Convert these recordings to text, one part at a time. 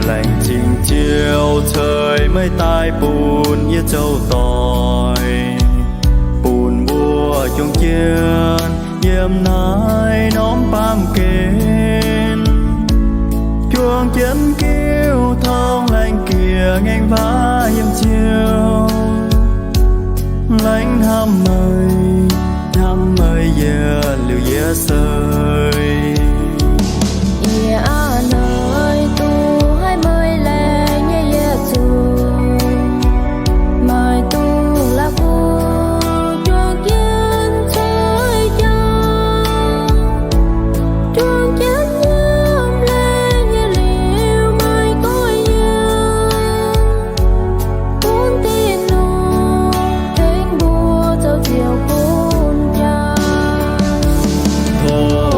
Laengz zingh Ziouv ceix meih daaih bun yie zoux doic, bun mbuo juang jienv yiem naaiv norm baamh gen. Juang jienv giuv tong laengz jiex ngaengc waac yiem Ziouv. Laengz hnamv meih, hnamv meih yietc liuz yietc seix. Yie aav noic duqv haiz meih laengz nyei yietc zungv, maaih duqv la'kuqv juang jienv coiv jaa, juang jienv yiem laengz nyei liuz maaih goiv yiem. Gunv dinh nor tengx mbuo zoux Ziouv bun jaa. Tov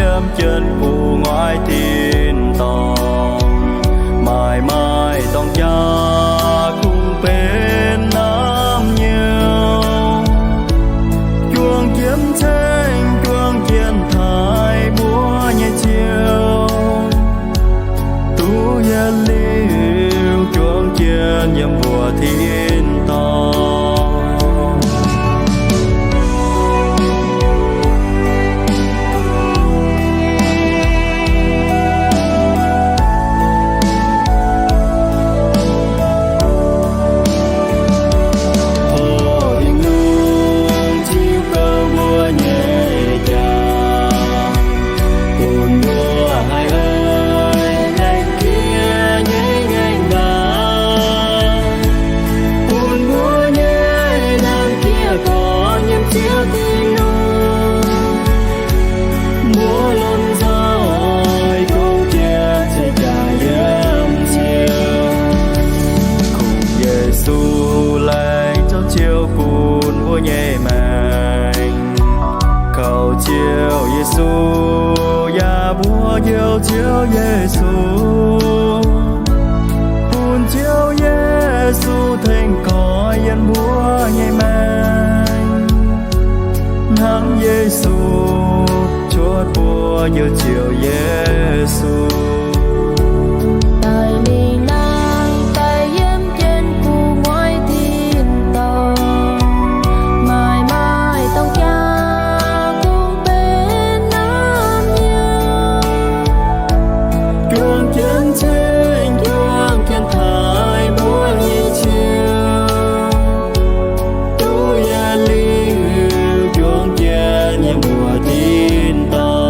Yiem jienv gu'nguaaic tin-dorngh, maaih maaih dorngx jaax kungx benx naamh nyouz, juang jienv ceng juang jienv taaih mbuo nyei Ziouv, duqv yietc liuz juang jienv yiem mbuo tin-dorngh. Tin-Hungh ziux gouv mbuo nyei jaax, bun mbuo haih laengz jiex nyei ngaengc ndaangc, bun mbuo nyei laengz jiex gorngv yiem Ziouv Tin-Hungh. Mbuo lomh nzoih gong jiex ceix jaax yiem Ziouv. Kungx Yesu laengz zoux Ziouv bun mbuo nyei maengc. Kaux Ziouv Yesu, yaac mbuo njoux Ziouv Yesu, bun Ziouv Yesu tengx koiv yiem mbuo nyei maengc. Hnangv Yesu cuotv mbuo njoux Ziouv Yesu. Daaih lingh naaiv daaih yiem jienv gu'nguaaic tin-dorngh, maaih maaih dorngx jaax kungx benx naamh nyouz, juang jienv ceng juang jienv taaih mbuo nyei Ziouv, duqv yietc liuz juang jienv yiem mbuo tin-dorngh.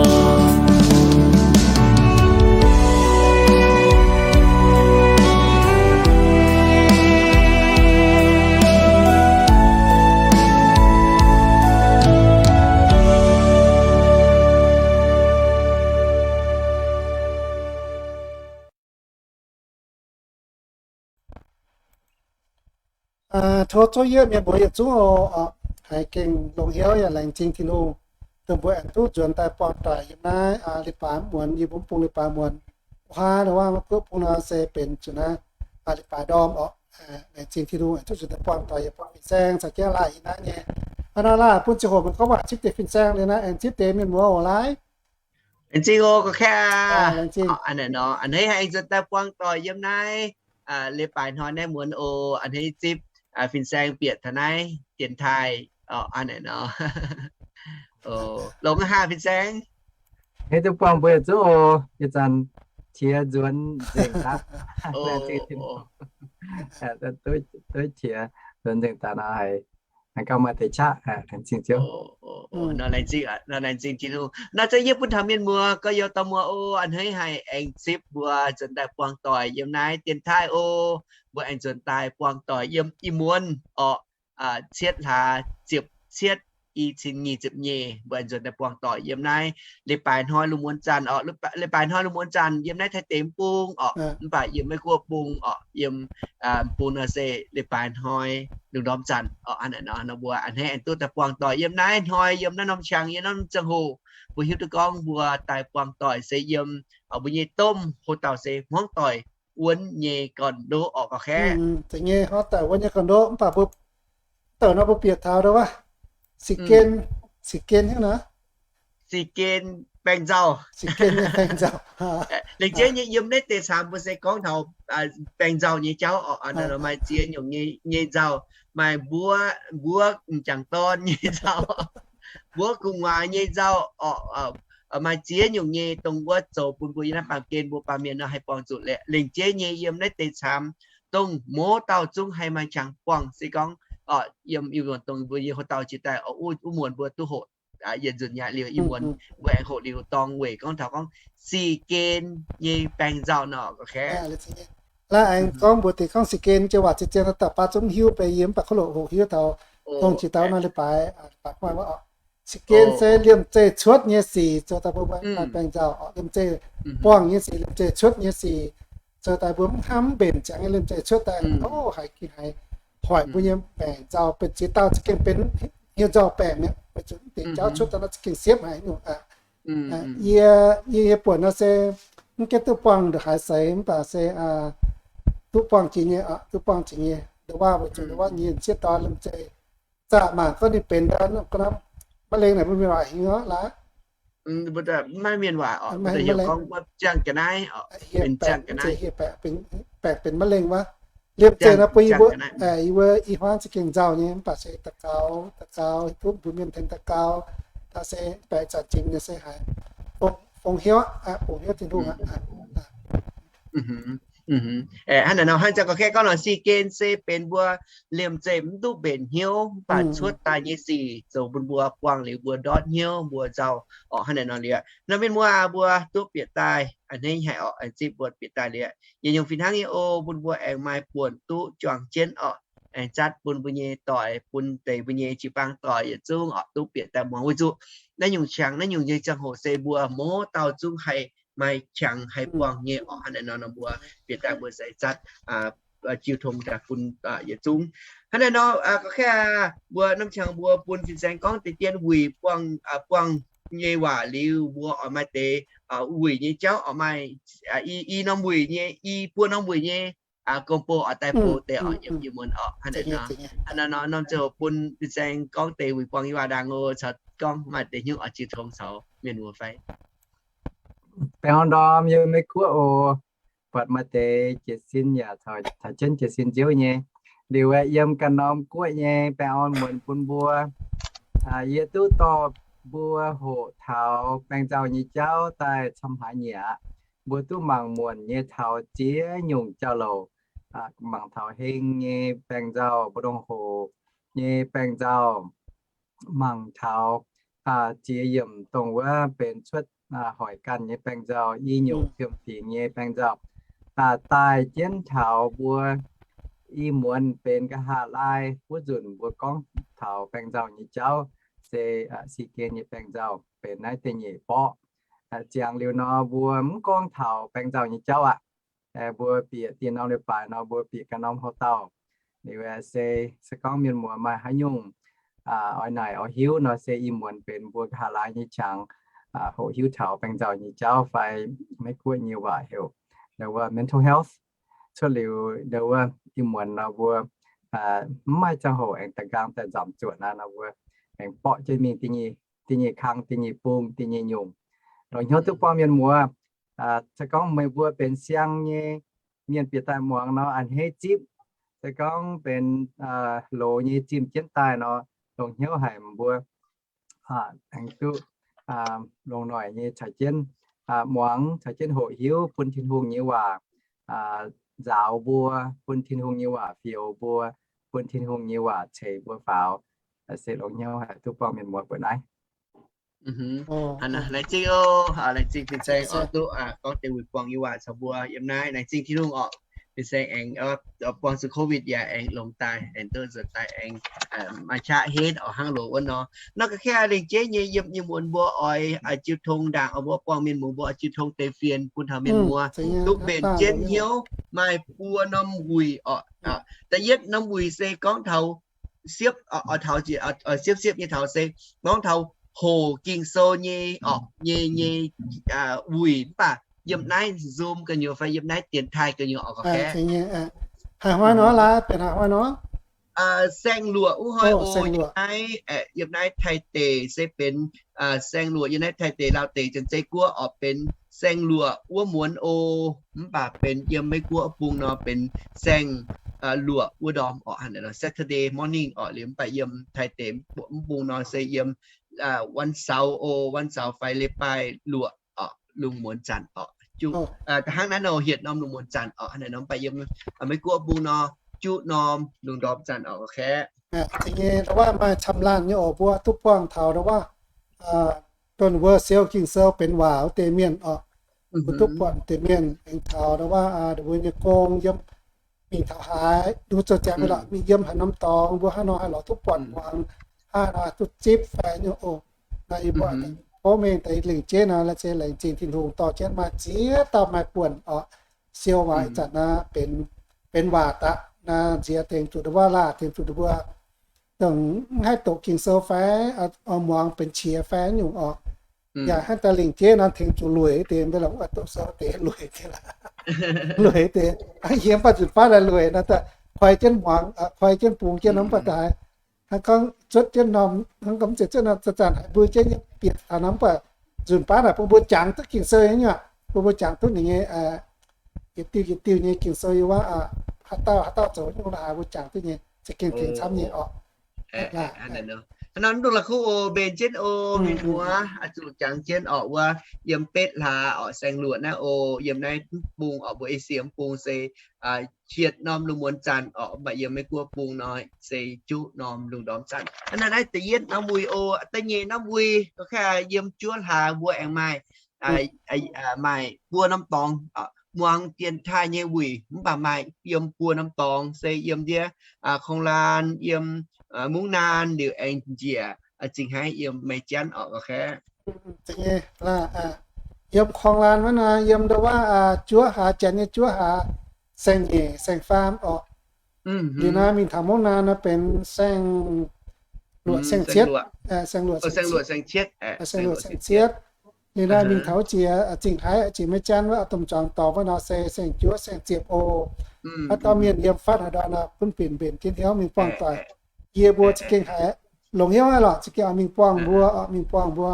Tov zouv yieqv mienh muoz yietc zungv oc, haiz gengh longx hnyouv yaac laengz zingh Tin-Hungh, dongh mbuo aengx duqv nzuonx daaih buangh doic yiem naaiv leiz-baaix muonz, yie mbuo mv bung leiz-baaix muonz. Wuov haav nor, wuov haav maiv guoqv bung nor se benx zuqc naaiv leiz-baaix ndorm oc. Laengz zingh Tin-Hungh aengx duqv nzuonx daaih buangh doic yiem buangh fin-saeng caux jienv laaic yiem naaiv nyei. Hnangv naaiv laaic bun ziangh hoc mienh gorngv waac zipv deix fin-saeng liuz naaiv aengx zipv deix mienh muoz oc laaic. Laengz zingh oc, gorx-kaeqv aac. A'hneiv haiz aengx nzuonx daaih buangh doic yiem naaiv leiz-baaix hnoi naaiv muonz oc. A'hneiv zipv fin-saeng bieqc taux naaiv dienx taaih. A'hneiv nor, longx haic fin-saeng. Hneiv duqv buangh mbuo yietc zungv oc. Ih zanc qiex nzuonx nzengc daaih. Duqv qiex nzuonx nzengc daaih nor haiz gauh maaih deix qaqv. Laengz zingh Ziouv. Nor laengz zingh Tin-Hungh. Naaiv se yie bun taux mienh muoz gorx-youz dorh muoz oc. A'hneiv haiz aengx zipv mbuo nzuonx daaih buangh doic yiem naaiv dienx taaih oc. Mbuo aengx nzuonx daaih buangh doic yiem ih muonz orqc, cietv hlaax ziepc cietv, i cin nyic ziepc nyeic, mbuo aengx nzuonx daaih buangh doic yiem naaiv leiz-baaix hnoi lungh muonz zanc orqc. Leiz-baaix hnoi lungh muonz zanc yiem naaiv Taiv deic mv bung orqc, mv baac yiem Meiv Guoqv bung orqc, yiem bung nor se leiz-baaix hnoi lungh ndorm zanc orqc. Hnangv naaiv nor mbuo a'hneiv aengx duqv daaih buangh doic yiem naaiv hnoi, yiem naaiv norm qangx, yiem naaiv norm ziangh hoc, mbuo hiuv duqv gorngv mbuo daaih buangh doic se yiem mbuo nyei domh hoc-dauh se hmuangv doic wuonv nyei gorn-ndoqv orqc, gorx-kaeqv. Zeiz nyei, hmuangv doic wuonv nyei gorn-ndoqv, mv baac mbuo douc nor mbuo bieqc taux ndo wuov, Sic Gen, Sic Gen hnangv nor. Sic Gen baeng nzauh. Sic Gen nyei baeng nzauh. Lengc jeiv nyei yiem naaiv deix camx mbuo se gorngv taux baeng nzauh nyei jauv orqc. Maaih ziex nyungc nyei nzauh, maaih mbuov, mbuov m'jangc dorn nyei nzauh, mbuov gu'nguaaz nyei nzauh orqc. Maaih ziex nyungc nyei dongh wuov zoux bun mbuo yiem naaiv baamh gen mbuo baamh mienh nor haih buangh zuqc lengc jeiv nyei yiem naaiv deix camx. Dongh mouz dauh zungv haih maaih qangx buangh se gorngv orqc, yiem ih muonz dongh mbuo nyei hoc-dauh jiex daaih orqc, wuov muonz mbuo duqv hoqc yietc nzunc yaac liuz, ih muonz mbuo aengx hoqc liuz dorng weic gorngv taux gorngv Sic Gen nyei baeng nzauh nor, gorx-kaeqv. Laaix aengx gorngv mbuox deix gorngv Sic Gen nyei waac zien-zien daaih baav zungv hiuv bei yie, mv baac kov loc hoqc hiuv taux dongh jiex dauh nor leiz-baaix, leiz-baaix gu'nguaaic wuov orqc. Sic Gen se liemh zeih cuotv nyei sic, zoux daaih mbuo maaih baeng nzauh orqc. Liemh zeih buangh nyei sic, liemh zeih cuotv nyei sic, zoux daaih mbuo mv hnamv mbenc ziangx nyei liemh zeih cuotv daaih, o, haiz gengh haiz hoic mbuo nyei maengc nzauh, benx ziex dauh za'gengh benx hnyouv nzauh baengc mi'aqv, weic zuqc mv deix jauv cuotv daaih nor za'gengh siepv haic nyungc aqv. Yie, yie, yie buonc nor se mv gaengh duqv buangh ndongc haaix seix mv baac se duqv buangh jiex nyei, duqv buangh jiex nyei. Ndongc waac weic zuqc ndongc waac nyei sieqv dorn liemh zeih zaah mangc gorngv ninh benx daaih norm มะเร็ง naaic, mbuo mienh waac hingh orqc laaix. Maiv mienh waac oc, maiv heuc gorngv wuov ziangh ga'naaiv oc, benx ziangh ga'naaiv. Baengc benx มะเร็ง wuov. Liemh zeih nor bun yie mbuo, yie mbuo ih hmuangv se gengh nzauh nyei mv baac se daux gaux, daux gaux hiuv duqv mbuo mienh tengx daux gaux, daaih se baengc zanc jiex nyei se haiz fongx hnyouv, fongx hnyouv Tin-Hungh aqv. Hnangv naaic nor, hnangv zanc gorngv, gorngv nor si gen se benx mbuo liemh zeih mv duqv mbenc hnyouv mv baac cuotv daaih nyei sic zoux bun mbuo buangh liuz mbuo ndortv hnyouv mbuo nzauh orqc. Hnangv naaic nor liuz, nor mienh muoz mbuo duqv bieqc daaih a'hneiv haic orqc, zipv mbuo bieqc daaih liuz, yietc nyungc fih hnangv nyei oc, bun mbuo aengx maaih buonc duqv juangc jienv orqc, aengx zatv bun mbuo nyei doic, bun deix mbuo nyei jiu-baang doic yietc zungv orqc duqv bieqc daaih muangx. Weic zuqc naaiv nyungc qangx, naaiv nyungc nyei ziangh hoc se mbuo mouz dauh zungv haih maaih qangx haih buangh nyei orqc. Hnangv naaic nor, nor mbuo bieqc daaih mbuo se zatv jiu tong daaih bun yietc zungv. Hnangv naaic nor, gorngv mbuo norm qangx mbuo bun fin-saeng gorngv deix dien wuic buangh, buangh nyei waac liuz, mbuo oix maaih deix wuic nyei jauv oix maaih i norm wuic nyei, i buo norm wuic nyei gong-bou oix daaih bou deix oix yiem yie muonz orqc. Hnangv naaic nor, norm ziangh hoc bun fin-saeng gorngv deix wuic buangh nyei waac ndaangc oc, caux gorngv maaih deix hnyouv oix jiu tong caux mienh muoz fai. Baengh orn ndorm yiem Meiv Guoqv oc. Buatc maaih deix jiez sin yaac taux jienv jiez sin nziouv nyei. Liuz aeqv, yiem ganh norm guoqv nyei baengh orn muonz bun mbuo. Yie duqv dorh mbuo hoqc taux baengh nzauh nyei jauv daaih camv haaix nyungc aqv. Mbuo duqv mangc muonc nyei taux ziex nyungc jauv-louc, mangc taux heng nyei baengh nzauh, mbu'ndongx hoc nyei baengh nzauh, mangc taux ziex yiemc dongh wuov benx cuotv hoic ganh nyei baengh nzauh, i nyungc fiem-fingx nyei baengh nzauh, daaih jienv taux mbuo ih muonz benx nqa'haav laai wuov nzunc mbuo gorngv taux baengh nzauh nyei jauv se si gen nyei baengh nzauh benx naaiv da'nyeic borqv. Ziangx liuz nor mbuo mv gorngv taux baengh nzauh nyei jauv aqv. Mbuo bieqc dien norm leiz-baaix nor mbuo bieqc ganh norm houx-dauh. Liuz se, se gorngv mienh muoz maaih haaix nyungc oix naaic oix hiuv nor se ih muonz benx mbuo nqa'haav laai nyei qangx hoqc hiuv taux baengh nzauh nyei jauv fai Meiv Guoqv nyei waac heuc ndau wuov mental health. Cuotv liuz ndau wuov ih muonz nor mbuo mv maaih ziangh hoc aengx da'nqaang daaih nzamc zuoqc naaiv nor mbuo aengx borqv jienv mingh da'nyeic kang, da'nyeic bung, da'nyeic nyungc, longc hnyouv duqv buangh mienh muoz. Se gorngv meih mbuo benx siang nyei mienh bieqc daaih muangx nor a'hneiv zipv. Se gorngv benx loz nyei zimh jienv daaih nor, longc hnyouv haic mbuo aengx duqv longc noic nyei caux jienv muangx, caux jienv hoqc hiuv bun Tin-Hungh nyei waac nzaaux mbuo, bun Tin-Hungh nyei waac fioux mbuo, bun Tin-Hungh nyei waac ceix mbuo faaux. Se longc hnyouv haic duqv buangh mienh muoz mbuoqc naaiv. Laengz zingh oc, laengz zingh fin-saeng oc, duqv gorngv deix wuic buangh nyei waac caux mbuo yiem naaiv. Laengz zingh Tin-Hungh oc, fin-saeng aengx buangh zuqc covid yaac aengx longx daaih, aengx duqv nzuonx daaih aengx maaih qaqv henv oc, hnangv loz wuov nor. Nor ga'kengx lengc jeiv nyei yiem, yiem muonz mbuo oix jiu tong ndaangc oc, mbuo buangh mienh muoz mbuo oix jiu tong deix fienx bun taux mienh muoz duqv mbenc jienv hnyouv. Maaih buo norm wuic oc. Da'yietv norm wuic se gorngv taux siepv, oix taux siepv siepv nyei taux se gorngv taux hoqc Ging-Sou nyei oc, nyei, nyei wuic mv baac yiem naaiv Zoom gu'nyuoz fai yiem naaiv dienx taaih gu'nyuoz oc. Ga'kengx haih hnoi nor laaix benx haih hnoi nor. Saeng-luoqc wuov hnoi oc, yiem naaiv, yiem naaiv Taiv deic se benx saeng-luoqc, yiem naaiv Taiv deic Laauv deic Janx-Zei Guoqv oc benx saeng-luoqc wuov muonz oc. Mv baac benx yiem Meiv Guoqv bung nor benx saeng-luoqc wuov ndorm oc, hnangv naaic nor Saturday morning oc. Liuz mv baac yiem Taiv deic mv bung nor se yiem วันเสาร์ oc, วันเสาร์ fai leiz-baaix luoqc oc, lungh muonz zanc oc. Hnangv naaiv nor hietc norm lungh muonz zanc oc, hnangv naaic nor mv baac yiem Meiv Guoqv bung nor juqv norm lungh ndorm zanc oc. Ga'kengx nyei ndau wuov maaih camv laanh nyei oc, mbuo duqv buangh taux ndau wuov dongh mbuo siou Ging-Sou benx waac wuov deix mienh oc. Mbuo duqv buatc deix mienh aengx taux ndau wuov mbuo nyei gong yiem mingh taux haaix, nduov zoux ziangx mingh lorqc, mingh yiem haaix norm dorngx, mbuo haaix nor haih lorz duqv buatc muangx, haaix nor haih duqv zipv fai nyungc oc. Naaiv yie mbuo tov mengh deix lengc jeiv nor, se laengz zingh Tin-Hungh dorh jienv maaih ziex dauh maaih buonc oc, siou waac ih zanc naaiv benx, benx waac daaih naaiv nziex tengx zuqc ndau wuov laah, tengx zuqc ndau wuov dongh mv haih doqc Ging-Sou fai oix muangx benx qiex fai nyungc oc. Yaac hnangv daaih lingc jeiv nor tengx zuqc lueic deix, mv baac lorqc mv baac doqc sou deix lueic, lueic deix. Hnangv yie mv baac nzunc baav daaih lueic nor, daaih koi jienv muangx, koi jienv bungx jienv nor mv baac daaih hnangv gorngv zuotv jienv norm, hnangv gorngv mv zeiz zuotv norm, zanc-zanc haiz mbuo jienv nyei bieqc taux nor mv baac nzunc baav naaic bun mbuo jangx duqv Ging-Sou nyei, bun mbuo jangx duqv ninh nyei yietc diuh yietc diuh nyei Ging-Sou yiem wuov, haaix dauh haaix dauh zoux nyungc la'haaix mbuo jangx duqv nyei, za'gengh tengx camv nyei orqc. Hnangv nor mv dungx la'kuqv oc, mbenc jienv oc mienh muoz, oix zuqc jangx jienv orqc. Wuov yiem betv hlaax orqc, saeng-luoqc naaiv oc, yiem naaiv mv bung orqc, mbuo Esie mv bung se hietc norm lungh muonz zanc orqc, mv baac yiem Meiv Guoqv bung nor se juqv norm lungh ndorm zanc. Hnangv naaiv da'yietv norm wuic oc, da'nyeic norm wuic, yiem juov hlaax mbuo aengx maaih, maaih buo norm dorngx, muangx dienx taaih nyei wuic, mv baac maaih yiem buo norm dorngx se yiem ndiev Kong Lan, yiem Mungv Naan liuz aengx njiec zingh haiv yiem Meiv Janv orqc. Yiem Kong Lan wuov nor, yiem ndo wuov juov hlaax, janx nyei juov hlaax, saeng-nyeic saeng-faam orqc. Liuz naaiv mingh taux Mungv Naan nor benx saeng-luoqc saeng-cietv, saeng-luoqc saeng-cietv. Liuz naaiv mingh taux wuov jiex zingh haiv jiex Meiv Janv wuov, domh zuangx dorngx wuov nor se saeng-juov saeng-ziepc oc. Haaix dauh mienh yiem fatv haaix ndau nor gunv binc mbenc jienv hnyouv mingh buangh doic. Yie mbuo za'gengh haiz longx hnyouv aqv lorqc, za'gengh oix mingh buangh mbuo, mingh buangh mbuo.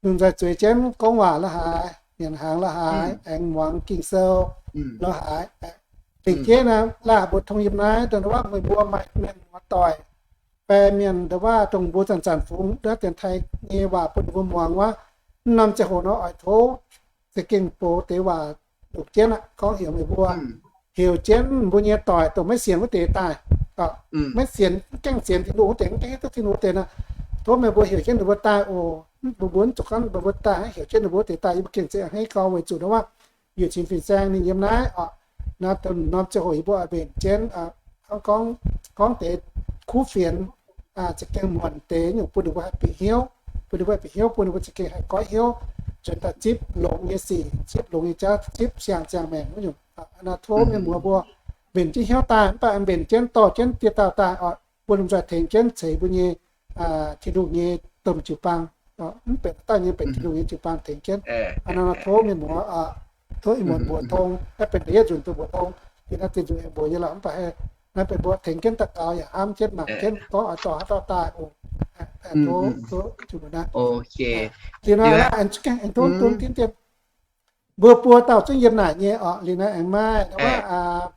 Lungh nzoih zueiz jienv gorngv waac la'haaix, nyanc hnaangx la'haaix, aengx muangx Ging-Sou la'haaix. Lengc jeiv naaiv laaih mbuo tong yiem naaiv dongh wuov meih mbuo maaih mienh muoz doic, baeng mienh ndo wuov dongh mbuo zanc-zanc fungx wuov dienx taaih nyei waac bun ninh mbuo muangx wuov, mv norm ziangh hoc nor oix tov za'gengh box deix waac longc jienv aqv gorngv heuc meih mbuo, heuc jienv mbuo nyei doic dongh maiv sienx wuov deix daaih. Maiv sienx, mv gaengh sienx Tin-Hungh wuov deix, mv gaengh hiuv duqv Tin-Hungh wuov deix nor, tov meih mbuo heuc jienv ninh mbuo daaih oc. Mbuo mbuo mv zuqc gorngv mbuo mbuo daaih, heuc jienv ninh mbuo wuov deix daaih, yie mbuo gengh za'gengh hneiv gau weic zuqc ndo wuov yuoqc cin fin-saeng ninh yiem naaiv oc. Naaiv dongh norm ziangh hoc yie mbuo oix mbenc jienv gorngv, gorngv deix kuv fienx, za'gengh muonc deix nyungc bun ninh mbuo haih bieqc hnyouv, bun ninh mbuo haih bieqc hnyouv, bun ninh mbuo za'gengh haih goiv hnyouv, nzuonx daaih zipv longx nyei sic, zipv longx nyei jauv, zipv siang-ziangh maengc wuov nyungc. Naaiv tov mienh muoz mbuo mbenc jienv hnyouv daaih, mv baac mbenc jienv dorh jienv dieh dauh daaih oc, mbuo lomh nzoih tengx jienv ceix mbuo nyei Tin-Hungh nyei domh jiu-baang. Mv benx dauh nyei, benx Tin-Hungh nyei jiu-baang tengx jienv. Naaiv nor tov mienh muoz, tov ih muonz mbuox tong, naaiv benx da'yietv nzunc duqv mbuox tong. Yie naaiv zinh nzunc aengx mbuox nyei lorqc, mv baac naaiv benx mbuo tengx jienv daux gaux yaac hnamv jienv mangc jienv gorngv oix dorh haaix dauh daaih oc. Tov, tov, tov, naaiv. Liuz naaiv aengx tov dun dien dien mbuo buo dauh zungv yiem naaic nyei oc. Liuz naaiv aengx maaih ndo wuov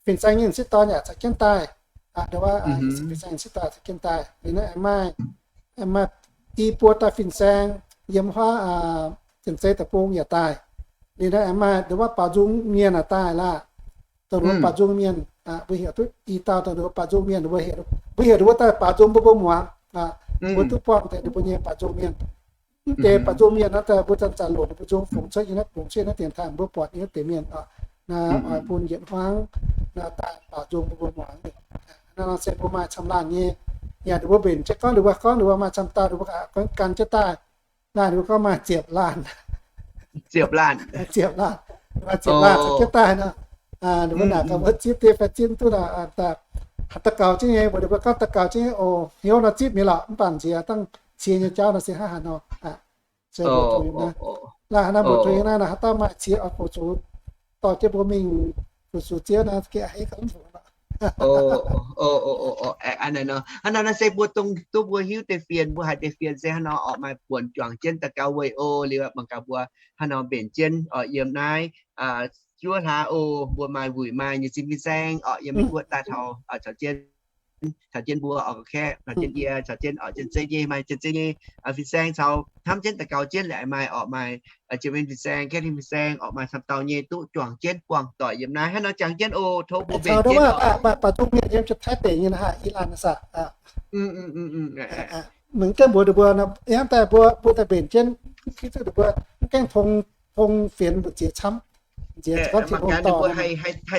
fin-saeng nyei m'sieqv dorn yaac caux jienv daaih. Ndo wuov fin-saeng m'sieqv dorn caux jienv daaih. Liuz naaiv aengx maaih, maaih i buo dauh fin-saeng yiem huaav Janx-Zei Deic-Bung yaac daaih. Liuz naaiv aengx maaih ndo wuov baaux nzung mienh yaac daaih laah. Dongh wuov baaux nzung mienh, mbuo heuc duqv i dauh dongh wuov baaux nzung mienh, mbuo heuc ndo wuov daaih baaux nzung mbuo mbuo muangx. Mbuo duqv buangh deix ninh mbuo nyei baaux nzung mienh. Mv deix baaux nzung mienh naaiv daaih mbuo zanc-zanc longc ninh mbuo nzung fungx cuotv nyei naaiv, fungx cuotv naaiv dienx taaih mbuo buatc nyei wuov deix mienh oc. Naaiv oix bun yietc hmuangv naaiv daaih baaux nzung mbuo mbuo muangx. Naaiv nor se mbuo maaih camv laanh nyei. Yaac ninh mbuo mbenc jienv gorngv ninh mbuo, gorngv ninh mbuo maaih camv dauh ninh mbuo gan jienv daaih. Naaiv ninh mbuo gorngv maaih ziepc laanh. Ziepc laanh. Maaih ziepc laanh caux jienv daaih nor. Ninh mbuo naaic gaax mbuo zipv deix fai zipv duqv nor, daux gaux jienv nyei, mbuox ninh mbuo gorngv daux gaux jienv nyei oc. Hnyouv nor zipv mi'aqv lorqc, mv baac nziex dangh cie nyei jauv nor se hnangv haaix nor. Laih haaix nor mbuox tong yiem naaiv nor, haaix dauh maaih cie oix goux zuqc dorh jienv mbuo mingh, goux zuqc zieqv nor, ga'heiv gauh mv fungx lorqc. Hnangv naaiv nor se mbuo dongh duqv mbuo hiuv deix fienx, mbuo haiz deix fienx se hnangv nor orqc, maaih buonc juangc jienv daux gaux weic oc. Liuz mangc gaax mbuo hnangv nor mbenc jienv oc, yiem naaiv juov hlaax oc, mbuo maaih wuic maaih nyei zinh fin-saeng orqc, yiem Meiv Guoqv daaih taux, caux jienv, caux jienv mbuo orqc, kaeqv caux jienv yie, caux jienv orqc, Janx-Zei nyei, maaih Janx-Zei nyei fin-saeng caux hnamv jienv daux gaux jienv, liuz maaih orqc, maaih Janx-Mienh fin-saeng, Katv^lin fin-saeng orqc, maaih camv dauh nyei duqv juangc jienv buangh doic yiem naaiv. Hnangv nor jangx jienv oc, tov mbuo mbenc jienv oc. Baaux nzung mienh yiem Janx-Taiv deic nyei naaiv, Ilan naaiv saah? Mv gaengh mbuox ninh mbuo, hnangv daaih mbuo, mbuo daaih mbenc jienv, mv gaengh tong, tong fienx mbu'ziex camv. Nziex gorngv Tin-Hungh dorh mbuo haih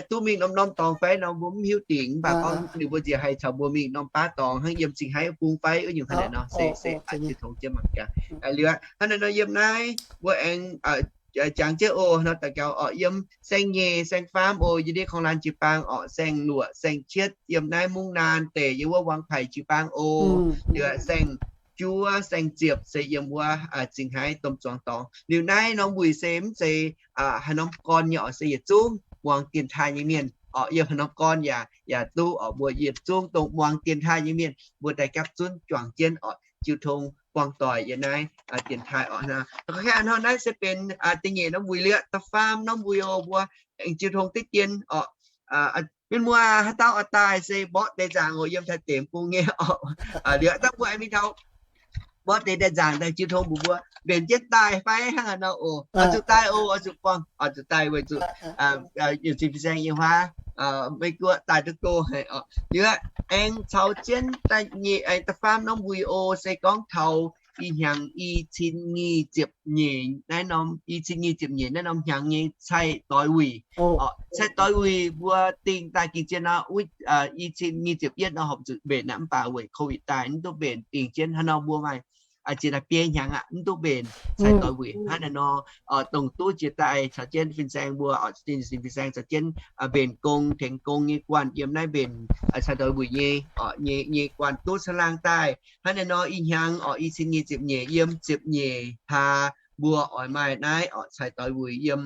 duqv mingh norm-norm dorngx fai nor mbuo mv hiuv dingc, mv baac gorngv ninh mbuo nziex haih caux mbuo mingh norm baav dorngx hnangv yiem Zingh Haiv bung fai wuov nyungc hnangv naaic nor, se, se aqc tongx jienv mangc gaax. Liuz hnangv naaiv nor yiem naaiv mbuo aengx jangx jienv oc, nor daux gaux orqc, yiem saeng-nyeic saeng-faam oc, yiem ndiev Kong Lan jiu-baang orqc, saeng-luoqc saeng-cietv yiem naaiv Mungv Naan deic, yiem wuov Wang Paic jiu-baang oc. Liuz saeng juov saeng-ziepc se yiem wuov zingh haaix domh zuangx dorngx. Liuz naaiv norm wuic se mv zeiz haaix norm gorn nyei oc, se yietc zungv muangx dienx taaih nyei mienh oc. Yiem haaix norm gorn yaac, yaac duqv oc. Mbuo yietc zungv dongh muangx dienx taaih nyei mienh mbuo daaih gapv zunv juangc jienv oc, jiu tong buangh doic yiem naaiv dienx taaih oc. Hnangv naaiv se benx da'nyeic norm wuic liuz, da'faam norm wuic oc, mbuo aengx jiu tong diqv dien oc. Mienh muoz, haaix dauh oix daaih se mborqv deix nzaangc oc, yiem taaih deix bung nyei oc. Liuz haaix dauh mbuo aengx mingh taux mborqv deix nzaangc daaih jiu tong mbuox mbuo mbenc jienv daaih fai hnangv haaix nor oc. Oix zuqc daaih oc, oix zuqc buangh, oix zuqc daaih weic zuqc yietc zinh fin-saeng yiem huaav Meiv Guoqv daaih duqv go haic oc. Liuz aengx caux jienv da'nyeic, aengx da'faam norm wuic oc, se gorngv taux ih hnyangx i cin nyic ziepc nyeic naaiv norm, i cin nyic ziepc nyeic naaiv norm hnyangx nyei cai-doix wuic. Cai-doix wuic mbuo dingh daaih gengh zien nor, i cin nyic ziepc yietv nor horpc zuqc mbenc aqv, mv baac weic COVID daaih mv duqv mbenc, dingh jienv hnangv nor mbuo maaih ziex daaih biei hnyangx aqv, mv duqv mbenc cai-doix wuic. Hnangv naaiv nor, dongh duqv jiex daaih caux jienv fin-saeng mbuo, fin-saeng caux jienv mbenc gong tengx gong nyei guanh yiem naaiv mbenc cai-doix wuic nyei, nyei guanh duqv caangh laangh daaih. Hnangv naaiv nor ih hnyangx oc, i cin nyic ziepc nyeic yiem ziepc nyeic hlaax mbuo oix maaih naaiv oc cai-doix wuic yiem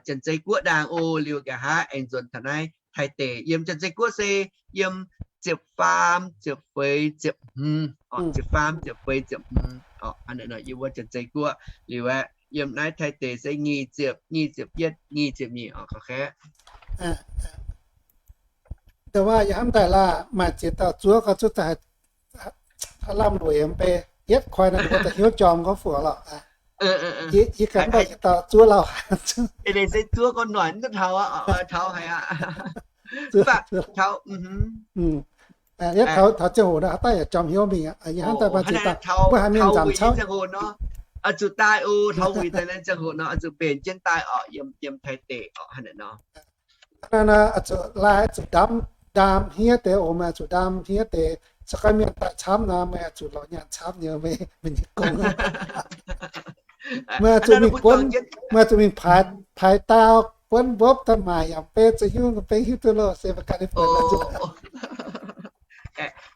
Janx-Zei Guoqv ndaangc oc. Liuz nqa'haav aengx nzuonx taux naaiv Taiv deic. Yiem Janx-Zei Guoqv se yiem ziepc faam, ziepc feix, ziepc hmz, ziepc faam, ziepc feix, ziepc hmz oc. Hnangv naaiv nor yiem wuov Janx-Zei Guoqv. Liuz aeqv, yiem naaiv Taiv deic se nyic ziepc, nyic ziepc yietv, nyic ziepc nyeic oc. Nda waac yie hnamv daaih laah, maaih ziex dauh zuov gorx zuov daaih lamh lueic mv bei, yietv koi naaiv mbuo daaih hnyouv jorm gorngv fungc lorqc. Yie ganh daaih yietc dauh zuov lauh. Zuov gorx noic mv duqv taux, taux haic aqv. Yietv taux ziangh hoc naaiv haaix dauh yaac jorm hnyouv mingh aqv. Yie hnamv daaih maaih ziex dauh mbuo haiz mienh nzamc cauv. Zuqc daaih oc, taux wuic daaih naaiv ziangh hoc nor, zuqc mbenc jienv daaih oc, yiem Taiv deic oc, hnangv naaiv nor. Hnangv naaiv nor, zuqc laai zuqc ndaam, ndaam hniev deix oc, meih zuqc ndaam hniev deix. Se gorngv mienh daaih camv nor, meih zuqc lorz nyaanh camv nyei, meih, meih nyei gong. Meih zuqc mingh buonv, meih zuqc mingh paaix, paaix daauh buonv mbopv daaih maaic yaac mv bei, zuqc hiuv mv bei hiuv duqv loh, se meih ganh nyei buonc.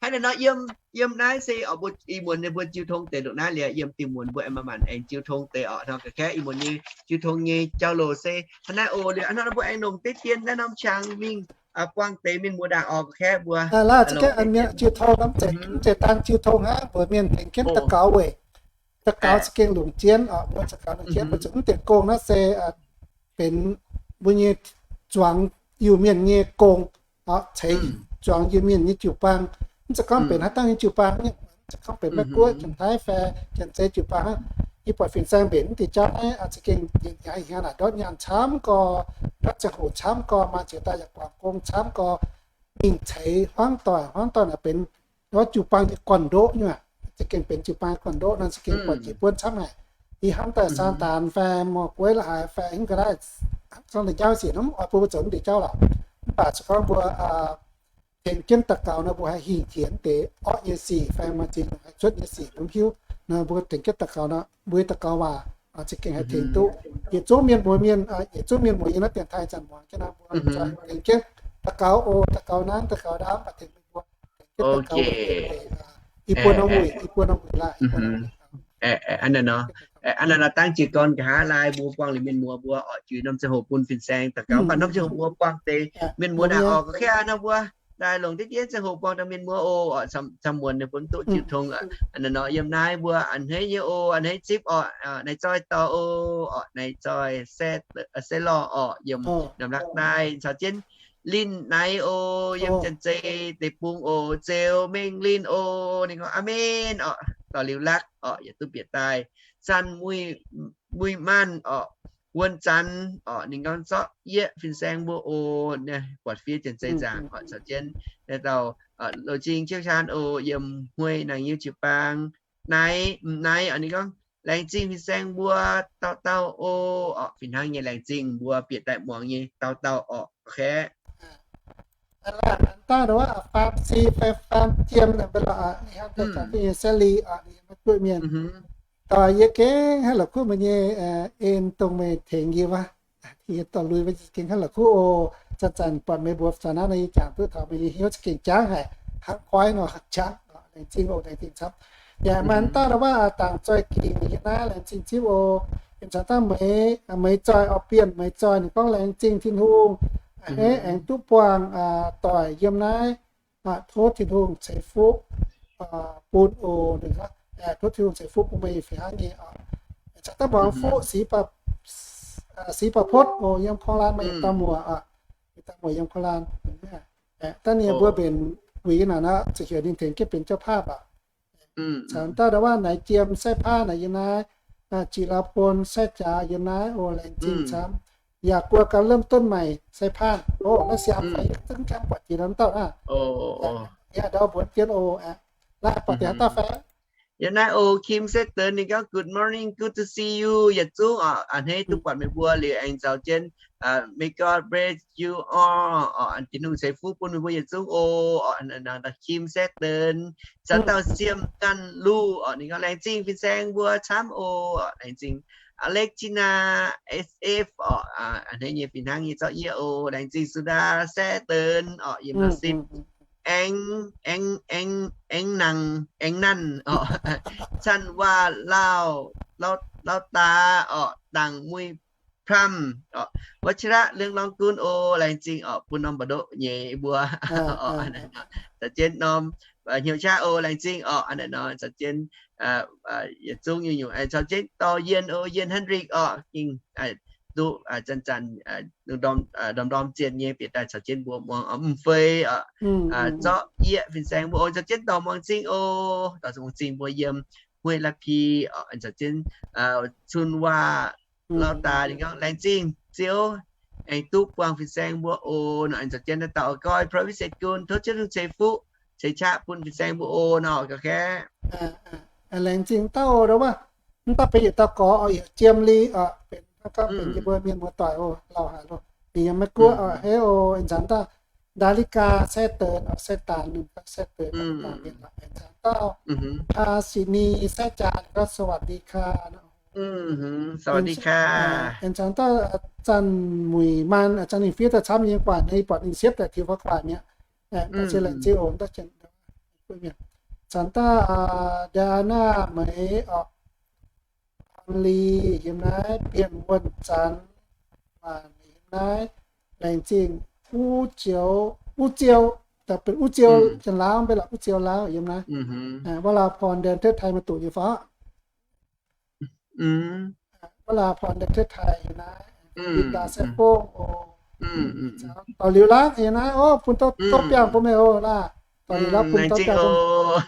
Hnangv naaiv nor, yiem naaiv se oc, mbuo ih muonz nyei mbuo jiu tong deix ndongc naaiv liuz, yiem diuh muonz mbuo aengx manc-manc aengx jiu tong deix oc. Nor ga'kengx ih muonz nyei jiu tong nyei jauv-louc se hnangv naaiv oc. Liuz hnangv nor mbuo aengx longc deix dien naaiv norm qang mingh buangh deix mienh muoz ndaangc oc. Ga'kengx mbuo laaix za'gengh jiu tong, mv zeiz daan jiu tong hnangv, mbuox mienh tengx jienv daux gaux weic daux gaux za'gengh longc jienv oc. Mbuo daux gaux longc jienv, mbuo zuqc mv deix gong naaiv se benx mbuo nyei zuangx Iu-Mienh nyei gong, ceix zuangx Iu-Mienh nyei jiu-baang. Mv zeiz gorngv benx haaix dauh nyei jiu-baang, mv zeiz gorngv benx Meiv Guoqv, Janx-Taiv fai Janx-Zei jiu-baang. Yie buatc fin-saeng mbenc mv deix jauv naaiv za'gengh hnyangx-hnyangx naaic ndortv nyaanh camv gorx, ndortv ziangh hoc camv gorx, maaih ziex dauh yaac guangc gong camv gorx, mingh ceix hmuangv doic. Hmuangv doic naaic benx wuov jiu-baang nyei gorn-ndoqv nyei maah. Za'gengh benx jiu-baang gorn-ndoqv nor, za'gengh buatc jiex buonv camv haic. Yie hnamv daaih Saandaanx fai Mouh Gueiv la'haaix fai hingv ga'naaiv, zong deix jauv sic mv oix bun mbuo zoux mv deix jauv lorqc. Mv baac se gorngv mbuo tengx jienv daux gaux nor, mbuo haih hingh jiex mv deix orqv nyei sic fai maaih ziex nyungc haih cuotv nyei sic mbuo mv hiuv nor, mbuo tengx jienv daux gaux nor, mbuo daux gaux waac za'gengh haih tengx duqv yietc zungv mienh muoz mienh, yietc zungv mienh muoz yiem naaiv dienx taaih zanc muangx jienv nor, mbuo daux gaux oc, daux gaux naaiv, daux gaux ndaam, mv baac tengx mbuo tengx jienv daux gaux, i buo norm wuic, i buo norm wuic laaih. Hnangv naaiv nor, dangv jiez gorn nqa'haav laai mbuo buangh liuz mienh muoz mbuo oc, juix norm ziangh hoc bun fin-saeng daux gaux. Mv baac norm ziangh hoc mbuo buangh deix mienh muoz naaic oc, ga'kengx nor mbuo daaih longc deix dien ziangh hoc buangh daaih mienh muoz oc, camv muonz ninh mbuo mv duqv jiu tong. Hnangv naaiv nor yiem naaiv mbuo a'hneiv nyei oc, a'hneiv zipv oc, naaiv zoih dorh oc, naaiv zoih se lorh oc, yiem Namh Lakv Daaih caux jienv Linh Naaiv oc, yiem Janx-Zei deic-bung oc, Zeux Mengh Linh oc, ninh gorngv aamen oc, dorh Liuz Lakv oc, yietc duqv bieqc daaih, Zanh Muih Maanh oc, Wuonh Zanx oc, ninh gorngv zorqv yie fin-saeng mbuo oc, buatc fiev Janx-Zei nzaangc oc, caux jienv naaiv dauh Loz Zing Qiev Shaan oc, yiem Huei Naang Yiu jiu-baang. Naaiv, m'naaiv oc, ninh gorngv laengz zingh fin-saeng mbuo dauh dauh oc, fih hnangv nyei laengz zingh mbuo bieqc daaih muangx nyei dauh dauh oc. Daaih faam si fai faam jiem, Sally oc, maiv guoqv mienh. Doix yie gengh haaix la'kuqv meih nyei en dongh meih tengx yie wuov. Yie dorh lui wuov gengh haaix la'kuqv oc. Zanc-zanc buatc meih mbuo za'naaiv nor yie jangx duqv taux meih nyei hnyouv za'gengh jangv haic, hnangv goiv nor jangv. Laengz zingh oc, laengz zingh camv. Yaac maaih dauh ndau wuov dangc zoih gingc yiem naaiv, laengz zingh zipv oc. Yiem caux dauh Meix, Meix Zoih oc, Bienh Meix Zoih, ninh gorngv laengz zingh Tin-Hungh, a'hneiv aengx duqv buangh doic yiem naaiv. Tov Tin-Hungh ceix fuqv bun oc. Ninh gorngv, tov Tin-Hungh ceix fuqv bun meih fih hnangv nyei oc. Caux dauh muangx fuqv, Six Ba'potv oc, yiem Portland, maaih dauh muoc oc, dauh muoc yiem Portland. Dangh ninh mbuo mbenc wuic naaic nor, zuqc heuc ninh tengx jienv benx เจ้าภาพ aqv. Caux dauh ndau wuov Naix Jiem แซ่พ่าน naaic yiem naaiv, Jic La'bon แซ่จ๋า yiem naaiv oc, laengz zingh camv. Yaac กลัวการเริ่มต้นใหม่ แซ่พ่าน oc, naaiv siang fai zungv camv buatc jiex norm dauh aqv. Yaac ndau mbuonx jienv oc. Laaih buatc deix haaix dauh fai? Yiem naaiv oc, Kim แซ่เติน ninh gorngv, Good morning, good to see you. Yietc zungv oc, a'hneiv duqv buatc meih mbuo liuz aengx nzauh jienv, May God bless you all oc, Tin-Hungh ceix fuqv bun meih mbuo yietc zungv oc. Kim แซ่เติน, caux dauh Siem Gan Lu oc, ninh gorngv, laengz zingh fin-saeng mbuo camv oc, laengz zingh. Alexina S F oc, a'hneiv nyei fih hnangv nyei zorqv yie oc, laengz zingh. Suda แซ่เติน oc, yiem nor Siem. Aengx, aengx, aengx, aengx nangh, aengx nanv oc. Chan Waac Lauv, Lauv Daax oc, Dangc Muic Pram oc, วัชระ เรืองรองกูล oc, laengz zingh oc, bun norm mbu'ndoqv nyei mbuo oc. Caux jienv norm hnyouv qaqv oc, laengz zingh oc. A'hneiv nor caux jienv yietc zungv nyungc-nyungc caux jienv dorh Yien oc, Yien Henrik oc, ging duqv zanc-zanc ndorm-ndorm zienh nyei bieqc daaih caux jienv mbuo muangx oc, M'fei oc, zorqv yie fin-saeng mbuo oc, caux jienv dorh muangx zingh oc, dorh muangx zingh mbuo yiem Huei La'pi oc, caux jienv Cun Waac Lauv Daax ninh gorngv, laengz zingh Ziouv aengx duqv buangh fin-saeng mbuo oc nor, aengx caux jienv naaiv dauh oix goiv พระวิเศษกุล, tov Ziouv Tin-Hungh ceix fuqv ceix qaqv bun fin-saeng mbuo oc nor, ga'kengx. Laengz zingh dauh oc, ndau wuov, mv dauh benx yietc dauh gorx oc, heuc Jiem Li oc, benx hnangv gorngv benx yie mbuo mienh muoz-doic oc, lauh haic loh. Ninh yiem Meiv Guoqv oc, hei oc, aengx caux dauh ดาริกา แซ่เติน oc, แซ่ตาน ninh gorngv แซ่เติน aengx caux dauh ภาสินี แซ่จ๋า ninh gorngv สวัสดีค่ะ aengx caux dauh Zanh Muic Maan, Zanh ninh fiev daaih camv nyei, guaax nyei, buatc ninh siepv daaih tiux fai guaax mi'aqv. Laengz zingh oc, caux dauh Diana Meix oc, Li yiem naaiv, Bienh Wuonh Zanx yiem naaiv, laengz zingh Uv Zioux, Uv Ziou, benx Uv Ziou Janx-Laauv, mv baac la'Uv Ziou Laauv yiem naaiv. Wa'laa Porn แดนประเทศไทย maaih doqc nyei fai? Wa'laa Porn ประเทศไทย yiem naaiv, Linda Saeqv Bongh oc, dorh Liuz Laangv yiem naaiv oc, bun doqc biangh bun meih oc laah, dorh Liuz Laangv bun doqc biangh bun.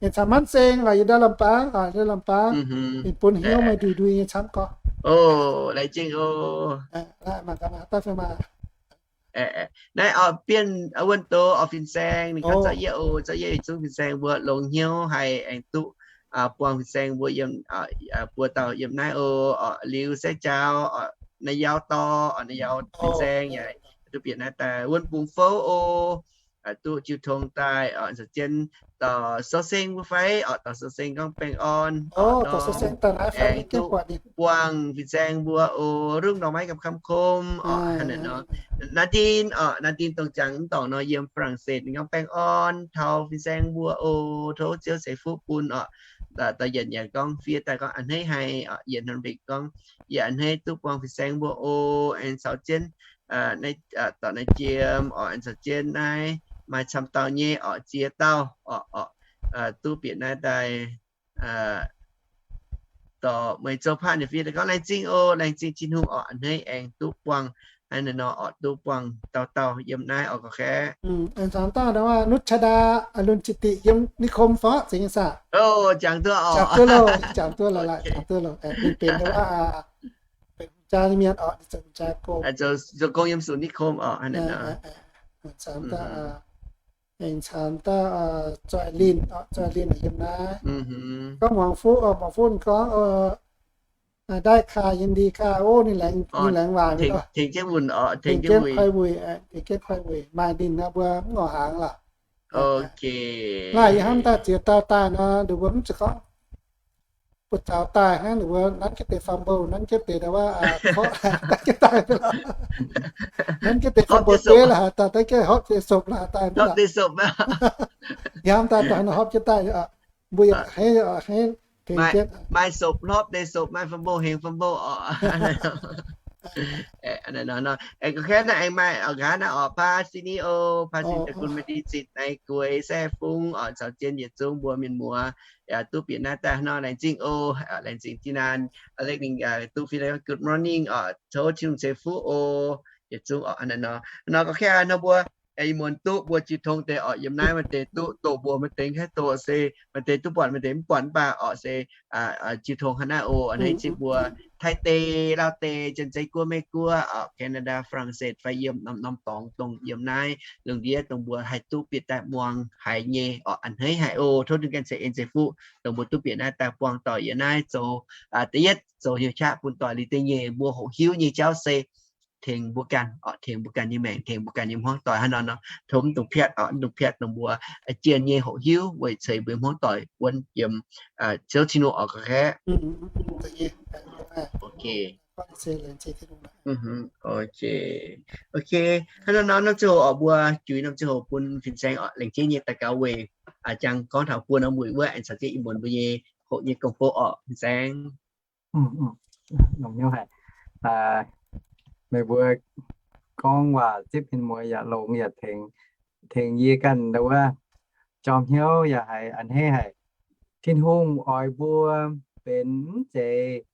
Ninh caux Manv Seng oc, yiem ndau Lamh Baang oc, ndau Lamh Baang, ninh bun hnyouv meih ndui-ndui nyei camv gorx. Laengz zingh oc. Naaiv oc, Bienh Wuonh Doz oc, fin-saeng, ninh gorngv, zorqv yie oc, zorqv yie yietc zungv fin-saeng mbuo longx hnyouv haih aengx duqv buangh fin-saeng mbuo yiem, buo dauh yiem naaiv oc. Liuz Saeqv Jaaux, Naaiv Yauv Dorh, Naaiv Yauv fin-saeng yaac duqv bieqc naaiv daaih wuonv bungx fouv oc. Duqv jiu tong daaih oc, caux jienv dorh Sou Seng mbuo fai oc, dorh Sou Seng gorngv baengh orn oc, aengx duqv buangh fin-saeng mbuo oc, รุ่งดอกไม้กับคำคม oc, hnangv naaiv nor. Nadine oc, Nadine dongh jangx mv dorngc nor yiem ฝรั่งเศส ninh gorngv baengh orn taux fin-saeng mbuo oc, tov Ziouv ceix fuqv bun oc. Dorh Yienc yaac gorngv fiev daaih gorngv a'hneiv haic oc, Yienc Hnamv Lingh gorngv yie a'hneiv duqv buangh fin-saeng mbuo oc, aengx caux jienv dorh Naaiv Jiem oc, aengx caux jienv naaiv maaih camv dauh nyei oc, ziex dauh oc, duqv bieqc naaiv daaih dorh meih zoux paah ninh fiev daaih gorngv laengz zingh oc, laengz zingh Tin-Hungh oc, a'hneiv aengx duqv buangh hnangv naaiv nor oc, duqv buangh dauh dauh yiem naaiv oc, gorqv-kaeqv. Aengx caux dauh wuov นุชดา อรุณจิตติ yiem นิคม fai? Zeiz nyei saah? Jangx duqv oc, jangx duqv loh, laaix jangx duqv loh. Ninh benx wuov, benx hungh jaa nyei mienh oc, zoux hungh jaa gong, zoux gong yiem ศูนย์นิคม oc, hnangv naaiv nor. Aengx caux dauh Zoih Linh oc, Zoih Linh yiem naaiv. Gorngv muangx fuqv oc, muangx fuqv ninh gorngv ได้ค่ะ ยินดีค่ะ oc, ninh laengz, ninh laengz waac tengx jienv wuic, tengx jienv koi wuic, tengx jienv koi wuic, maaih ninh nor mbuo mv ngorc hnaangx lorqc. Naaiv yie hnamv daaih ziex dauh daaih nor, ninh mbuo mv zuqc gorngv buoz-zaux daaih hnangv, ninh mbuo nanv jienv deix fumble, nanv jienv deix wuov, nanv jienv daaih, nanv jienv deix fumble deix la'haaix daaih, nanv jienv hopv deix sopc la'haaix daaih. Yie hnamv daaih daaih nor hopv jienv daaih oc. Mbuo yaac haiz, haiz tengx jienv maaih sopc hlopv deix sopc, maaih fam bouh hengx fam bouh oc. Aengx maaih nqa'haav naaiv oc, Paa Sini oc, Paa Sini da'gun maaih deix zitc naaiv gueix sai fungv oc, caux jienv yietc zungv mbuo mienh muoz yaac duqv bieqc naaiv daaih hnangv nor, laengz zingh oc, laengz zingh Tin An, Alex ninh duqv fih good morning oc, tov Tin-Hungh ceix fuqv oc, yietc zungv oc. Nor ga'kengx nor mbuo ih muonz duqv mbuo jiu tong deix oc, yiem naaiv maaih deix duqv doqc mbuox, maaih deix haih doqc se maaih deix duqv buatc, maaih deix mv buatc, mv baac oc se jiu tong hnangv naaiv oc. A'hneiv zipv mbuo Taiv deix, Laauv deix, Janx-Zeiz Guoqv, Meiv Guoqv oc, Canada, France fai yiem norm-norm dorngx dongh yiem naaiv lungh ndiev dongh mbuo haih duqv bieqc daaih muangx haiz nyei oc, a'hneiv haic oc. Tov Tin-Hungh ganh ceix en ceix fuqv dongh mbuo duqv bieqc naaiv daaih buangh doic yiem naaiv zoux da'yietv zoux hnyouv qaqv bun doic liuz deix nyei mbuo hoqc hiuv nyei jauv se tengx mbuo ganh oc, tengx mbuo ganh nyei maengc, tengx mbuo ganh nyei hmuangv doic hnangv nor nor. Tov mv dungx piatv oc, mv dungx piatv dongh mbuo zien nyei hoqc hiuv weic ceix mbuo hmuangv doic wuonv yiem Ziouv Tin-Hungh oc ga'kengx. Ok. Ok. Hnangv nor nor norm ziangh hoc oc, mbuo juix norm ziangh hoc bun fin-saeng oc, laengz zingh nyei daux gaux weic jangx gorngv taux buo norm wuic wuov aengx caux jienv ih muonz mbuo nyei hoqc nyei gong-bou oc, fin-saeng. Meih mbuo gorngv waac zipv mienh muoz yaac longx yaac tengx, tengx yie ganh wuov jorm hnyouv yaac haiz a'hneiv haic. Tin-Hungh oix mbuo benx mv zeiz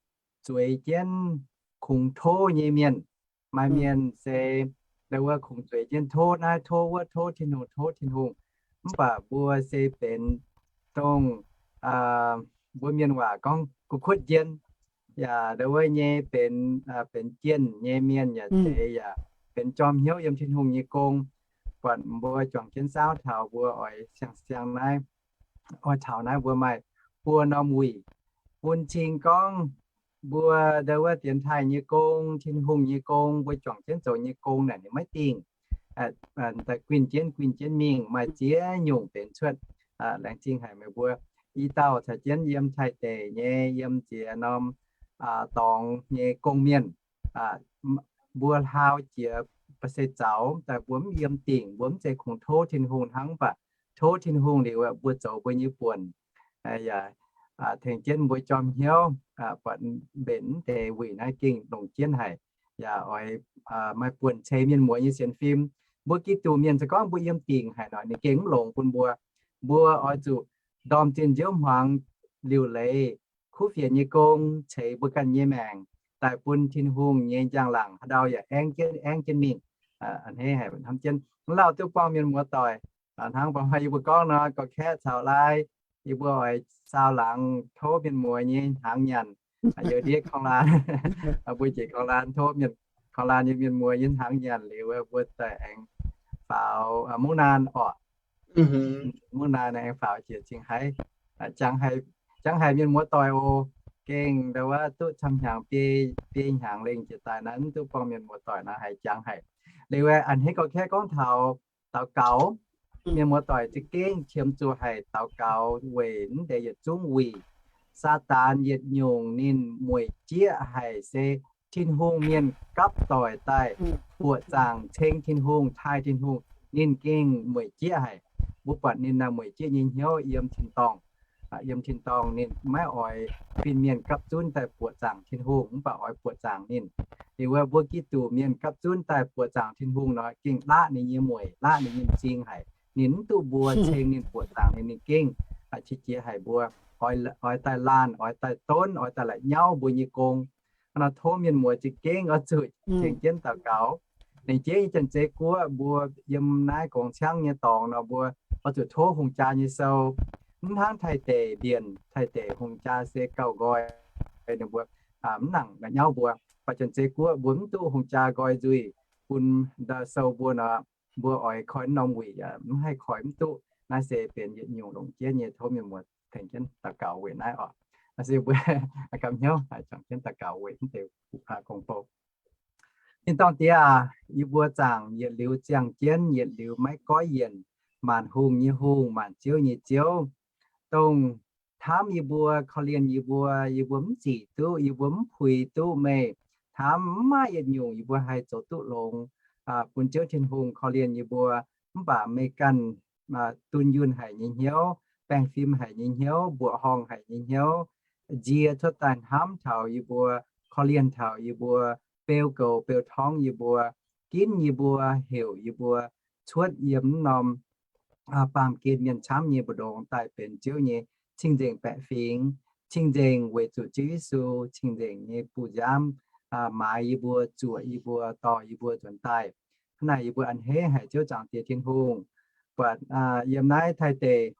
zueiz jienv kungx tov nyei mienh. Maaih mienh se wuov kungx zueiz jienv tov naaiv tov wuov, tov Tin-Hungh, tov Tin-Hungh. Mv baac mbuo se benx dongh mbuo mienh waac gorngv gu'kuotv njien, yaac wuov nyei benx, benx jienh nyei mienh yaac zeiz yaac benx jorm hnyouv yiem Tin-Hungh nyei gong. Buatc mbuo juangc jienv saauv taux mbuo oix siang-siang naaiv, oix taux naaiv mbuo maaih buo norm wuic bun cing gorngv mbuo wuov dienx taaih nyei gong, Tin-Hungh nyei gong, mbuo juangc jienv zoux nyei gong naaic ninh maiv dingh, daaih guinh jienv guinh jienv mingh, maaih ziex nyungc benx cuotv. Laengz zingh haic meih mbuo i dauh caux jienv yiem Taiv deic nyei, yiem ziex norm dorngx nyei gong-mienh, mbuo hlaau jiex ba'se zaux daaih, mbuo mv yiem dingc, mbuo mv zeiz kungx tov Tin-Hungh hnangv, mv baac tov Tin-Hungh liuz mbuo zoux mbuo nyei buonc, yaac tengx jienv mbuo jorm hnyouv, buatc mbenc mv deix wuic naaiv gengh longc jienv haic, yaac oix maaih buonc ceix mienh muoz nyei sienx fim. Mbuo Giduc mienh se gorngv mbuo yiem dingc haic nor, ninh gengh mv longx bun mbuo. Mbuo oix zuqc ndorm zinh nziouv hmuangx liuc leiz kuv fienx nyei gong ceix mbuo ganh nyei maengc daaih bun Tin-Hungh nyei njang-laangc haaix ndau yaac aengv jienv aengv jienv mingh. A'hneiv haic hnamv jienv mv lauh duqv buangh mienh muoz doic. Hnangv baac yie mbuo gorngv nor, gorx-kaeqv caux laai, yie mbuo oix saau laangz tov mienh muoz nyei hnaangx nyanc. Youz ndiev korng-laan, mbuo njiec korng-laan tov mienh, korng-laan nyei mienh muoz nyei hnaangx nyanc liuz, mbuo daaih aengx faaux mungv naan orqc. Mungv naan aengx faaux jiex cingx haiz, jangx haiz mienh muoz doic oc. Gengh ndau wuov duqv camv hnyangx biei, biei hnyangx lengh jiex daaih naaiv mv duqv buangh mienh muoz doic nor haiz jangx haic. Liuz a'hneiv gorx-kaeqv gorngv taux daux gaux, mienh muoz doic za'gengh qiemx zuqc haic daux gaux weic mv deix yietc zungv wuic. Saadaan yietc nyungc ninh mueic jieqv haic se Tin-Hungh mienh gapv doic daaih buoqc zaangc ceng Tin-Hungh, taaih Tin-Hungh, ninh gengh mueic jieqv haic. Mbuo buatc ninh naaic mueic jieqv nyei hnyouv yiem tin-dorngh. Yiem tin-dorngh ninh maiv oix fin-mienh gapv zunv daaih buoqc zaangc Tin-Hungh, mv baac oix buoqc zaangc ninh. Liuz wuov mbuo Giduc mienh gapv zunv daaih buoqc zaangc Tin-Hungh nor, gengh laqv ninh nyei mueic, laqv ninh nyei m'zing haic. Ninh mv duqv mbuo ceng ninh buoqc zaangc ninh, ninh gengh qiex jiez haic mbuo, oix daaih laanh, oix daaih donv, oix daaih la'nyauv mbuo nyei gong. Nor tov mienh muoz za'gengh oix zuqc tengx jienv daux gaux. Lengc jeiv nyei Janx-Zeiz Guoqv mbuo yiem naaiv gorngv ciangv nyei dorngx nor, mbuo oix zuqc tov hungh jaa nyei sou. Mv hnangv Taiv deic mbienc, Taiv deic hungh jaa se gauh nqoi ninh mbuo, mv nangc la'nyauv mbuo. Baac Janx-Zeiz Guoqv mbuo mv duqv hungh jaa nqoi nzuih bun sou mbuo nor, mbuo oix koi norm wuic mv haih koi mv duqv. Naaiv se benx yietc nyungc longc jienv nyei, tov mienh muoz tengx jienv daux gaux weic naaiv oc. Se mbuo gapv hnyouv juangc jienv daux gaux weic mv deix gong-bou. Tin-dorngh Diex aac, yie mbuo zaangc yietc liuz ziangh jienv, yietc liuz maiv goiv yienc, maanc hungh nyei Hungh, maanc ziouv nyei Ziouv, dongh hnamv yie mbuo, korv-lienh yie mbuo, yie mbuo mv zic duqv, yie mbuo mv puix duqv meih. Hnamv mv maaih yietc nyungc yie mbuo haih zoux duqv longx bun Ziouv Tin-Hungh korv-lienh yie mbuo. Mv baac meih ganh dunh yunh haic nyei hnyouv, baengh fim haic nyei hnyouv, mbuoqc horngh haic nyei hnyouv, nzie cuotv daaih hnamv taux yie mbuo, korv-lienh taux yie mbuo, beu goux beu torngv yie mbuo, ginv yie mbuo, heuc yie mbuo cuotv yiem mv norm baamh gen mienh camv nyei mbu'ndongx daaih benx Ziouv nyei cing-nzengc baeqc fingx, cing-nzengc weic zuqc Ziouv Yesu, cing-nzengc nyei buoz-nziaamv maaiz yie mbuo, zuoqc yie mbuo, dorh yie mbuo nzuonx daaih. Hnangv naaic yie mbuo a'hneiv haic Ziouv Zaangc Diex Tin-Hungh. Buatc yiem naaiv Taiv deic,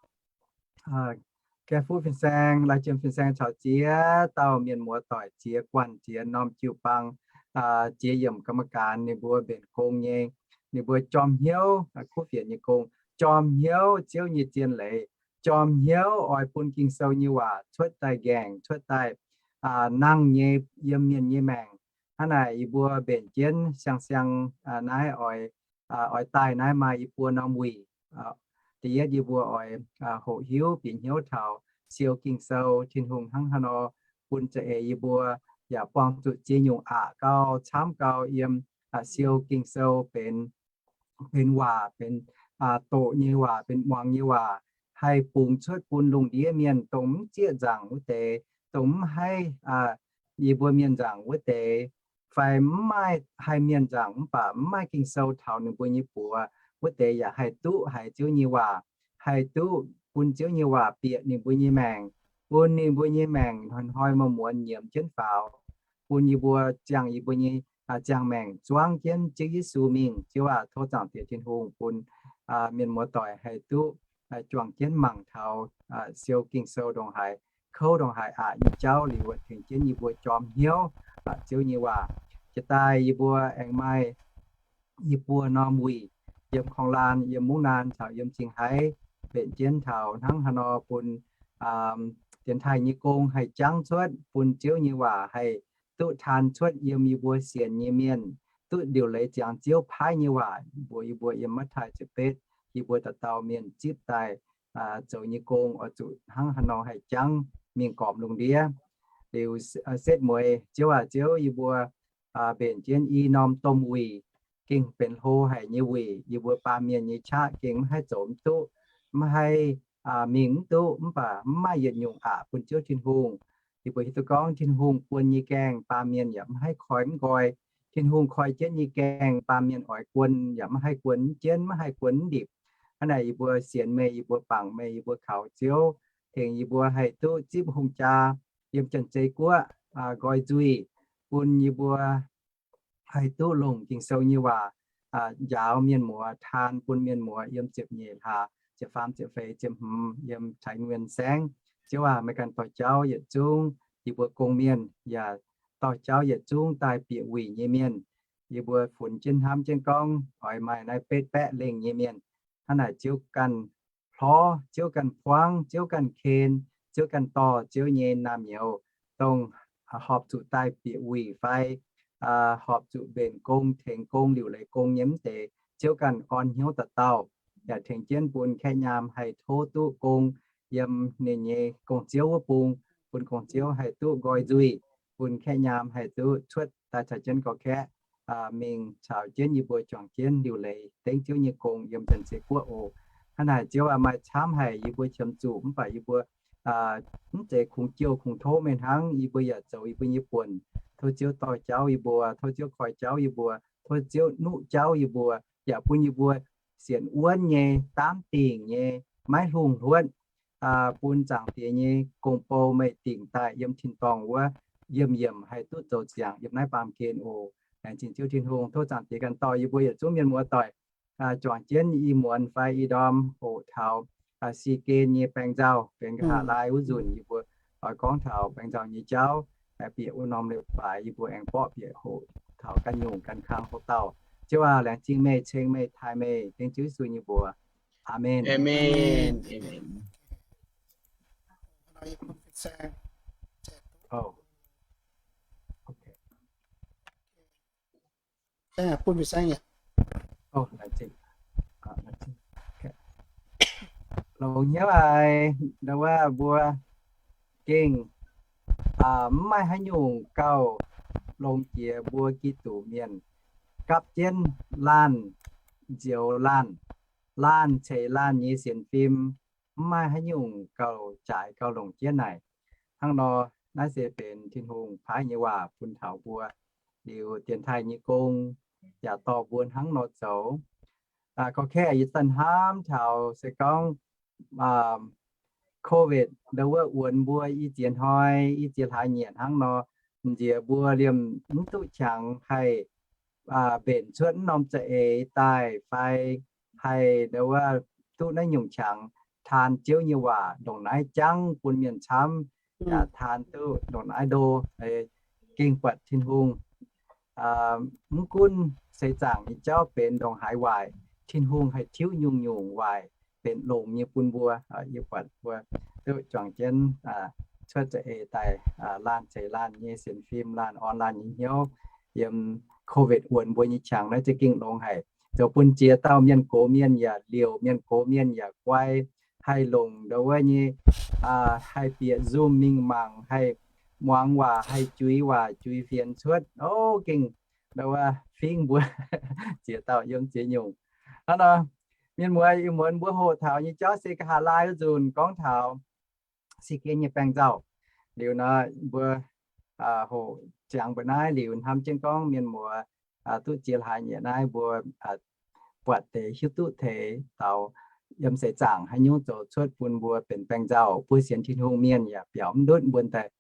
Gaeqv Fuqv Fin-Saeng, Lai Jiem Fin-Saeng caux ziex dauh mienh muoz doic, ziex guanh, ziex norm jiu-baang, ziex yiemc กรรมการ ninh mbuo mbenc gong nyei, ninh mbuo jorm hnyouv kuv fienx nyei gong, jorm hnyouv Ziouv nyei zien leiz, jorm hnyouv oix bun Ging-Sou nyei waac cuotv daaih nqaengc, cuotv daaih nangh nyei yiem mienh nyei maengc. Hnangv naaic yie mbuo mbenc jienv siang-siang naaiv oix, oix daaih naaiv maaih yie mbuo norm wuic. Da'yietv yie mbuo oix hoqc hiuv bieqc hnyouv taux siou Ging-Sou, Tin-Hungh hnangv haaix nor bun za'eix yie mbuo, yaac buangh zuqc ziex nyungc aqc gau, camv gau yiem siou Ging-Sou benx, benx waac, benx doqc nyei waac, benx muangx nyei waac, haih bungx cuotv bun lungh ndiev mienh, dongh mv zieqv nzaangc wuov deix, dongh mv haih, yie mbuo mienh nzaangc wuov deix, fai mv maaih haih mienh nzaangc mv baac mv maaih Ging-Sou taux ninh mbuo nyei buoz wuov deix yaac haih duqv haiz Ziouv nyei waac, haih duqv bun Ziouv nyei waac bieqc ninh mbuo nyei maengc, bun ninh mbuo nyei maengc hnoi-hnoi muonz-muonz nyiemz jienv faaux, bun yie mbuo ziangh yie mbuo nyei ziangh maengc zuangv jienv Ziouv Yesu mingh. Ziouv aac, tov Zaangc Diex Tin-Hungh bun mienh muoz doic haih duqv juangc jienv mangc taux siou Ging-Sou ndongc haaix, kouv ndongc haaix aqc nyei jauv liuz, tengx jienv yie mbuo jorm hnyouv Ziouv nyei waac. Jiex daaih yie mbuo aengx maaih yie mbuo norm wuic yiem Korng-Laan, yiem Mungv Naan caux yiem Zingh Haaix, mbenc jienv taux hnangv haaix nor bun dienx taaih nyei gong haih jangv cuotv, bun Ziouv nyei waac haih duqv taan cuotv yiem yie mbuo sienx nyei mienh, duqv liuc leiz ziangx Ziouv paaiv nyei waac mbuox yie mbuo yiem Matv^taai ziepc betv, yie mbuo dauh dauh mienh zipv daaih zoux nyei gong oix zuqc hnangv haaix nor haih jangv mingh gormx lungh ndiev. Liuz setv mueiz, Ziouv aac, Ziouv, yie mbuo mbenc jienv i norm domh wuic, gengh benx hlo haic nyei wuic. Yie mbuo baamh mienh nyei qaqv gengh mv haih zoux mv duqv, mv haih mingh mv duqv, mv baac mv maaih yietc nyungc aqc bun Ziouv Tin-Hungh. Yie mbuo hiuv duqv gorngv Tin-Hungh buon nyei gaengh baamh mienh yaac mv haih koi mv nqoi. Tin-Hungh koi jienv nyei gaengh baamh mienh oix guon yaac mv haih guon mv jienv, mv haih guon mv ndipc. Hnangv naaic yie mbuo sienx meih, yie mbuo bangc meih, yie mbuo kaux Ziouv, tengx yie mbuo haih duqv zipv hungh jaa yiem Janx-Zei Guoqv nqoi nzuih, bun yie mbuo haih duqv longc Ging-Sou nyei waac njaaux mienh muoz, taan bun mienh muoz yiem ziepc nyeic hlaax, ziepc faam, ziepc feix, ziepc hmz yiem Taiv Nguyen Saengv. Ziouv aac, meih ganh dorh jauv yietc zungv yie mbuo gong mienh, yaac dorh jauv yietc zungv daaih bieqc wuic nyei mienh. Yie mbuo funx jienv hnamv jienv gorngv oix maaih naaiv betv baeqv lengh nyei mienh. Hnangv naaic Ziouv ganh hlorv, Ziouv ganh buangv, Ziouv ganh ken, Ziouv ganh dorh Ziouv nyei naamh nyouz, dongh horpc zuqc daaih bieqc wuic fai horpc zuqc mbenc gong, tengx gong, liuc leiz gong nyei mv deix, Ziouv ganh orn hnyouv dauh dauh, yaac tengx jienv bun kaeqv nyaam haih tov duqv gong yiem ninh nyei gong-ziouv wuov bung, bun gong-ziouv haih duqv nqoi nzuih, bun kaeqv nyaam haih duqv cuotv daaih caux jienv gorx-kaeqv mingh caux jienv yie mbuo juangc jienv liuc leiz dengv Ziouv nyei gong yiem Janx-Zei Guoqv oc. Hnangv naaic Ziouv aac, maaih camv haic yie mbuo qiemx zuqc, mv baac yie mbuo mv zeiz kungx jouh kungx tov meih hnangv. Yie mbuo yaac zoux yie mbuo nyei buonc. Tov Ziouv dorh jauv yie mbuo, tov Ziouv koi jauv yie mbuo, tov Ziouv nuqv jauv yie mbuo, yaac bun yie mbuo sienx wuonv nyei, daamv dingc nyei, maiv hlungh hluotv, bun Zaangc Diex nyei gong-bou meih dingc daaih yiem tin-dorngh wuov yiemh yiemc haih duqv zoux ziangx yiem naaiv baamh gen oc. Laengz zingh Ziouv Tin-Hungh. Tov Zaangc Diex ganh dorh yie mbuo yietc zungv mienh muoz doic juangc jienv i muonz fai i ndorm hoqc taux si gen nyei baeng nzauh, benx nqa'haav laai wuov nzunc yie mbuo oix gorngv taux baeng nzauh nyei jauv, bieqc wuov norm leiz-baaix yie mbuo aengx mborqv bieqc hoqc taux ganh nyungc ganh kang hlo dauh. Ziouv aac, laengz zingh meih, ceng meih, taaih meih, dengv Ziouv Yesu nyei mbuox. Aamen. Longx hnyouv haic, ndau wuov mbuo gengh mv maaih haaix nyungc gauh longx jiex mbuo Giduc mienh gapv jienv laanh nzioux laanh, laanh ceix laanh nyei sienx fim, mv maaih haaix nyungc gauh jaaix gauh longc jienv naaic. Hnangv nor, naaiv se benx Tin-Hungh paaiv nyei waac bun taux mbuo. Liuz dienx taaih nyei gong yaac dorh mbuo hnangv nor zoux. Gorqv-kaeqv yie zanc hnamv taux se gorngv COVID ndau wuov wuonx mbuo i ziex hnoi, i ziex hlaax nyieqc hnangv nor, nziex mbuo liemh mv duqv qangx haih mbenc cuotv mv norm za'eix daaih fai haih ndau wuov duqv naaiv nyungc qangx taan Ziouv nyei waac ndongc naaiv jangv bun mienh camv, yaac taan duqv ndongc naaiv ndo, gengh buatc Tin-Hungh. Mv gunv seix zaangc nyei jauv benx ndongc haaix waaic, Tin-Hungh haih tiuv nyungc-nyungc waaic benx longx nyei bun mbuo. Yie buatc mbuo duqv juangc jienv cuotv za'eix daaih laanh ceix laanh nyei sienx fim, laanh orn laanh nyei hnyouv yiem COVID wuonx mbuo nyei qangx naaiv za'gengh longx haic, zoux bun ziex dauh mienh gox mienh yaac liouc, mienh gox mienh yaac guai, haih longc ndau wuov nyei, haih bieqc Zoom mingh mangc, haih muangx waac, haih juix waac, juix fienx cuotv. O, gengh ndau wuov fingv mbuo ziex dauh yiem ziex nyungc. Hnangv nor, mienh muoz, ih muonz mbuo hoqc taux nyei jauv se nqa'haav laai wuov nzunc gorngv taux si gen nyei baengc nzauh. Liuz nor mbuo hoqc ziangx mbuo naaiv liuz hnamv jienv gorngv mienh muoz duqv ziex hlaax nyieqc naaiv mbuo buatc deix hiuv duqv teix taux yiem seix zaangc haaix nyungc zoux cuotv bun mbuo benx baengc nzauh, mbuo sienx Tin-Hungh mienh yaac biaux mv ndutv mbuo daaih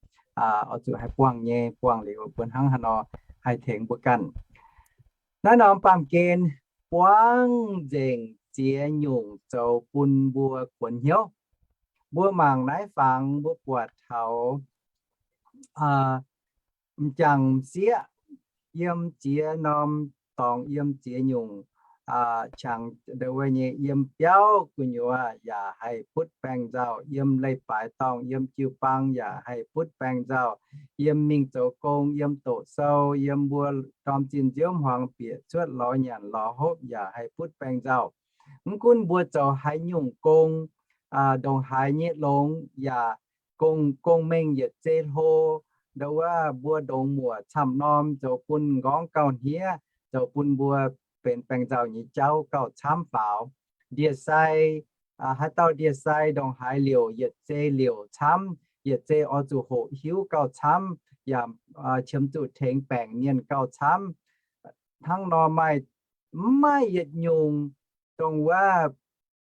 oix zuqc haih buangh nyei, buangh liuz mbuo hnangv haaix nor haih tengx mbuo ganh. Naaiv norm baamh gen buangv nzengc ziex nyungc zoux bun mbuo kuonx hnyouv. Mbuo mangc naaiv fangx mbuo buatc taux m'jangc m'sieqv yiem ziex norm dorngx, yiem ziex nyungc qangx ndau wuov nyei, yiem biauv gu'nyuoz yaac haih butv baengc nzauh, yiem leiz-baaix dorngh, yiem jiu-baang yaac haih butv baengc nzauh, yiem mingh zoux gong, yiem doqc sou, yiem mbuo ndorm zinh nziouv hmuangx bieqc cuotv lorz nyanc lorz hopv yaac haih butv baengc nzauh. Mv gunv mbuo zoux haaix nyungc gong, ndongc haaix nyei longx yaac gong, gong-mengh yietc zei hlo, ndau wuov mbuo ndongc muoc camv norm zoux bun m'nqorngv gauh hniev, zoux bun mbuo benx baengc nzauh nyei jauv gauh camv faaux. Ndie-sai, haaix dauh ndie-sai ndongc haaix liouc yietc zei liouc camv, yietc zei oix zuqc hoqc hiuv gauh camv, yaac qiemx zuqc tengx baengc mienh gauh camv. Hnangv nor maaih, mv maaih yietc nyungc dongh wuov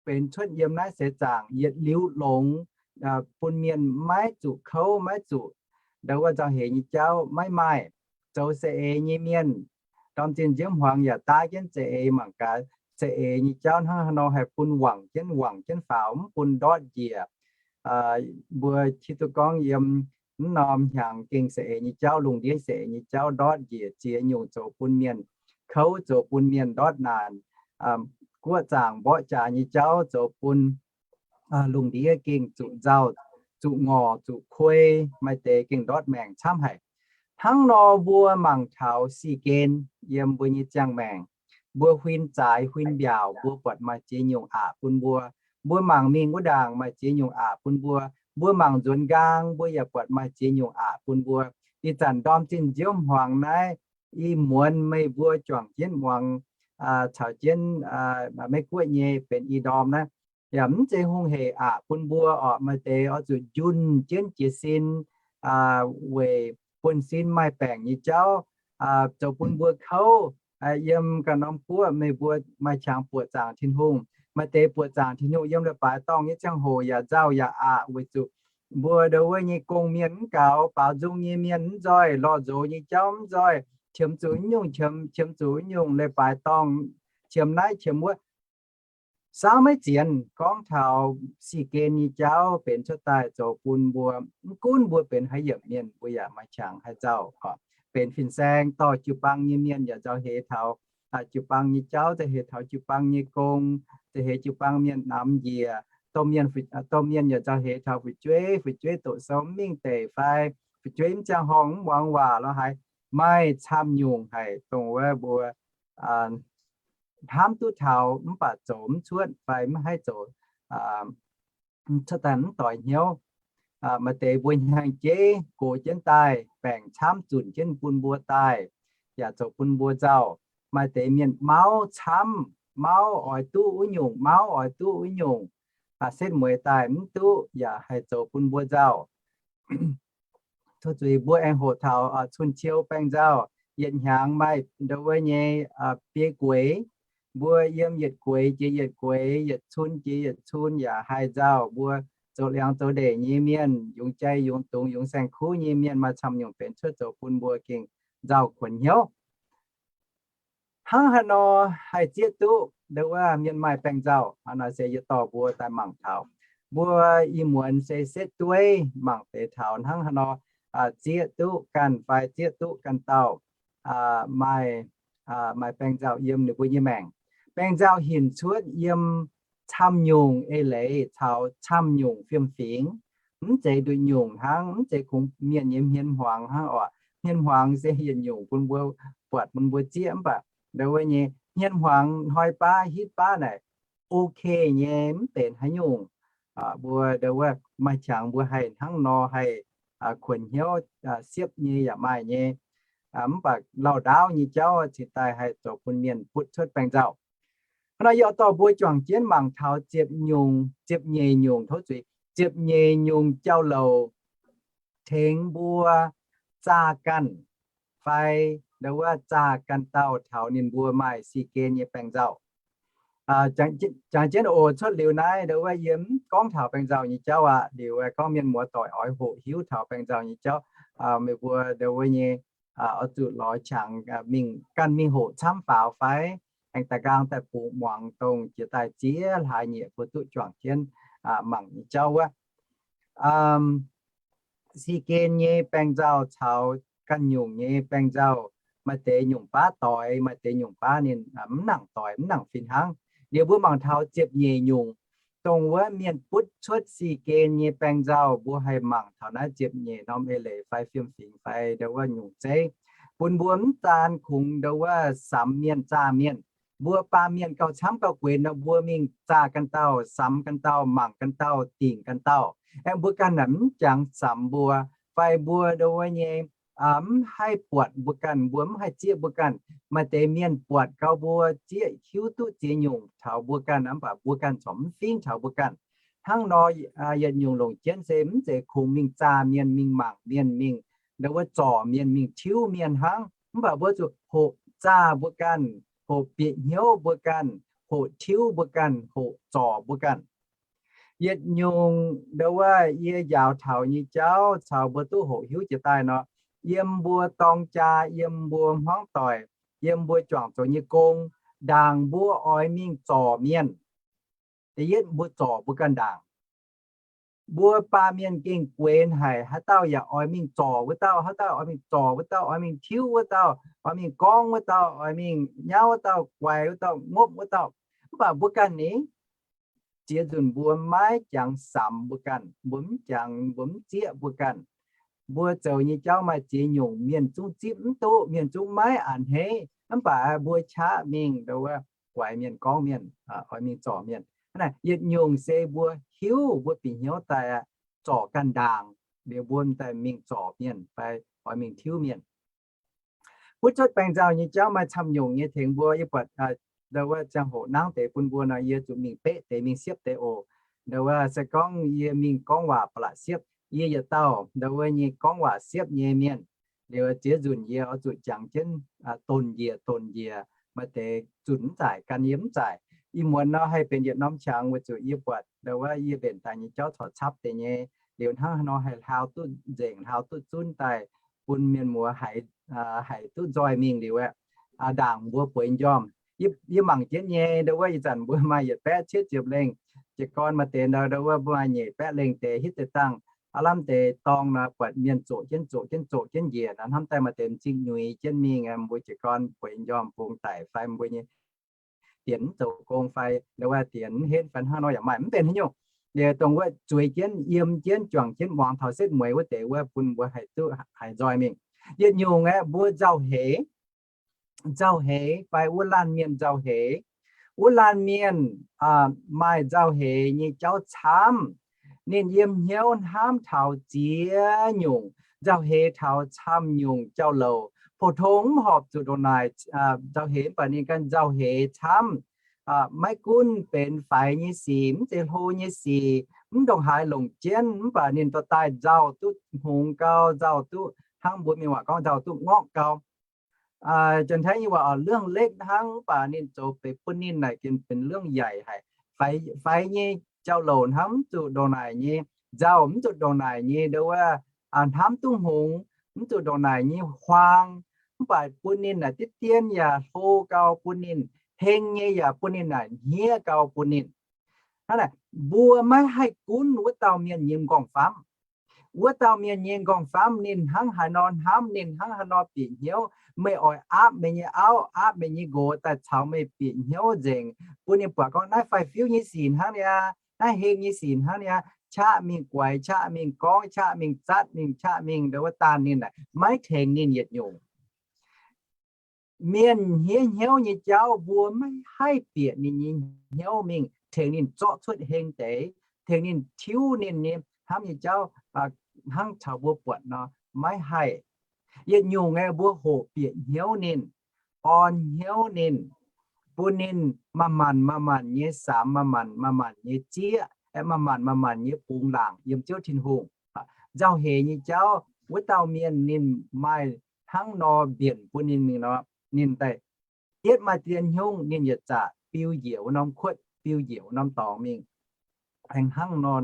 benx cuotv yiem naaiv seix zaangc yietc liuz longx, bun mienh maiv zuqc kouv, maiv zuqc ndau wuov nzauh heix nyei jauv maiv maaih. Zoux za'eix nyei mienh, ndorm zinh nziouv hmuangx yaac daav jienv za'eix mangc gaax, za'eix nyei jauv hnangv haaix nor haih bun wangc jienv, wangc jienv faaux, mv bun ndortv njiec. Mbuo hiuv duqv gorngv yiem mv norm hnyangx gengh za'eix nyei jauv, lungh ndiev za'eix nyei jauv ndortv njiec ziex nyungc zoux bun mienh kouv, zoux bun mienh ndortv naanc. Guoqv zaangc mborqv jaax nyei jauv zoux bun lungh ndiev gengh zuqc nzauh, zuqc ngorc, zuqc kuei, maaih deix gengh ndortv maengc camv haic. Hnangv nor mbuo mangc taux si gen yiem mbuo nyei ziangh maengc, mbuo huin zaaix huin mbiaauc, mbuo buatc maaih ziex nyungc aqc bun mbuo. Mbuo mangc mingh wuov ndaangc maaih ziex nyungc aqc bun mbuo. Mbuo mangc nzuonx nqaang, mbuo yaac buatc maaih ziex nyungc aqc bun mbuo. Ih zanc ndorm zinh nziouv hmuangx naaiv, ih muonz meih mbuo juangc jienv muangx caux jienv Meiv Guoqv nyei benx i ndorm naaiv, yaac mv zeiz hungh hec aqc bun mbuo orqc. Maaih deix oix zuqc njunh jienv jiez sin weic buonv-sin maaih baengc nyei jauv zoux bun mbuo kouv. Yiem ganh norm guoqv meih mbuo maaih qangx buoqc zaangc Tin-Hungh. Maaih deix buoqc zaangc Tin-Hungh yiem leiz-baaix dorngh nyei ziangh hoc yaac nzauh yaac aqc weic zuqc mbuo ndau wuov nyei gong-mienh mv gaux, baaux nzung nyei mienh mv nzoih, lorh nzox nyei jauv mv nzoih, qiemx zuqc nyungc, qiemx zuqc nyungc leiz-baaix dorngh, qiemx naaiv qiemx wuov. Saauv maiv zienx gorngv taux si gen nyei jauv benx cuotv daaih zoux bun mbuo, mv gunv mbuo benx haaix yiemc mienh, mbuo yaac maaih qangx haih nzauh. Benx fin-saeng dorh jiu-baang nyei mienh yaac nzauh heix taux jiu-baang nyei jauv, nzauh heix taux jiu-baang nyei gong, nzauh heix jiu-baang mienh namx njiec, domh mienh, domh mienh yaac nzauh heix taux fu'jueiv, fu'jueiv doqc sou mv mingh deic fai fu'jueiv mv ziangh horngh mv muangx waac lorz haaix. Maaih camv nyungc haic dongh wuov mbuo hnamv duqv taux mv baac zoux mv cuotv fai mv haih zoux cuotv daaih mv doix hnyouv. Maaih deix mbuo hnyangx-jeiv gox jienv daaih baengc camv zunc jienv bun mbuo daaih, yaac zoux bun mbuo nzauh. Maaih deix mienh mauv camv, mauv oix duqv wuov nyungc, mauv oix duqv wuov nyungc, setv mueiz daaih mv duqv yaac haih zoux bun mbuo nzauh. Tov zuiz mbuo aengx hoqc taux cun-ciou baeng nzauh. Yietc hnyangx maaih ndo wuov nyei biei gueix. Mbuo yiem yietc gueix jiex yietc gueix, yietc cun jiex yietc cun yaac haih nzauh. Mbuo zoux liangx zoux ndeic nyei mienh, yungz jai yungz dungz yungz saeng-kuv nyei mienh maaih camv nyungc benx cuotv zoux bun mbuo gengh nzauh kuonx hnyouv. Hnangv haaix nor haih zieqv duqv ndo wuov mienh maaih baeng nzauh? Hnangv nor se yie dorh mbuo daaih mangc taux. Mbuo ih muonz se setv dueiv mangc deix taux hnangv haaix nor zieqv duqv ganh fai zieqv duqv ganh dauh maaih, maaih baeng nzauh yiem ninh mbuo nyei maengc. Baeng nzauh hinc cuotv yiem camv nyungc eix leiz caux camv nyungc fiem-fingx. Mv zeiz nduqc nyungc hnangv, mv zeiz kungx mienh nyei hmien hmuangx hnangv oc. Hmien hmuangx se yietc nyungc bun mbuo buatc, bun mbuo zieqv. Mv baac ndo wuov nyei hmien hmuangx hnoi baav hitv baav naaic ok nyei, mv benx haaix nyungc. Mbuo ndo wuov maaih qangx mbuo haih hnangv nor haih kuonx hnyouv siepv nyei yaac maaih nyei. Mv baac lauh ndaauv nyei jauv cingx daaih haih zoux bun mienh butv cuotv baeng nzauh. Hnangv nor yie dorh mbuo juangc jienv mangc taux ziepc nyungc, ziepc nyeic nyungc, tov zuiz, ziepc nyeic nyungc jauv-louc tengx mbuo zaah ganh fai ndo wuov zaah ganh dauh taux ninh mbuo maaih si gen nyei baeng nzauh. Jangx jienv oc, cuotv liuz naaiv ndo wuov yie mv gorngv taux baeng nzauh nyei jauv aqv. Liuz gorngv mienh muoz doic oix hoqc hiuv taux baeng nzauh nyei jauv, meih mbuo ndo wuov nyei oix zuqc lorz qangx mingh ganh mingh hoqc camv faaux fai aengx daaih nqaang daaih bungx muangx dongh jiex daaih ziex hlaax nyieqc mbuo duqv juangc jienv mangc nyei jauv wuov. Si gen nyei baeng nzauh caux ganh nyungc nyei baeng nzauh, maaih deix nyungc baav doix, maaih deix nyungc baav ninh mv nangc doix, mv nangc fih hnangv. Liuz mbuo mangc taux ziepc nyeic nyungc, dongh wuov mienh butv cuotv si gen nyei baeng nzauh, mbuo haih mangc taux naaiv ziepc nyeic norm eix leiz fai fiem-fingx fai ndo wuov nyungc zeiv, bun mbuo mv zaan kungx ndo wuov samx mienh zaah mienh. Mbuo baamh mienh gauh camv gauh guenx nor, mbuo mingh zaah ganh dauh, samx ganh dauh, mangc ganh dauh, dingc ganh dauh. Aengx mbuo ganh naaic mv jangx samx mbuo, fai mbuo ndo wuov nyei mv haih buatc mbuo ganh, mbuo mv haih zieqv mbuo ganh. Maaih deix mienh buatc gau mbuo, zieqv hiuv duqv ziex nyungc taux mbuo ganh, mv baac mbuo ganh corc mv fingx taux mbuo ganh. Hnangv nor yietc nyungc longc jienv se mv zeiz kungx mingh zaah mienh, mingh mangc mienh, mingh ndo wuov zorc mienh, mingh tiuv mienh hnangv. Mv baac mbuo zuqc hoqc zaah mbuo ganh, hoqc bieqc hnyouv mbuo ganh, hoqc tiuv mbuo ganh, hoqc zorc mbuo ganh. Yietc nyungc ndo wuov yie njaaux taux nyei jauv caux mbuo duqv hoqc hiuv jiex daaih nor, yiem mbuo dorng jaa, yiem mbuo hmuangv doic, yiem mbuo juangc zoux nyei gong, ndaangc mbuo oix mingh zorc mienh. Da'yietv mbuo zorc mbuo ganh ndaangc. Mbuo baamh mienh gengh guenx haic, haaix dauh yaac oix mingh zorc wuov dauh, haaix dauh oix mingh zorc wuov dauh, oix mingh tiuv wuov dauh, oix mingh gorngv wuov dauh, oix mingh nyauv wuov dauh, guaix wuov dauh, ngopv wuov dauh. Mv baac mbuo ganh ni, ziex nzunc mbuo maiv jangx samx mbuo ganh, mbuo mv jangx, mbuo mv zieqv mbuo ganh. Mbuo zoux nyei jauv maaih ziex nyungc, mienh zungv zipv mv duqv, mienh zungv maiv a'hneiv, mv baac mbuo qaqv mingh ndo wuov guaix mienh, gorngv mienh, oix mingh zorc mienh. Hnangv naaic yietc nyungc se mbuo hiuv, mbuo bieqc hnyouv daaih zorc ganh ndaangc, liuz mbuo daaih mingh zorc mienh fai oix mingh tiuv mienh. Butv cuotv baengc nzauh nyei jauv maaih camv nyungc nyei tengx mbuo. Yie buatc ndo wuov ziangh hoc nangv deix bun mbuo nor, yie zuqc mingh beqv deix, mingh siepv deix oc. Ndo wuov se gorngv yie mingh gorngv waac ba'laqc siepv, yie yietc dauh ndo wuov nyei gorngv waac siepv nyei mienh. Liuz ziex nzunc yie oix zuqc jangx jienv, donc njiec donc njiec, maaih deix zunc mv zaaic, gan yie mv zaaic. Ih muonz nor haih benx yietc norm qangx weic zuqc yie buatc ndo wuov yie mbenc daaih nyei jauv corc capv deix nyei. Liuz hnangv haaix nor haih hlaau duqv nzengc, hlaau duqv zunv daaih bun mienh muoz haiz, haiz duqv nzoih mingh liuz aeqv, ndaangc mbuo bueix njormh. Yie mangc jienv nyei, ndo wuov ih zanc mbuo maaih yietc baeqv cietv ziepc lengh. Jiez gorn maaih deix ndo wuov mbuo maaih nyeic baeqv lengh deix hitv deix dangh. Aav lamh deix dorngh nor buatc mienh zoqc jienv zoqc jienv zoqc jienv njiec nor, hnamv daaih maaih deix m'zing nyuix jienv mingh, mbuo jiez gorn bueix njormh bungx daic fai mbuo nyei dienx mv zoux gong fai ndo wuov dienx mv henv fai hnangv nor yaac maaih, mv benx haaix nyungc. Liuz dongh wuov zueiz jienv, yiem jienv, juangc jienv muangx taux setv mueiz wuov deix wuov bun mbuo haih duqv haiz nzoih mingh. Yietc nyungc aeqv, mbuo nzauh heix, nzauh heix fai wuov laanh mienh nzauh heix. Wuov laanh mienh maaih nzauh heix nyei jauv camv. Ninh yiem hnyouv hnamv taux ziex nyungc, nzauh heix taux camv nyungc jauv-louc. Pou-tong mv horpc zuqc ndongc naaic nzauh heix, mv baac ninh ganh nzauh heix camv. maiv gunv benx faix nyei sic, mv zeiz hlo nyei sic, mv ndongc haaix longc jienv, mv baac ninh dorh daaih nzauh duqv hngongx gau, nzauh duqv hnangv mbuo mienh waac gorngv nzauh duqv ngorqv gau. Janx-Taiv nyei waac oix เรื่องเล็ก hnangv, mv baac ninh zoux benx bun ninh naaic gengh benx เรื่องใหญ่ haic. Faix nyei jauv-louc hnamv mv zuqc ndongc naaic nyei nzauh, mv zuqc ndongc naaic nyei ndo wuov, hnamv duqv hngongx, mv zuqc ndongc naaic nyei huaang, mv baac bun ninh naaic diqv dien yaac hlo gau, bun ninh heng nyei yaac bun ninh naaic hniev gau bun ninh. Hnangv naaic, mbuo maiv haih gunv wuov dauh mienh nyei m'nqorngv-famv. Wuov dauh mienh nyei m'nqorngv-famv ninh hnangv haaix nor hnamv, ninh hnangv haaix nor bieqc hnyouv, meih oix aapv meih nyei auv, aapv meih nyei nqox daaih caux meih bieqc hnyouv nzengc, bun ninh buatc gorngv naaiv faix-fiuv nyei sic hnangv niaa, naaiv heng nyei sic hnangv niaa, qaqv mingh guaix, qaqv mingh gorngv, qaqv mingh zatv, mingh qaqv mingh ndo wuov daanh ninh naaic maiv tengx ninh yietc nyungc. Mienh hniev hnyouv nyei jauv mbuo maiv haih bieqc ninh nyei hnyouv mingh tengx ninh zorqv cuotv heng deix, tengx ninh tiuv ninh nyei hnamv nyei jauv, hnangv taux mbuo buatc nor, maiv haih. Yietc nyungc aeqv, mbuo hoqc bieqc hnyouv ninh, orn hnyouv ninh, bun ninh maaih maanc maaih maanc nyei samx, maaih maanc maaih maanc nyei zieqv, aeqv, maaih maanc maaih maanc nyei bungx laangc yiem Ziouv Tin-Hungh. Nzauh heix nyei jauv, wuov dauh mienh ninh maaih hnangv nor mbienc bun ninh mingh nor, ninh daaih yietv maaih dien hnyungv ninh yietc zaqc biu njiec wuov norm kuotv, biu njiec wuov norm dorngx mingh. Aengx hnangv nor,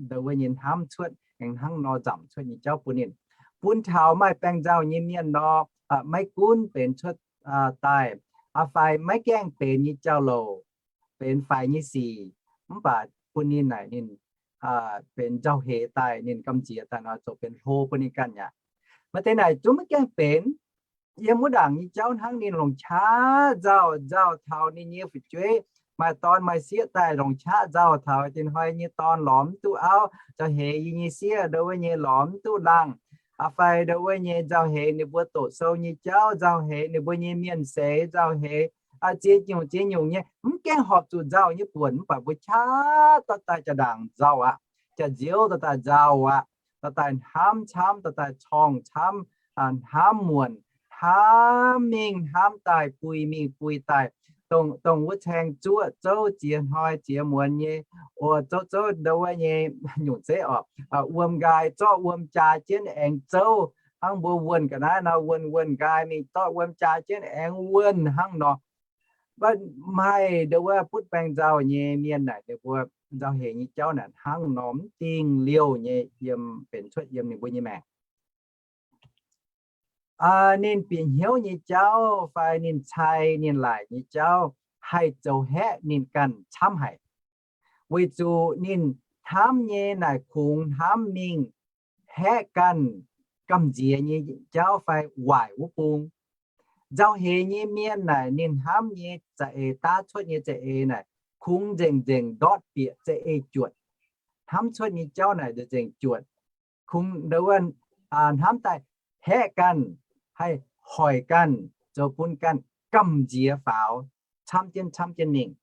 ndo wuov nyei hnamv cuotv, aengx hnangv nor nzamc cuotv nyei jauv bun ninh. Bun taux maaih baengh nzauh nyei mienh nor, maiv gunv benx cuotv daaih, fai maiv gaengh benx nyei jauv-louc, benx faix nyei sic, mv baac bun ninh naaic ninh benx nzauh heix daaih, ninh gamh nziex daaih nor, zoux benx hlo bun ninh ganh aqv. Maaih deix naaic zungv maiv gaengh benx. Yiem wuov ndaangc nyei jauv hnangv ninh longc qaqv nzauh, nzauh taux ninh nyei fu'jueiv maaih dorn maaih sieqv daaih, longc qaqv nzauh taux diex hnoi nyei dorn lorz mv duqv auv, nzauh heix yie nyei sieqv ndo wuov nyei lorz mv duqv laangh, fai ndo wuov nyei nzauh heix ninh mbuo doqc sou nyei jauv, nzauh heix ninh mbuo nyei mienh seix, nzauh heix ziex nyungc ziex nyungc nyei, mv gaengh horpc zuqc nzauh nyei buonc, mv baac mbuo qaqv dorh daaih jaa-ndaangc nzauh aqv, jaa-nziouv dorh daaih nzauh aqv, dorh daaih hnamv camv, dorh daaih corngh camv, hnamv muonc, hnamv mingh hnamv daaih, buix mingh buix daaih, dongh wuov caeng zuoqv zouv ziex hnoi ziex muonz nyei, oix zouv zouv ndo wuov nyei nyungc zeiv oc, wuom nqaai zorqv wuom jaa jienv aengx zouv, hnangv mbuo wuonh ga'naaiv nor, wuonh wuonh nqaai mingh zorqv wuom jaa jienv aengx wuonh hnangv nor. Mv baac maaih ndo wuov butv baengh nzauh nyei mienh naaic, ninh mbuo nzauh heix nyei jauv naaic hnangv nor mv dingh liouh nyei yiem benx cuotv yiem ninh mbuo nyei maengc. Ninh bieqc hnyouv nyei jauv fai ninh cai ninh laaic nyei jauv haih zoux haeqv ninh ganh camv haic, weic zuqc ninh hnamv nyei naaic kungx hnamv mingh haeqv ganh gamh nziex nyei jauv fai waaic wuov bung. Nzauh heix nyei mienh naaic ninh hnamv nyei za'eix, daav cuotv nyei za'eix naaic kungx nzengc nzengc ndortv bieqc za'eix juotc. Hnamv cuotv nyei jauv naaic nzengc nzengc juotc. Kungx ndo wuov hnamv daaih haeqv ganh, haih hoic ganh, zoux bun ganh gamh nziex faaux, camv jienv camv jienv mingh.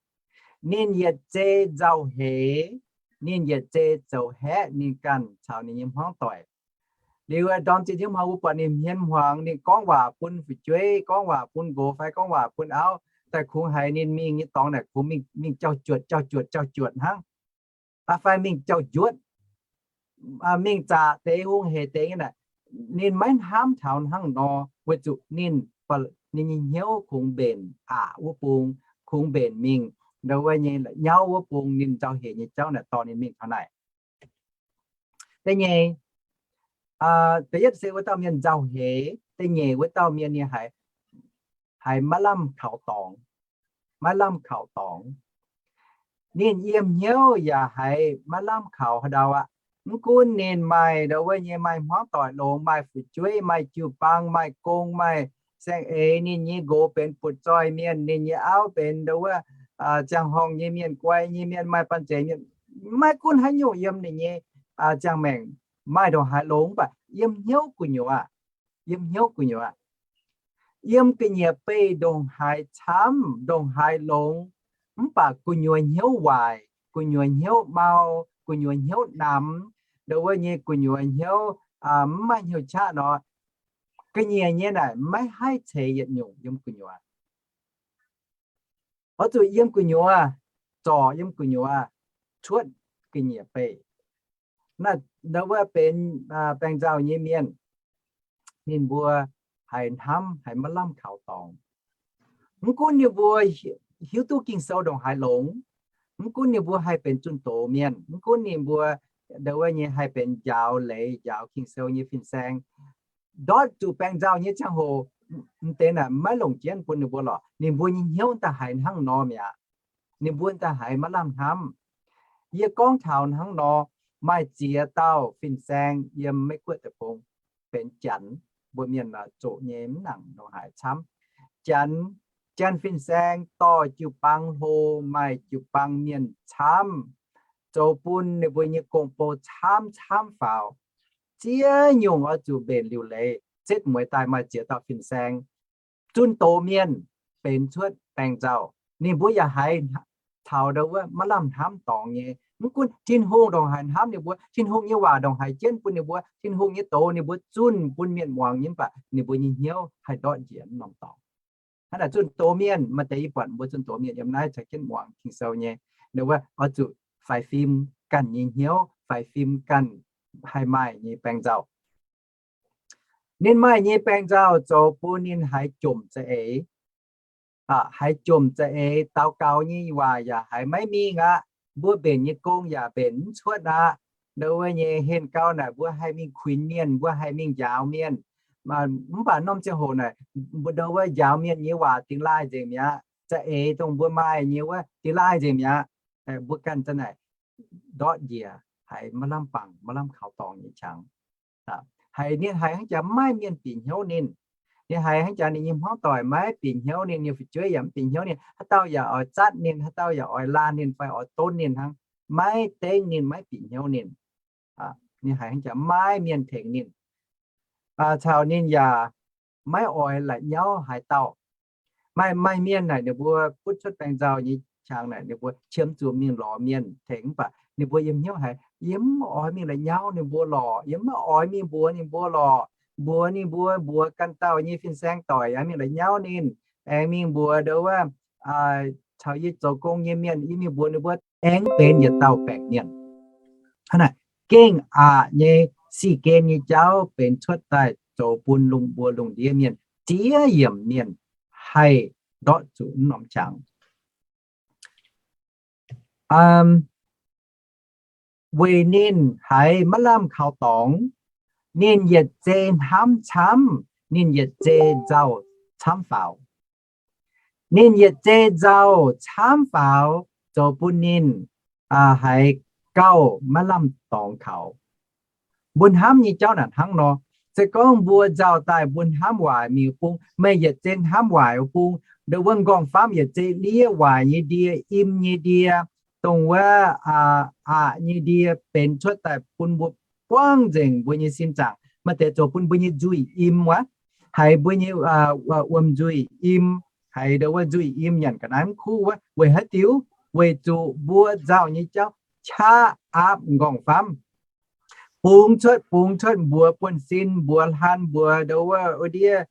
Ninh yietc zei nzauh heix, ninh yietc zei zoux haeqv ninh ganh caux ninh nyei hmuangv doic. Liuz ndorm zinh hnoi mbuo buatc ninh hmien hmuangx, ninh gorngv waac bun fu'jueiv, gorngv waac bun nqox fai gorngv waac bun auv, daaih kungx haiz ninh mingh nyei dorngx naaic kungx mingh jauv-juotc jauv-juotc jauv-juotc hnangv, fai mingh jauv-njuotv, mingh zaqc deix hungh hec deix nyei naaic. Ninh maiv hnamv taux hnangv nor, weic zuqc ninh, ninh nyei hnyouv kungx mbenc aqc wuov bung, kungx mbenc mingh ndo wuov nyei la'nyauv wuov bung. Ninh nzauh heix nyei jauv naaic dorh ninh mingh taux naaic. Da'nyeic, da'yietv se wuov dauh mienh nzauh heix. Da'nyeic wuov dauh mienh ninh haiz, haiz maiv lamh kaux dorngx, maiv lamh kaux dorngx. Ninh yiem hnyouv yaac haiz maiv lamh kaux haaix ndau aqv. Mv gunv ninh maaih ndo wuov nyei maaih hmuangv doic longx, maaih fu'jueiv, maaih jiu-baang, maaih gong, maaih saeng-eix, ninh nyei nqox benx butv-zoih mienh, ninh nyei auv benx ndo wuov ziangh horngh nyei mienh, guai nyei mienh, maaih banh zeic mienh, maiv gunv haaix nyungc yiem ninh nyei ziangh maengc maaih ndongc haaix longx, mv baac yiem hnyouv gu'nyuoz, yiem hnyouv gu'nyuoz, yiem ga'nyiec beih ndongc haaix camv, ndongc haaix longx, mv baac gu'nyuoz hnyouv waaic, gu'nyuoz hnyouv mau, gu'nyuoz hnyouv namx, ndo wuov nyei gu'nyuoz hnyouv mv maaih hnyouv qaqv nor, ga'nyiec nyei naaic maiv haih ceix yietc nyungc yiem gu'nyuoz. Oix zuqc yiem gu'nyuoz, zorc yiem gu'nyuoz cuotv ga'nyiec beih. Naaiv ndau wuov benx baeng nzauh nyei mienh, ninh mbuo haiz hnamv, haiz maiv lamh kaux dorngx. Mv gunv ninh mbuo hiuv duqv Ging-Sou ndongc haaix longx, mv gunv ninh mbuo haih benx zunh doz mienh, mv gunv ninh mbuo ndau wuov nyei haih benx njaaux leiz, njaaux Ging-Sou nyei fin-saeng, ndortv zuqc baeng nzauh nyei ziangh hoc, m'deix naaic maiv longc jienv bun ninh mbuo lorqc. Ninh mbuo nyei hnyouv daaih haiz hnangv nor mi'aqv. Ninh mbuo daaih haiz maiv lamh hnamv. Yie gorngv taux hnangv nor, maaih ziex dauh fin-saeng yiem Meiv Guoqv deic-bung benx Janx, mbuo mienh zoqc nyei mv nangc ndongc haaix camv. Janx, Janx fin-saeng dorh jiu-baang hlo, maaih jiu-baang mienh camv, zoux bun ninh mbuo nyei gong-bou camv camv faaux. Ziex nyungc oix zuqc mbenc liuc leiz, setv mueiz daaih maaih ziex dauh fin-saeng zunh doz mienh benx cuotv baeng nzauh. Ninh mbuo yaac haiz taux ndau wuov maiv lamh hnamv dorngx nyei. Mv gunv Tin-Hungh ndongc haaix hnamv ninh mbuo, Tin-Hungh nyei waac ndongc haaix jienv bun ninh mbuo, Tin-Hungh nyei doz ninh mbuo zunh bun mienh muangx nyei, mv baac ninh mbuo nyei hnyouv haih ndortv njiec norm dorngx. Hnangv naaic zunh doz mienh, maaih deix yie buatc mbuo zunh doz mienh yiem naaiv caux jienv muangx Ging-Sou nyei, ndau wuov oix zuqc faix fim ganh nyei hnyouv, faix fim ganh haih maaih nyei baeng nzauh. Ninh maaih nyei baeng nzauh zoux bun ninh haiz jomc za'eix, haiz jomc za'eix, daux gaux nyei waac yaac haiz maiv mingh aqv. Mbuo mbenc nyei gong yaac mbenc mv cuotv aqv. Ndau wuov nyei henh gau naaic mbuo haih mingh kuinx mienh, mbuo haih mingh njaaux mienh. Mv baac norm ziangh hoc naaic, mbuo ndau wuov njaaux mienh nyei waac dingx laaih nzengc mi'aqv. Za'eix dongh mbuo maaih nyei wuov dingx laaih nzengc mi'aqv. Mbuo ganh za'naaic ndortv njiec haiz maiv lamh bangc, maiv lamh kaux dorngx nyei qangx. Haiz ninh haiz hnangv jaax maiv maaih mienh bieqc hnyouv ninh. Ninh haiz hnangv jaax ninh nyei hmuangv doic maiv bieqc hnyouv ninh, ninh fu'jueiv yaac mv bieqc hnyouv ninh, haaix dauh yaac oix zatv ninh, haaix dauh yaac oix laanh ninh fai oix donv ninh hnangv, maiv dengv ninh, maiv bieqc hnyouv ninh. Ninh haiz hnangv jaax maiv maaih mienh tengx ninh, caux ninh yaac maiv oix la'nyauv haaix dauh. Maaih, maaih mienh naaic ninh mbuo butv cuotv baeng nzauh nyei qangx naaic ninh mbuo qiemx zuqc mingh lorz mienh tengx, mv baac ninh mbuo yiem hnyouv haiz, yie mv oix mingh la'nyauv ninh mbuo lorqc, yie mv oix mingh mbuox ninh mbuo lorqc. Mbuox ninh mbuo, mbuox ganh dauh nyei fin-saeng doic aengx mingh la'nyauv ninh, aengx mingh mbuox ndau wuov caux yie zoux gong nyei mienh, yie mingh mbuox ninh mbuo aengx benx yietc dauh baengc mienh. Hnangv naaic, gengh aqc nyei si gen nyei jauv benx cuotv daaih zoux bun lungh mbuo lungh ndiev mienh ziex yiemc mienh haih ndortv zuqc wuov norm qangx. Weic ninh haiz maiv lamh kaux dorngx, ninh yietc zei hnamv camv, ninh yietc zei nzauh camv faaux. Ninh yietc zei nzauh camv faaux zoux bun ninh haiz gauh maiv lamh dorngx kaux. Mbuo hnamv nyei jauv naaic hnangv nor. Se gorngv mbuo nzauh daaih mbuo hnamv waaic mingh bung, meih yietc zei hnamv waaic bung, ndau wuov m'nqorngv-famv yietc zei liev waaic nyei ndie, im nyei ndie, dongh wuov aqc nyei ndie benx cuotv daaih bun mbuo buangv nzengc mbuo nyei sin zaangc. Maaih deix zoux bun mbuo nyei nzuih im wuov, haiz mbuo nyei wuom-nzuih im, haiz ndau wuov nzuih im nyanc ga'naaiv mv kuv wuov. Weic haaix diuc? Weic zuqc mbuo nzauh nyei jauv qaqv aapv m'nqorngv-famv, bungx cuotv bungx cuotv mbuox buonv-sin, mbuox hlan, mbuox ndau wuov wuov ndiev,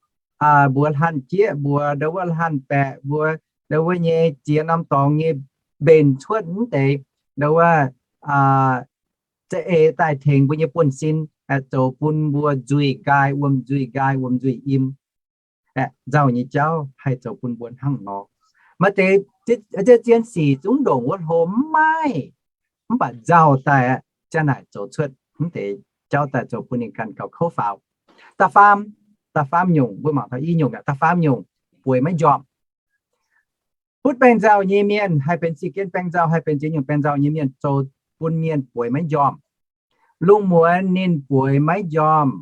mbuox hlan jieqv, mbuox ndau wuov hlan baeqc, mbuox ndau wuov nyei ziex norm dorngx nyei mbenc cuotv mv deix ndau wuov za'eix daaih tengx mbuo nyei buonv-sin, zoux bun mbuo nzuih nqaai wuom, nzuih nqaai wuom, nzuih im. Nzauh nyei jauv haih zoux bun mbuo hnangv nor. Maaih deix zien sic zungv ndongc wuov hlo mv maaih, mv baac nzauh daaih aqv, ziang naaic zoux cuotv mv deix jauv daaih zoux bun ninh ganh gauh kouv faaux. Da'faam, da'faam nyungc, mbuo mangc taux i nyungc aqv, da'faam nyungc, bueix maiv njormh. Butv baeng nzauh nyei mienh, haih benx si gen baeng nzauh, haih benx ziex nyungc baeng nzauh nyei mienh, zoux bun mienh bueix maiv njormh. Lungh muonz ninh bueix maiv njormh.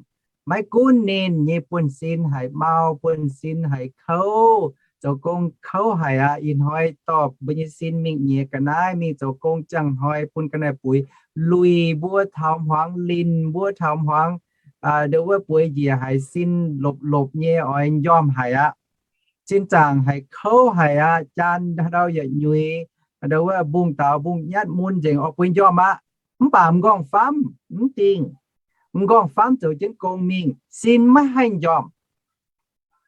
Maiv gunv ninh nyei buonv-sin haiz mau, buonv-sin haiz kouv, zoux gong kouv haic aqv. Ih hnoi dorh mbuo nyei sin mingh nyiex ga'naaiv, mingh zoux gong, ziangh hnoi bun ga'naaiv-buix luic mbuo taux hmuangx, linh mbuo taux hmuangx, ndau wuov bueix njiec haiz sin lopc-lopc nyei, oix njormh haic aqv. Sin zaangc haiz kouv haic aqv. Jaan ndau yaac nyuix, ndau wuov mbungv daaux mbungv nyatv mun nzengc, oix bueix njormh aqv. Mv baac m'nqorngv-famv mv dingh. M'nqorngv-famv zoux jienv gong mingh, sin maiv haih njormh.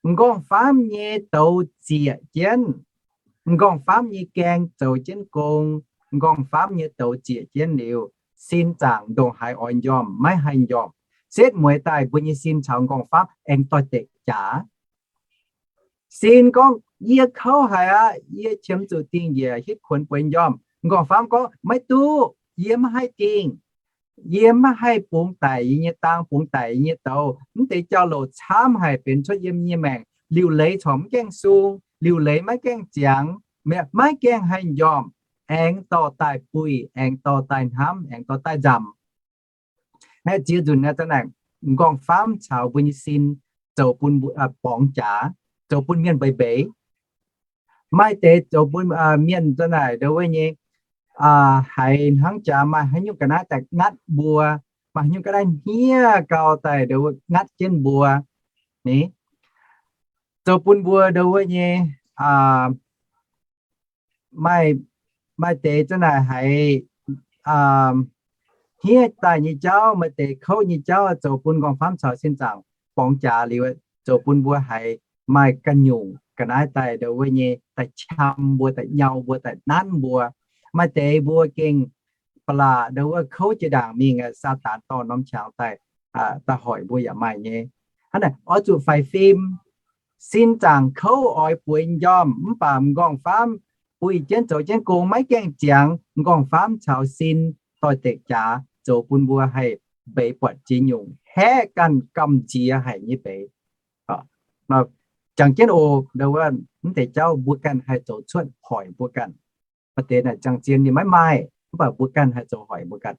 M'nqorngv-famv nyei douz zieqc jienv. M'nqorngv-famv nyei gaeng zoux jienv gong, m'nqorngv-famv nyei douz zieqc jienv liuz, sin zaangc ndongc haaix oix njormh maiv haih njormh. Setv mueiz daaih mbuo nyei sin caux m'nqorngv-famv aengx doix-dekc jaax. Sin gorngv, yie kouv haic aqv, yie qiemx zuqc dingh njiec hitv kuonx bueix njormh. M'nqorngv-famv gorngv, maiv duqv, yie maiv haih dingh. Yie maiv haih bungx daic yie nyei dang, bungx daic yie nyei douz. Mv deix jauv-louc camv haic benx cuotv yiem yie nyei maengc. Liuc leiz corc mv gaengh sung, liuc leiz maiv gaengh ziangx, maiv gaengh haih njormh, aengx dorh daaih buih, aengx dorh daaih hnamv, aengx dorh daaih nzamc. Aeqv, ziex nzunc naaiv, m'nqorngv-famv caux mbuo nyei sin zoux bun borngz jaax, zoux bun mienh mbeix mbeix. Maaih deix zoux bun mienh za'naaic ndongc wuov nyei, haiz hnangv jaax maaih haaix nyungc ga'naaiv daaih ngatv mbuo, maaih haaix nyungc ga'naaiv hniev gau daaih ndongc wuov ngatv jienv mbuo. Ni, zoux bun mbuo ndongc wuov nyei, maaih, maaih deix za'naaic haiz hniev daaih nyei jauv, maaih deix kouv nyei jauv zoux bun m'nqorngv-famv caux sin zaangc borngz jaax liuz, zoux bun mbuo haiz maaih ganh nyungc ga'naaiv daaih ndongc wuov nyei daaih qam mbuo, daaih nyau mbuo, daaih nanv mbuo. Maaih deix mbuo gengh ba'laqc ndongc wuov kouv jiex ndaangc mingh, Saadaan dorh norm qangx daaih, daaih hoic mbuo yaac maaih nyei. Hnangv naaic oix zuqc faix fim. Sin zaangc kouv oix bueix njormh, mv baac m'nqorngv-famv buih jienv zoux jienv gong maiv gaengh ziangx, m'nqorngv-famv caux sin doix-dekc jaax zoux bun mbuo haih mbeix buatc ziex nyungc haeqv ganh gamh nziex haic nyei mbeix. Jangx jienv oc, ndongc wuov mv deix jauv mbuo ganh haih zoux cuotv hoic mbuo ganh. Maaih deix naaic ziangh zien ninh maiv maaih, mv baac mbuo ganh haih zoux hoic mbuo ganh.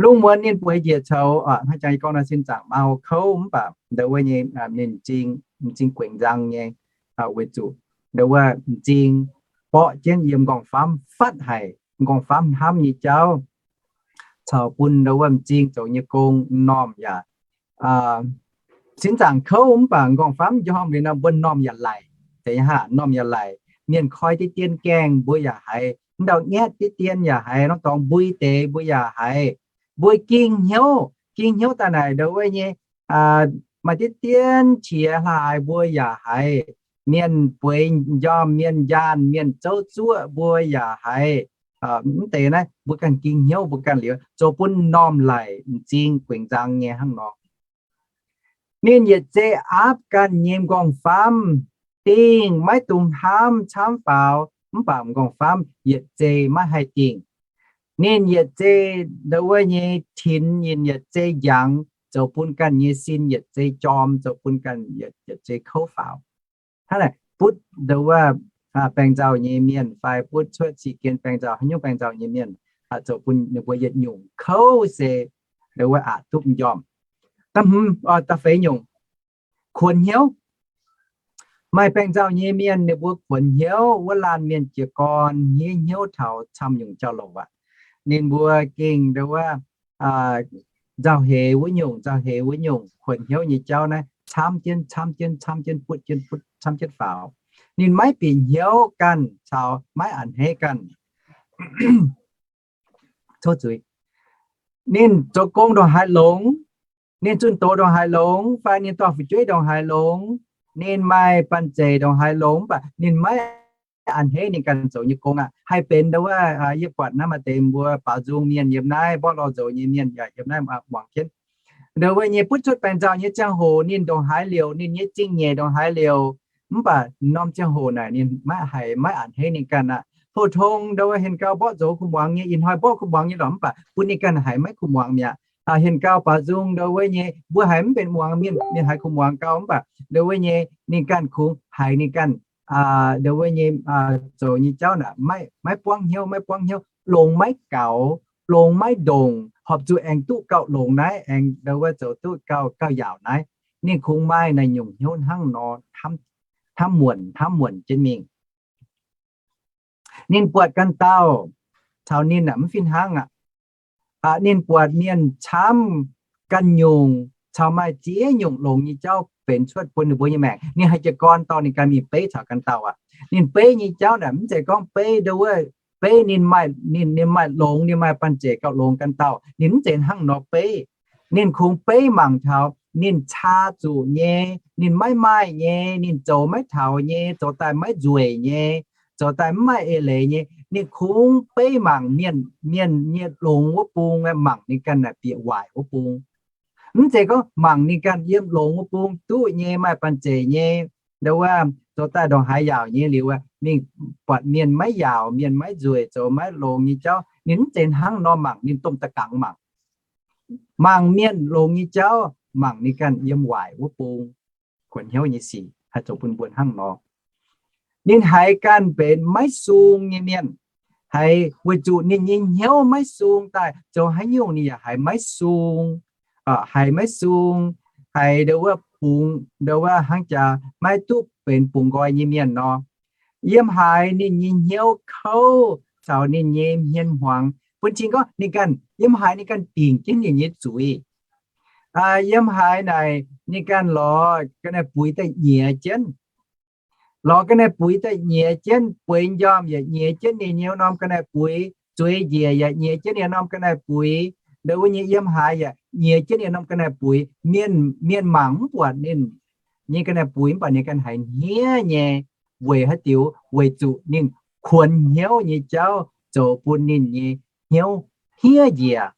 Lungh muonz ninh bueix njiec coux, hnangv jangx yie gorngv nor, sin zaangc mau kouv mv baac ndongc wuov nyei, ninh m'zing, m'zing guengc nzang nyei, weic zuqc ndongc wuov m'zing borqv jienv yiem m'nqorngv-famv fatv haic, m'nqorngv-famv hnamv nyei jauv caux bun ndongc wuov m'zing zoux nyei gong m'normh yaac sin zaangc kouv mv baac m'nqorngv-famv njormh liuz nor mbuo m'normh yaac laic. Deix haac m'normh yaac laic. Mienh koi diqv dien gaengh mbuo yaac haiz, m'ndau-ngaetv diqv dien yaac haiz, norm dorngx mbui deix mbuo yaac haiz. Mbuo ging hnyouv, ging hnyouv daaih naaic ndongc wuov nyei, maaih diqv dien qiex hlaax mbuo yaac haiz. Mienh bueix njormh, mienh njaanh, mienh zouv zuoqv mbuo yaac haiz. Mv deix naaiv mbuo ganh ging hnyouv mbuo ganh liuz zoux bun m'normh laic m'zing guengc nzang nyei hnangv nor. Ninh yietc zei aapv ganh nyei m'nqorngv-famv, dingh maiv dungx hnamv camv faaux, mv baac m'nqorngv-famv yietc zei maiv haih dingh. Ninh yietc zei ndongc wuov nyei tinx, ninh yietc zei njangx, zoux bun ganh nyei sin yietc zei jorm, zoux bun ganh yietc zei kouv faaux. Hnangv naaic butv ndongc wuov baengh nzauh nyei mienh fai butv cuotv sic gen baengh nzauh, haaix nyungc baengh nzauh nyei mienh, zoux bun ninh mbuo yietc nyungc kouv se ndongc wuov aqc duqv m'njormh. Da'feix nyungc, kuonx hnyouv. Maaih baengh nzauh nyei mienh ninh mbuo kuonx hnyouv wuov laanh mienh jiez gorn hniev hnyouv taux camv nyungc jauv-louc aqv. Ninh mbuo gengh ndongc wuov nzauh heix wuov nyungc, nzauh heix wuov nyungc, kuonx hnyouv nyei jauv naaiv camv jienv, camv jienv, camv jienv, butv jienv, butv camv jienv faaux. Ninh maiv bieqc hnyouv ganh caux maiv a'hneiv ganh. Tov zuiz. Ninh zoux gong ndongc haaix longx, ninh zunh doz ndongc haaix longx, fai ninh dorh fu'jueiv ndongc haaix longx, ninh maaih banh zeic ndongc haaix longx, mv baac ninh maiv a'hneiv ninh ganh zoux nyei gong aqv. Haih benx ndongc wuov, yie buatc naaiv maaih deix mbuo baaux nzung mienh yiem naaiv, mborqv lorh nzoux nyei mienh yaac yiem naaiv muangx jienv. Ndongc wuov nyei butv cuotv baengh nzauh nyei ziangh hoc ninh ndongc haaix liouc, ninh nyei zingh nyeic ndongc haaix liouc, mv baac norm ziangh hoc naaic ninh maiv haiz maiv a'hneiv ninh ganh aqv. Pou-tong ndongc wuov hien gau mborqv nzoux kuv muangx nyei, ih hnoi mborqv kuv muangx nyei lorqc, mv baac bun ninh ganh haiz maiv kuv muangx mi'aqv. Hien gau baaux nzung ndongc wuov nyei mbuo haiz mv benx muangx mienh, mienh haiz kuv muangx gau, mv baac ndongc wuov nyei ninh ganh kungx haiz ninh ganh ndongc wuov nyei zoux nyei jauv naaic maiv buangv hnyouv, maiv buangv hnyouv, longx maiv gaux, longx maiv ndongc, horpc zuqc aengx duqv gauh longx naaiv, aengx ndongc wuov zoux duqv gauh, gauh yaauc naaiv. Ninh kungx maaih naaiv nyungc hnyouv hnangv nor, hnamv muonc, hnamv muonc jienv mingh. Ninh buatc ganh dauh caux ninh mv fih hnangv aqv. Ninh buatc mienh camv ganh nyungc caux maaih ziex nyungc longx nyei jauv benx cuotv bun ninh mbuo nyei maengc. Ninh haih jiez gorn dorh ninh ganh mingh beiv caux ganh dauh aqv. Ninh beiv nyei jauv naaic mv zeiz gorngv beiv ndongc wuov, beiv ninh maaih, ninh, ninh maaih longx, ninh maaih banh zeic gauh longx ganh dauh. Ninh mv zeiz hnangv nor beiv. Ninh kungx beiv mangc taux ninh caa zuqc nyei, ninh maiv maaih nyei, ninh zoux maiv taux nyei, zoux daaih maiv nzueic nyei, zoux daaih mv maaih eix leiz nyei. Ninh kungx beiv mangc mienh, mienh nyei longx wuov bung, mangc ninh ganh naaic bieqc waaic wuov bung. Mv zeiz gorngv mangc ninh ganh yiem longx wuov bung duqv nyei, maaih banh zeic nyei, ndo wuov zoux daaih ndongc haaix yaauc nyei liuz, mingh buatc mienh maiv yaauc, mienh maiv nzueic, zoux maiv longx nyei jauv, ninh mv zeiz hnangv nor mangc ninh domh da'gangx mangc. Mangc mienh longx nyei jauv, mangc ninh ganh yiem waaic wuov bung, kuonx hnyouv nyei sic, haih zoux bun mbuo hnangv nor. Ninh haiz ganh benx maiv sung nyei mienh, haiz weic zuqc ninh nyei hnyouv maiv sung daaih, zoux haaix nyungc ninh yaac haiz maiv sung, haiz maiv sung, haiz ndo wuov bungx, ndo wuov hnangv jaax maiv duqv benx bungx nqoi nyei mienh nor. Yiem haaix ninh nyei hnyouv kouv caux ninh nyei hmien hmuangx, bun cing gorngv ninh ganh, yiem haaix ninh ganh dingc jienv ninh nyei zuiz. Yiem haaix naaic ninh ganh lorz ga'naaiv buix daaih nyiex jienv, lorz ga'naaiv buix daaih nyiex jienv, bueix njormh yaac nyiex jienv ninh nyei norm ga'naaiv buix, zueiz njiec yaac nyiex jienv ninh norm ga'naaiv buix, ndo wuov nyei yiem haaix yaac nyiex jienv ninh norm ga'naaiv buix. Mienh, mienh mangc mv buatc ninh nyei ga'naaiv buix, mv baac ninh ganh haiz hniev nyei. Weic haaix diuc? Weic zuqc ninh kuonx hnyouv nyei jauv zoux bun ninh nyei hnyouv hniev njiec.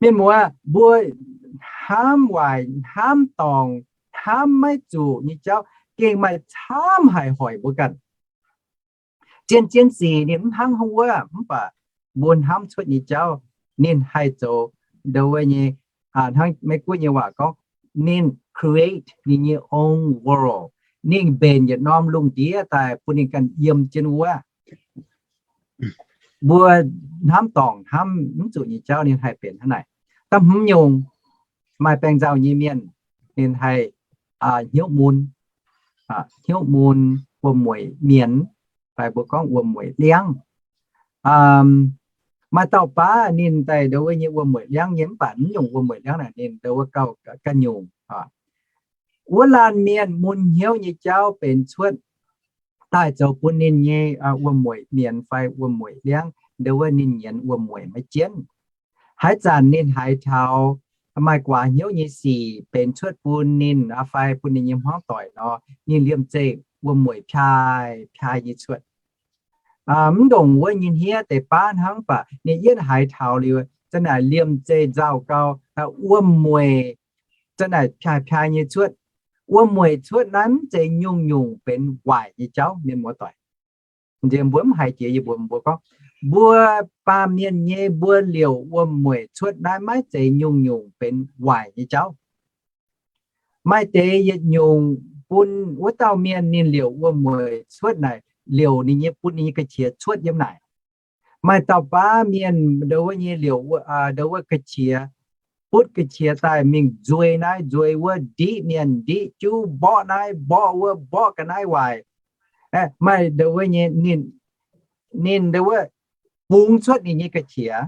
Mienh muoz, mbuo hnamv waaic, hnamv dorngc, hnamv maiv zuqc nyei jauv gengh maaih camv haic hoic mbuo ganh. Zien-zien sic ninh mv hnangv wuov, mv baac mbuo hnamv cuotv nyei jauv, ninh haih zoux ndo wuov nyei, hnangv Meiv-Guoqv nyei waac gorngv, ninh create ninh nyei own world. Ninh mbenc yietc norm lungh ndiev daaih bun ninh ganh yiem jienv wuov. Mbuo hnamv dorngc, hnamv mv zuqc nyei jauv ninh haih benx hnangv naaic. Da'hmz nyungc, maaih baengh nzauh nyei mienh, ninh haih hnyouv mun, hnyouv mun, wuom-mueic mienz, fai mbuo gorngv wuom-mueic liangv. Maaih dauh baav ninh daaih ndo wuov nyei wuom-mueic liangv nyei, mv baac mv nyungc wuom-mueic liangv naaic ninh ndo wuov gauh ganh nyungc. Wuov laanh mienh mun hnyouv nyei jauv benx cuotv daaih zoux bun ninh nyei wuom-mueic mienz fai wuom-mueic liangv, ndo wuov ninh nyienz wuom-mueic maiv jienv. Haaix zanc ninh haiz taux maaih guaax hnyouv nyei sic benx cuotv bun ninh fai bun ninh nyei hmuangv doic nor, ninh liemh zeih wuom-mueic piaai piaai nyei cuotv. Mv ndongc wuov nyei hniev deix baav hnangv, mv baac ninh yietv haiz taux liuz, za'naaic liemh zeih nzauh gau, wuom-mueic za'naaic piaai piaai nyei cuotv. Wuom-mueic cuotv naaiv mv zeiz nyungc-nyungc benx waaic nyei jauv, mienh muoz-doic. Nziex mbuo mv haiz jiex yie mbuox mbuo gorngv, mbuo baamh mienh nyei mbuo liouc wuom-mueic cuotv naaiv maiv zeiz nyungc-nyungc benx waaic nyei jauv. Maaih deix yietc nyungc bun wuov dauh mienh ninh liouc wuom-mueic cuotv naaic, liouc ninh nyei, bun ninh nyei ga'qiex cuotv yiem naaic. Maaih dauh baav mienh ndo wuov nyei liouc, ndo wuov ga'qiex, butv ga'qiex daaih mingh nzuei naaiv nzuei wuov, ndiqv mienh ndiqv juv, mborqv naaiv mborqv wuov, mborqv ga'naaiv waaic. Maaih ndo wuov nyei, ninh, ninh ndo wuov bungx cuotv ninh nyei ga'qiex.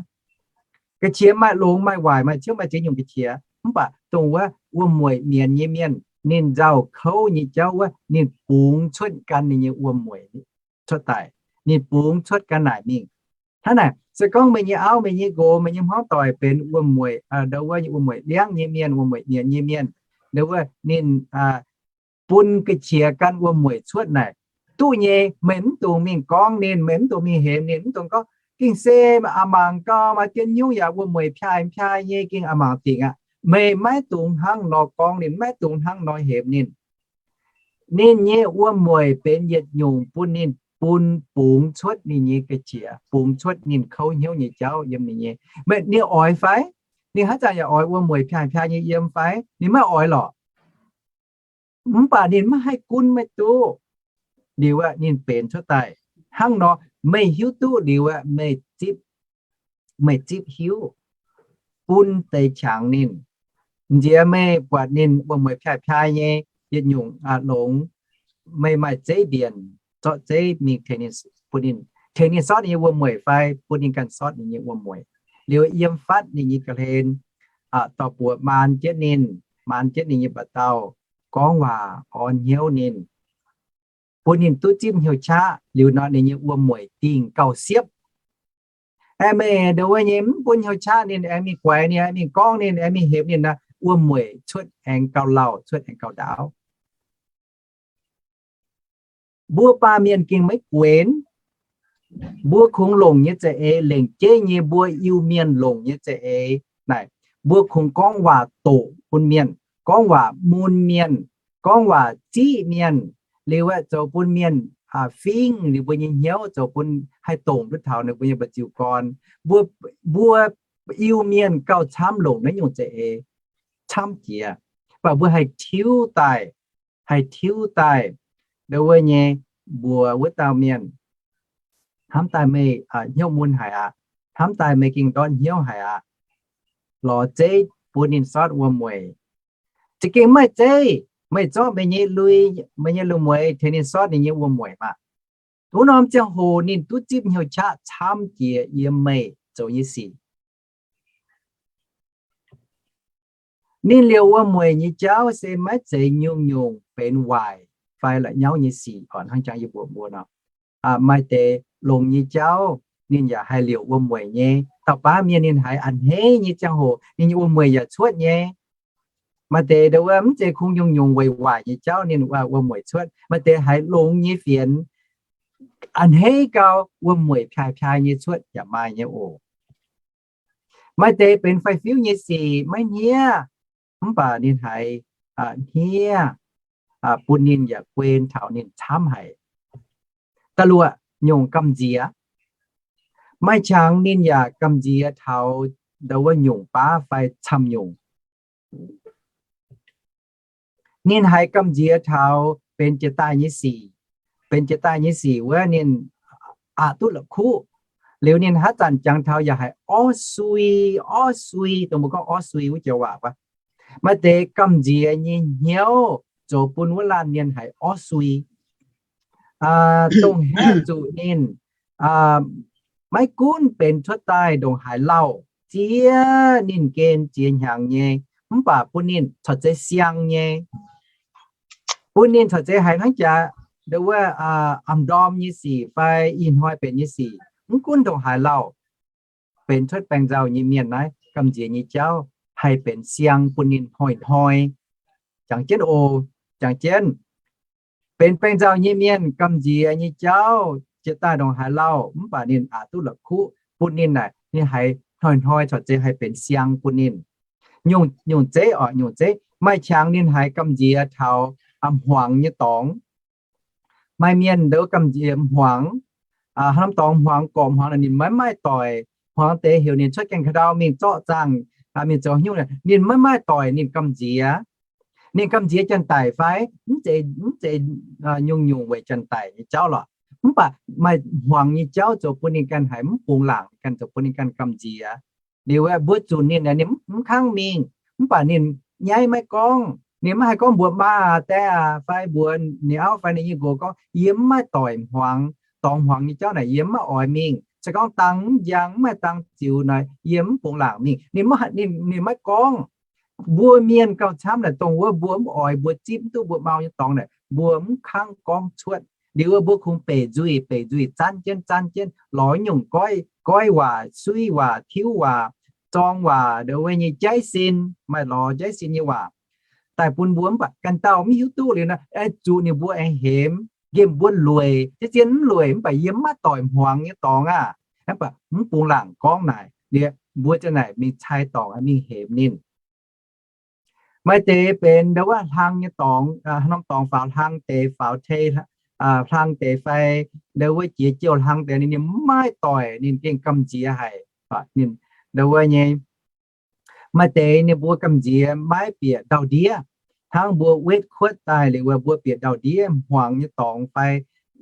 Ga'qiex maaih longx maaih waaic, maaih ciouv maaih ziex nyungc ga'qiex. Mv baac dongh wuov wuom-mueic mienz nyei mienh, ninh nzauh kouv nyei jauv wuov, ninh bungx cuotv gan ninh nyei wuom-mueic cuotv daaih. Ninh bungx cuotv gan naaic mingh. Hnangv naaic, se gorngv meih nyei auv, meih nyei nqox, meih nyei hmuangv doic benx wuom-mueic, ndo wuov nyei wuom-mueic liangv nyei mienh, wuom-mueic mienz nyei mienh, ndo wuov ninh bun ga'qiex gan wuom-mueic cuotv naaic, duqv nyei. Meih mv dungx mingh gorngv ninh, meih mv dungx mingh hemx ninh, mv dungx gorngv, Ging-se a'mangc gau, maaih dien nyungc yaac wuom-mueic piaaih piaaih nyei, ging a'mangc dingc aqv. Meih maiv dungx hnangv nor gorngv ninh, maiv dungx hnangv nor hemx ninh. Ninh nyei wuom-mueic benx yietc nyungc bun ninh bun bungx cuotv ninh nyei ga'qiex, bungx cuotv ninh kouv hnyouv nyei jauv yiem ninh nyei. Meih, ninh oix fai? Ninh haaix zanc yaac oix wuom-mueic piaaih piaaih nyei yiem fai? Ninh maiv oix lorqc. Mv baac ninh maiv haih gunv maiv duqv. Liuz aqv, ninh benx cuotv daaih hnangv nor. Meih hiuv duqv liuz aqv, meih zipv, meih zipv hiuv, bun deix qangx ninh. Nziex meih buatc ninh wuom-mueic piaaih piaaih nyei yietc nyungc longx, meih maaih zeiv mbienc, zorqv zeiv mingh tengx ninh, bun ninh, tengx ninh sortv ninh nyei wuom-mueic fai bun ninh ganh sortv ninh nyei wuom-mueic. Liuz yiem fatv ninh nyei ga'hlen, dorh buoz maan jienv ninh, maan jienv ninh nyei mba'dauh, gorngv waac orn hnyouv ninh, bun ninh duqv zipv hnyouv qaqv. Liuz nor ninh nyei wuom-mueic dingh gauh siepv. Aengx meih ndo wuov nyei mv bun hnyouv qaqv ninh, aengx mingh guaix ninh, aengx mingh gorngv ninh, aengx mingh hemx ninh nor, wuom-mueic cuotv aengx gauh lauh, cuotv aengx gauh ndaauv. Mbuo baamh mienh gengh maiv guenx. Mbuo kungx longc nyei za'eix, lengc jeiv nyei mbuo Iu-Mienh longc nyei za'eix naaic, mbuo kungx gorngv waac doqc bun mienh, gorngv waac mun mienh, gorngv waac ziqv mienh, liuz aeqv, zoux bun mienh fingv ninh mbuo nyei hnyouv, zoux bun haih dongc duqv taux ninh mbuo nyei mba'nziu gorn. Mbuo, mbuo Iu-Mienh gauh camv longc naaiv nyungc za'eix camv jiex, mv baac mbuo haih tiuv daaih, haih tiuv daaih ndau wuov nyei mbuox wuov dauh mienh, hnamv daaih meih hnyouv mun haic aqv, hnamv daaih meih gengh ndortv hnyouv haic aqv, lorz zeiv bun ninh sortv wuom mueic. Za'gengh maaih zeiv, meih zorqv meih nyei lui, meih nyei lui-mueiz tengx ninh sortv ninh nyei wuom mueic maah. Wuov norm ziangh hoc ninh duqv zipv hnyouv qaqv camv jiex yiem meih zoux nyei sic. Ninh liouc wuom mueic nyei jauv se maiv zeiz nyungc-nyungc benx waaic fai la'nyauv nyei sic oc. Hnangv jangx yie mbuox mbuo nor, maaih deix longx nyei jauv ninh yaac haih liouc wuom mueic nyei. Dauh baav mienh ninh haiz a'hneiv nyei ziangh hoc ninh nyei wuom mueic yaac cuotv nyei. Maaih deix ndau wuov mv zeiz kungx nyungc-nyungc weic waaic nyei jauv ninh wuom mueic cuotv. Maaih deix haiz longx nyei fienx a'hneiv gau wuom mueic piaaix-piaaix nyei cuotv yaac maaih nyei oc. Maaih deix benx fai-fiuv nyei sic maiv hniev, mv baac ninh haiz hniev bun ninh yaac guen taux ninh camv haic. Da'luoqc, nyungc gamh nziex. Maaih qangx ninh yaac gamh nziex taux ndau wuov nyungc baav fai camv-nyungc. Ninh haiz gamh nziex taux benx jiex daaih nyei sic, benx jiex daaih nyei sic wuov ninh aqc duqv la'kuqv. Liuz ninh haaix zanc jangx taux yaac haiz orv sui, orv sui, dongh mbuo gorngv orv sui wuov joux waac wuov. Maaih deix gamh nziex nyei hnyouv zoux bun wuov laanh mienh haiz orv sui. Dongh haeqv zuqc ninh maiv gunv benx cuotv daaih ndongc haaix lauh, ziex ninh gen ziex hnyangx nyei, mv baac bun ninh corc zeiz siang nyei, bun ninh corc zeiz haiz hnangv jaax ndau wuov am ndorm nyei sic fai ih hnoi benx nyei sic, mv gunv ndongc haaix lauh, benx cuotv baengh nzauh nyei mienh naaiv gamh nziex nyei jauv haih benx siang bun ninh hnoi-hnoi. Jangx jienv oc, jangx jienv. Benx baengh nzauh nyei mienh gamh nziex nyei jauv jiex daaih ndongc haaix lauh, mv baac ninh aqc duqv la'kuqv bun ninh naaic, ninh haiz hnoi-hnoi corc zeiz haih benx siang bun ninh. Nyungc zeiv oc, nyungc zeiv maaih qangx ninh haiz gamh nziex taux hmuangx nyei dorngx. Maaih mienh ndau gamh nziex hmuangx, haaix norm dorngx hmuangx, gorqv hmuangx naaic ninh maiv maaih doic. Hmuangx deix heuc ninh cuotv gaengh ka'ndau mingh zorqv zaangh, mingh zoux haaix nyungc, ninh maiv maaih doic, ninh gamh nziex. Ninh gamh nziex janx-daic fai? Mv zeiz, mv zeiz nyungc-nyungc weic janx-daic nyei jauv lorqc. Mv baac maaih hmuangx nyei jauv zoux bun ninh ganh haiz mv bungx laangc, ganh zoux bun ninh ganh gamh nziex. Liuz mbuo zunc ninh, ninh mv kangv mingh, mv baac ninh nyaiv maiv gorngv. Ninh maiv haih gorngv mbuox maa aac, die aac, fai mbuox ninh auv fai ninh nyei nqox gorngv, yie mv maaih doic hmuangx, dorngx hmuangx nyei jauv naaic yie mv maaih oix mingh. Se gorngv dang mv njang, mv maaih dang ziux nor, yie mv bungx laangc mingh. Ninh maiv, ninh maiv gorngv. Mbuo mienh gauh camv naaic, dongh wuov mbuo mv oix, mbuo zipv mv duqv mbuo mau nyei dorngx naaic, mbuo mv kangv gorngv cuotv. Liuz mbuo kungx beic nzuih, beic nzuih zanv jienv, zanv jienv, lorz nyungc goiv, goiv waac, suiv waac, tiuv waac, zorng waac, ndau wuov nyei jaiv sin, maaih lorz jaiv sin nyei waac daaih bun mbuo, mv baac ganh dauh mv hiuv duqv liuz nor, aengx zuqc ninh mbuo aengx hemx, nqemh mbuo lueic, zien-zien mv lueic, mv baac yie mv maaih doic hmuangx nyei dorngx aac. Mv baac mv bungx laangc gorngv naaic, mbuo ziang naaic mingh cai dorngc mingh hemx ninh. Maaih deix benx ndau wuov hlang nyei dorngx, haaix norm dorngx faaux hlang deix, faaux tei, hlang deix fai ndau wuov jiex jouh hlang deix, ninh mv maaih doic, ninh gengh gamh nziex haic. Ndau wuov nyei, maaih deix ninh mbuo gamh nziex maiv bieqc ndau-ndiev. Hnangv mbuo wetv kuotv daaih liuz, mbuo bieqc ndau-ndiev, hmuangx nyei dorngx fai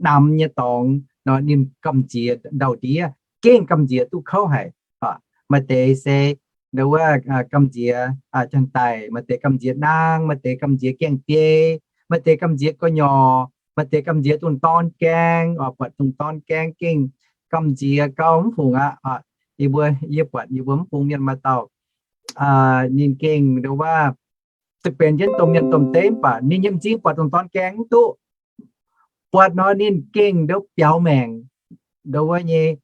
namx nyei dorngx nor, ninh gamh nziex ndau-ndiev, gengh gamh nziex duqv kouv haic. Maaih deix se ndau wuov gamh nziex janx-daic, maaih deix gamh nziex naang, maaih deix gamh nziex gaeng-biei, maaih deix gamh nziex gu'nyuoz, maaih deix gamh nziex dungz dorn gaeng, buatc dungz dorn gaeng gengh gamh nziex gau mv fungc aqv. Yie mbuo, yie buatc yie mbuo mv bung mienh maaih dauh, ninh gengh ndau wuov, za'gengh benx jienv domh mienh domh deiv mv baac ninh nyei m'zing buatc dungz dorn gaeng mv duqv. Buatc nor ninh gengh ndau biaux maengc, ndau wuov nyei,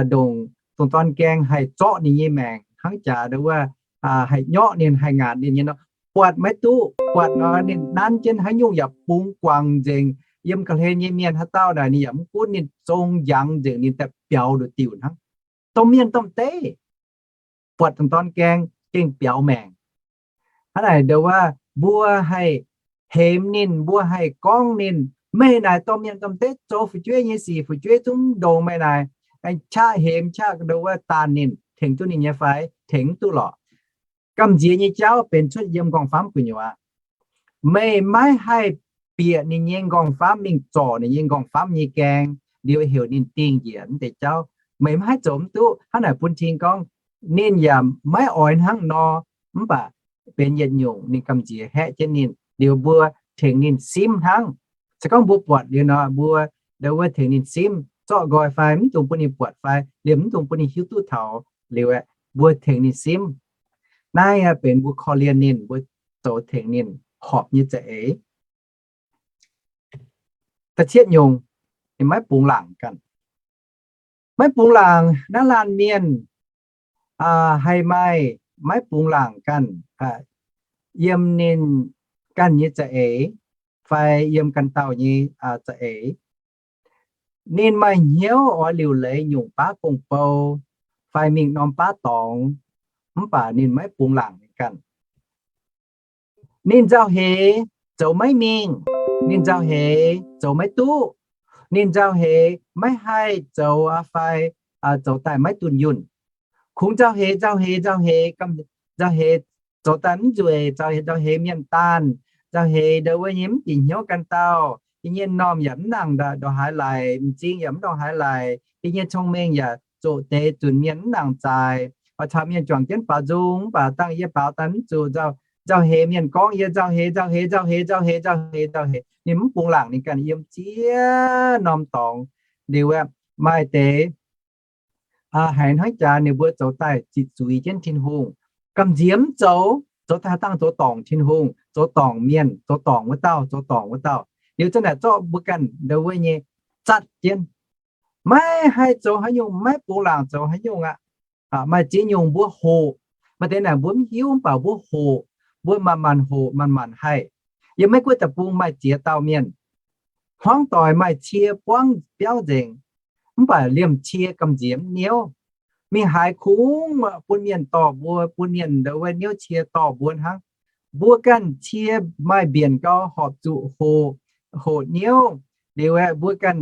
ndongc dungz dorn gaeng haih zorqv ninh nyei maengc hnangv jaax ndau wuov, haih nyorqv ninh, haih ngaatc ninh nyei nor, buatc maiv duqv. Buatc nor ninh nanv jienv haaix nyungc yaac bungx guangc nzengc. yiem ga'hlen nyei mienh haaix dauh naaic ninh yaac mv gunv, ninh zong njangx nzengc, ninh daaih biaux nduqc diuh hnangv. Domh mienh domh deic buatc dongh dorn gaeng gengh biaux maengc. Hnangv naaic ndo wuov, mbuo haih hemx ninh, mbuo haih gorngv ninh, meih naaic domh mienh domh deic zoux fu'jueiv nyei sic, fu'jueiv zungv ndongx meih naaic, aengx qaqv hemx qaqv ndo wuov daanh ninh, tengx duqv ninh nyei fai? Tengx mv duqv lorqc. Gamh nziex nyei jauv benx cuotv yiem nqorngv-famv gu'nyuoz. Meih maiv haih bieqc ninh nyei nqorngv-famv mingh zorc ninh nyei nqorngv-famv nyei gaeng, liuz heuc ninh dingh njiec mv deix jauv. Meih maiv haih zoux mv duqv. Hnangv naaic bun cing gorngv, ninh yaac maiv oix hnangv nor, mv baac benx yietc nyungc ninh gamh nziex haeqv jienv ninh, liuz mbuo tengx ninh simv hnangv. Se gorngv mbuo buatc liuz nor, mbuo ndo wuov tengx ninh simv, zorqv nqoi fai mv dungx bun ninh buatc fai liemh mv dungx bun ninh hiuv duqv taux liuz aeqv, mbuo tengx ninh simv. Naaiv aeqv, benx mbuo korv-lienh ninh, mbuo zoux tengx ninh horpc nyei za'eix. Da'cietv nyungc, ninh maiv bungx laangc ganh. Maiv bungx laangc. Naaiv laanh mienh haih maaih maiv bungx laangc ganh yiem ninh ganh nyei za'eix fai yiem ganh dauh nyei za'eix. Ninh maaih hnyouv oix liuc leiz nyungc baav gong-bou fai mingh norm baav dorngx, mv baac ninh maiv bungx laangc ninh ganh. Ninh nzauh heix zoux maiv mingh, ninh nzauh heix zoux maiv duqv, ninh nzauh heix maiv haih zoux fai zoux daaih maiv dunh yunh. Kungx nzauh heix, nzauh heix, nzauh heix, nzauh heix zoux daaih mv nzueic, nzauh heix, nzauh heix mienh daanh, nzauh heix ndo wuov nyei mv bieqc hnyouv ganh dauh, yie nyei m'normh yaac mv nangc ndongc haaix laic, m'zing yaac mv ndongc haaix laic, yie nyei cong-mengh yaac zoqc deix zunc mienh mv nangc zaaix, oix caux mienh juangc jienv baaux nzung, mv baac dangh yie baaux daaih mv zuqc nzauh, nzauh heix mienh gorngv yie nzauh heix, nzauh heix, nzauh heix, nzauh heix, nzauh heix, nzauh heix. Ninh mv bungx laangc ninh ganh yiem ziex norm dorngx. Liuz aeqv, maaih deix haiz hnangv jaax ninh mbuo zoux daaih ziqc zuiz jienv Tin-Hungh, gamh nziex mv zoux, zoux daaih dangh zoux dorngc Tin-Hungh, zoux dorngc mienh, zoux dorngc wuov dauh, zoux dorngc wuov dauh. Liuz zanc naaic zorqv mbuo ganh ndo wuov nyei zatv jienv, maiv haih zoux haaix nyungc, maiv bungx laangc zoux haaix nyungc aqv. Maaih ziex nyungc mbuo hoqc, maaih deix naaic mbuo mv hiuv mv baac mbuo hoqc, mbuo manc-manc hoqc manc-manc haih. Yiem Meiv Guoqv deic-bung maaih ziex dauh mienh, hmuangv doic maaih cie buangv biauv nzengc, mv baac liemh cie gamh nziex mv niouv. Mingh haaix kungx bun mienh dorh mbuo, bun mienh ndo wuov niouv cie dorh mbuo hnangv. Mbuo ganh cie maaih mbienc gau horpc zuqc hoqc, hoqc niouv. Liuz aeqv, mbuo ganh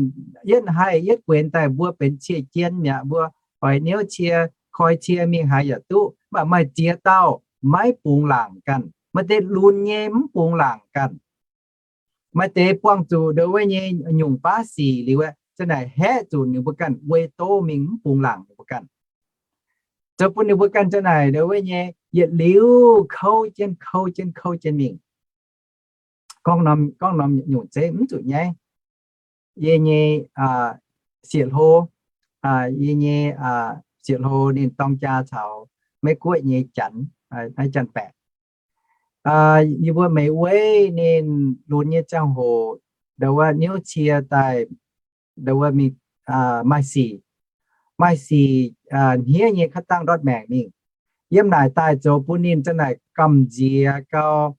yietv haih yietv guenx daaih mbuo benx cie jien mi'aqv, mbuo oix niouv cie, koi cie mingh haaix yaac duqv. Mv baac maaih ziex dauh maiv bungx laangc ganh. Maaih deix lunx nyei mv bungx laangc ganh. Maaih deix buangh zuqc ndo wuov nyei nyungc baav sic liuz aeqv, zanc naaic haeqv zuqc ninh mbuo ganh wei doz mingh mv bungx laangc ninh mbuo ganh. Zoux bun ninh mbuo ganh zanc naaic ndo wuov nyei yietc liuz kouv jienv, kouv jienv, kouv jienv mingh. Gorngv norm, gorngv norm nyungc zeiv mv zuqc nyaiv. Yie nyei sieqv-hlo, yie nyei sieqv-hlo ninh dorng jaa caux Meiv Guoqv nyei Janx, naaiv Janx-baeqc. Yie mbuo meix weiv ninh lunx nyei ziangh hoc, ndo wuov niouv cie daaih, ndo wuov mingh maaih sic, maaih sic hniev nyei kaav dangh ndortv maengc mingh. Yiem naaic daaih zoux bun ninh zanc naaic gamh nziex gau,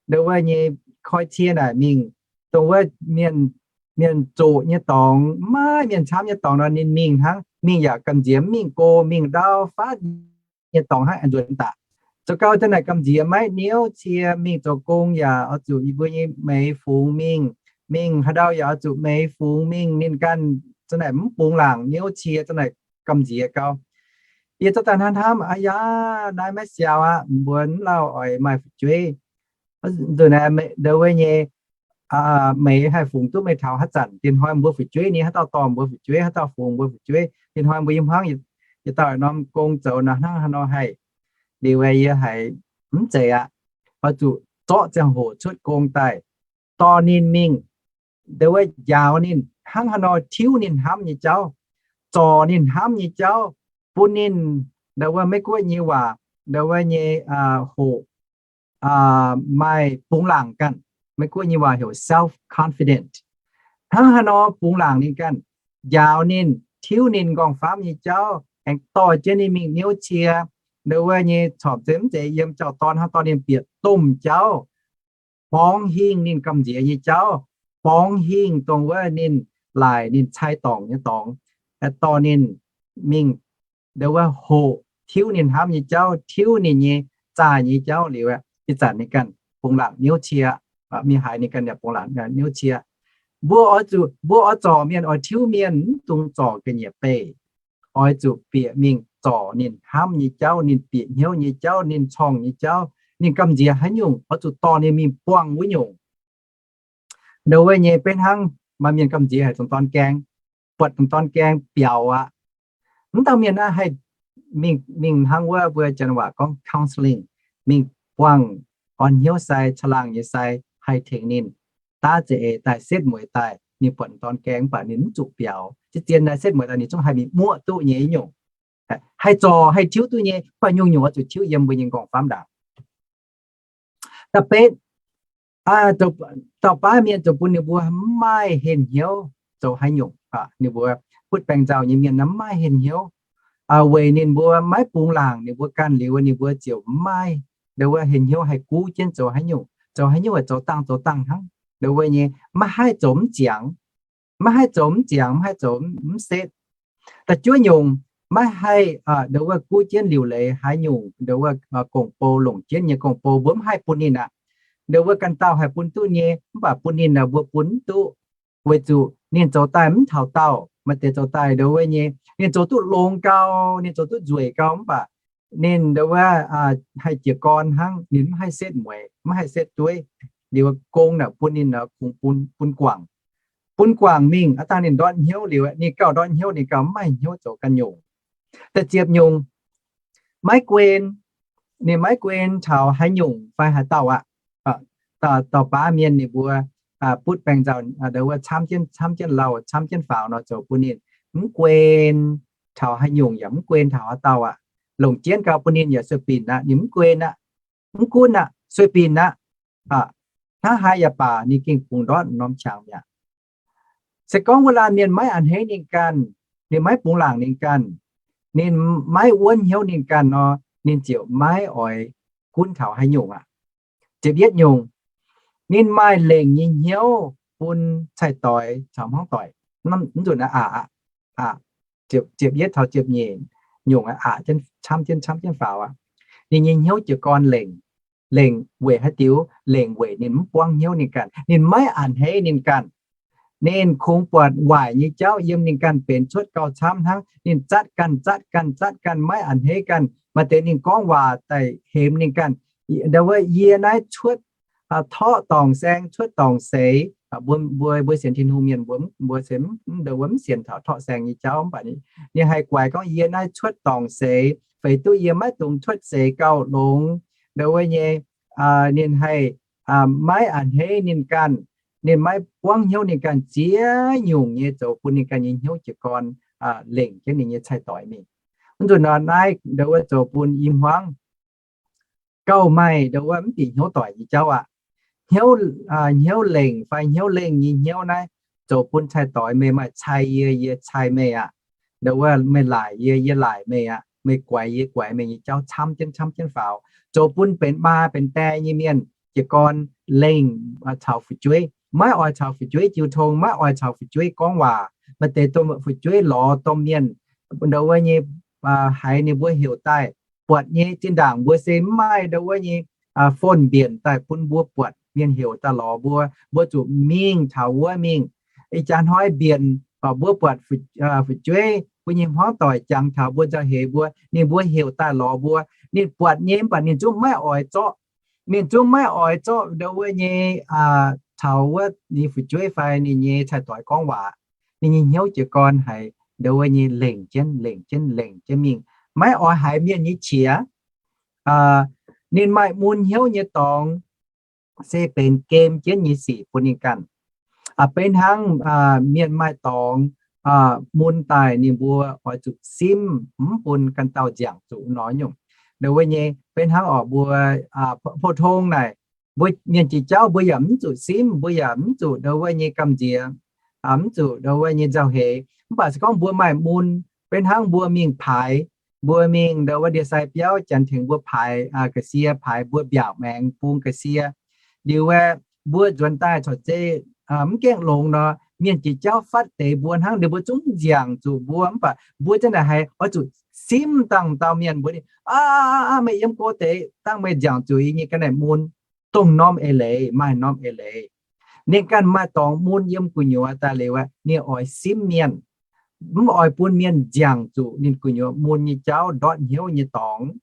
ndo wuov nyei koi cie naaic mingh, dongh wuov mienh, mienh zoqc nyei dorngx, maiv mienh camv nyei dorngx nor ninh mingh hnangv, mingh yaac gamh nziex mv mingh go, mingh ndau fatv nyei dorngx hnangv aengx nzuonx daaih. Zoux gau zanc naaic gamh nziex maiv niouv cie, mingh zoux gong yaac oix zuqc yie mbuo nyei meix fungx mingh, mingh haaix ndau yaac oix zuqc meix fungx mingh, ninh ganh zanc naaic mv bungx laangc niouv cie, zanc naaic gamh nziex gau. Yie zorqv daaih hnamv hnamv, aa yaa, naaiv maiv siaaux aqv, mbuo mv lauh oix maaih fu'jueiv. Nzunc naaiv ndo wuov nyei meix haih fungx duqv meih taux haaix zanc, dinh hnoi mbuo fu'jueiv ni, haaix dauh dorh mbuo fu'jueiv, haaix dauh fungx mbuo fu'jueiv, dinh hnoi mbuo yiem hmuangv yietc dauh norm gong zoux nor hnangv haaix nor haih. Liuz yie haiz mv zeiz aqv, oix zuqc zorqv ziangh hoc cuotv gong daaih dorh ninh mingh, ndo wuov njaaux ninh hnangv haaix nor tiuv ninh hnamv nyei jauv, zorc ninh hnamv nyei jauv, bun ninh ndo wuov Meiv Guoqv nyei waac, ndo wuov nyei hoqc maaih bungx laangc ganh. Meiv Guoqv nyei waac heuc self-confident. Hnangv haaix nor bungx laangc ninh ganh, njaaux ninh, tiuv ninh nqorngv-famv nyei jauv, aengx dorh jienv ninh mingh niouv cie, ndo wuov nyei corc zeiz mv zeiz yiem jauv-dorn hnangv, dorh ninh bieqc domh jauv, borngz hingh ninh gamh nziex nyei jauv, borngz hingh dongh wuov ninh laaic ninh cai dorngc nyei dorngx, dorh ninh mingh ndo wuov hoqc tiuv ninh hnamv nyei jauv, tiuv ninh nyei zaah nyei jauv liuz, ih zanc ninh ganh bungx laangc niouv cie, mingh haiz ninh ganh yaac bungx laangc niouv cie. Mbuo oix zuqc, mbuo oix zorc mienh, oix tiuv mienh, mv dungx zorc ga'nyiec beih. Oix zuqc bieqc mingh zorc ninh hnamv nyei jauv, ninh bieqc hnyouv nyei jauv, ninh corngh nyei jauv, ninh gamh nziex haaix nyungc, oix zuqc dorh ninh mingh buangh wuov nyungc. Ndo wuov nyei beiv hnangv maaih mienh gamh nziex haic dongh dorn gaeng, buatc dongh dorn gaeng biaux aqv. Mv dauh mienh naaiv haih mingh, mingh hnangv wuov mbuo janx waac gorngv counselling, mingh buangh orn hnyouv sai, caangh laangh nyei sai, haih tengx ninh daav za'eix daaih, setv mueiz daaih. Ninh buatc dongh dorn gaeng mv baac ninh mv zuqc biaux. Zien-zien naaiv setv mueiz daaih ninh zungv haih mingh muoqv duqv nyei nyungc. Haih zorc haih tiuv duqv nyei, mv baac nyungc-nyungc oix zuqc tiuv yiem mbuo nyei nqorngv-famv ndaangc. Da'betv, dauh baav mienh zoux bun ninh mbuo mv maaih henh hnyouv zoux haaix nyungc. Ninh mbuo butv baengc nzauh nyei mienh mv maaih henh hnyouv, weic ninh mbuo maiv bungx laangc ninh mbuo ganh liuz, ninh mbuo ziouc mv maaih ndo wuov henh hnyouv haih guv jienv zoux haaix nyungc, zoux haaix nyungc, zoux dangh zoux dangh hnangv. Ndo wuov nyei maiv haih zoux mv ziangx, maiv haih zoux mv ziangx, maiv haih zoux mv setv. Da'juov nyungc, maiv haih ndo wuov guv jienv liuc leiz haaix nyungc ndo wuov gong-bou, longc jienv nyei gong-bou mbuo mv haih bun ninh aqv. Ndo wuov ganh dauh haih bun duqv nyei, mv baac bun ninh mbuo bun mv duqv, weic zuqc ninh zoux daaih mv taux daauh. Maaih deix zoux daaih ndo wuov nyei ninh zoux duqv longx gau, ninh zoux duqv nzueic gau, mv baac ninh ndo wuov haih jiez gorn hnangv, ninh mv haih setv mueiz, mv haih setv dueiv. Liuz gong naaic bun ninh kungx bun guangc, bun guangc mingh aqv. Dangh ninh ndortv hnyouv liuz, ninh gauh ndortv hnyouv, ninh gauh mv maaih hnyouv zoux ganh nyungc. Da'ziepc nyungc, maiv guen, ninh maiv guen taux haaix nyungc fai haaix dauh aqv. Dauh baav mienh ninh mbuo butv baengc nzauh ndo wuov camv jienv, camv jienv lauh, camv jienv faaux nor, zoux bun ninh mv guen taux haaix nyungc yaac mv guen taux haaix dauh aqv. Longc jienv gau bun ninh yaac sueih binc aqv, ninh mv guen aqv, mv gunv aqv, sueih binc aqv. Hnangv haaix yaac baac ninh gengh bungx ndortv norm qangx mi'aqv. Se gorngv wuov laanh mienh maiv a'hneiv ninh ganh, ninh maiv bungx laangc ninh ganh, ninh maiv wuonv hnyouv ninh ganh nor, ninh ziouc maiv oix gunv taux haaix nyungc aqv. Ziepc yietv nyungc, ninh maaih lengc nyei hnyouv bun cai-doix caux hmuangv doic. Mv nzunc aqv, aqc, ziepc yietv taux ziepc nyeic nyungc aqv, camv jienv, camv jienv faaux aqv. Ninh nyei hnyouv jiez gorn lengc, lengc weic haaix diuc? Lengc weic ninh mv buangv hnyouv ninh ganh, ninh maiv a'hneiv ninh ganh. Ninh kungx buatc waaic nyei jauv yiem ninh ganh benx cuotv gauh camv hnangv. Ninh zatv ganh, zatv ganh, zatv ganh, maiv a'hneiv ganh. Maaih deix ninh gorngv waac daaih hemx ninh ganh. Ndo wuov yie naaiv cuotv torqv dorngc saeng, cuotv dorngc seix. Mbuo, mbuo sienx Tin-Hungh mienh mbuo, mbuo se ndo wuov mv sienx taux torqv saeng nyei jauv, mv baac ninh haih guaix gorngv yie naaiv cuotv dorngc seix, feix duqv yie maiv dungx cuotv seix gauh longx. Ndo wuov nyei ninh haih maiv a'hneiv ninh ganh, ninh maiv buangv hnyouv ninh ganh, ziex nyungc nyei zoux bun ninh ganh nyei hnyouv jiez gorn, lengc jienv ninh nyei cai-doix mingh. Mv nzunc nor naaiv ndo wuov zoux bun i hmuangv gauh maaih ndo wuov mv bieqc hnyouv doic nyei jauv aqv. Hnyouv, hnyouv lengc fai hnyouv lengh nyei hnyouv naaiv zoux bun cai-doix meih maaih cai yie, yie cai meih aqv. Ndo wuov meih laaic yie, yie laaic meih aqv. Meih guaix yie, guaix meih nyei jauv camv jienv, camv jienv faaux, zoux bun benx maa benx die nyei mienh jiez gorn lengh caux fu'jueiv, maiv oix caux fu'jueiv jiu tong, maiv oix caux fu'jueiv gorngv waac. Maaih deix domh fu'jueiv lorz domh mienh ndo wuov nyei haiz ninh mbuo heuc daaih buatc nyei. Zinh ndaangc mbuo se mv maaih ndo wuov nyei phone mbienc daaih bun mbuo buatc mienh heuc daaih lorz mbuo, mbuo zuqc mingh taux wuov mingh. Ih jaax hnoi mbienc mbuo buatc fu'jueiv, mbuo nyei hmuangv doic jangx taux mbuo, nzauh heix mbuo, ninh mbuo heuc daaih lorz mbuo. Ninh buatc nyei mv baac ninh zungv maiv oix zorqv. Ninh zungv maiv oix zorqv ndo wuov nyei caux wuov ninh fu'jueiv fai ninh nyei cai-doix gorngv waac. Ninh nyei hnyouv jiez gorn haiz ndo wuov nyei lengc jienv, lengc jienv, lengc jienv mingh, maiv oix haiz mienh nyei qiex. Ninh maaih mun hnyouv nyei dorngx se benx gem jienv nyei sic bun ninh ganh. Beiv hnangv mienh maaih dorngx mun daaih, ninh mbuo oix zuqc simv, mv bun ganh dauh nziangc zuqc nor nyungc. Ndo wuov nyei beiv hnangv oc, mbuo pou-tong naaic, mbuo mienh jiex jauv mbuo yaac mv zuqc simv, mbuo yaac mv zuqc ndo wuov nyei gamh nziex, mv zuqc ndo wuov nyei nzauh heix. Mv baac se gorngv mbuo maaih mun, beiv hnangv mbuo mingh paaix, mbuo mingh ndo wuov ndie-sai biauv, janx tengx mbuo paaix ga'sie, paaix mbuo mbiaauc maengx bung ga'sie. Liuz aeqv, mbuo nzuonx daaih corc zeiv mv gaengh longx nor, mienh jiex jauv fatv deix mbuo hnangv, ninh mbuo zungv nziangc zuqc mbuo. Mv baac mbuo zanc naaic haiz oix zuqc simv dangh dauh mienh mbuo, Aav, meih yiem go deix dangh meih nziangc zuqc yie nyei ga'naaiv mun, dongh norm eix leiz maaih norm eix leiz. Ninh ganh maaih dorngx mun yiem gu'nyuoz daaih liuz, ninh oix simv mienh, mv oix bun mienh nziangc zuqc ninh gu'nyuoz mun nyei jauv ndortv hnyouv nyei dorngx.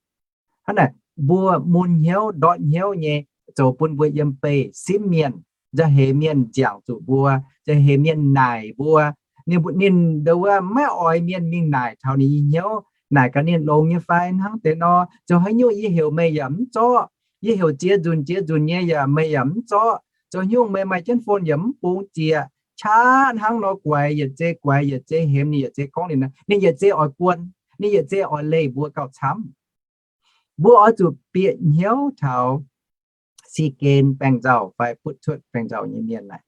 Hnangv naaic, mbuo mun hnyouv ndortv hnyouv nyei, zoux bun mbuo yiem beih simv mienh, nzauh heix mienh nziangc zuqc mbuo, nzauh heix mienh naaic mbuo. Ninh, ninh ndau wuov maiv oix mienh mingh naaic taux ninh nyei hnyouv, naaic gaax ninh longx nyei fai hnangv deix nor, zoux haaix nyungc yie heuc meih yaac mv zorqv, yie heuc ziex nzunc ziex nzunc nyei yaac meih yaac mv zorqv, zoux haaix nyungc meih maaih jienv phone yaac mv bungx ziec, qaqv hnangv nor guaix yietc zei guaix yietc zei hemx ninh yietc zei gorngv ninh, ninh yietc zei oix guon, ninh yietc zei oix leih mbuo gauh camv. Mbuo oix zuqc bieqc hnyouv taux si gen baeng nzauh fai butv cuotv baeng nzauh nyei mienh naaic,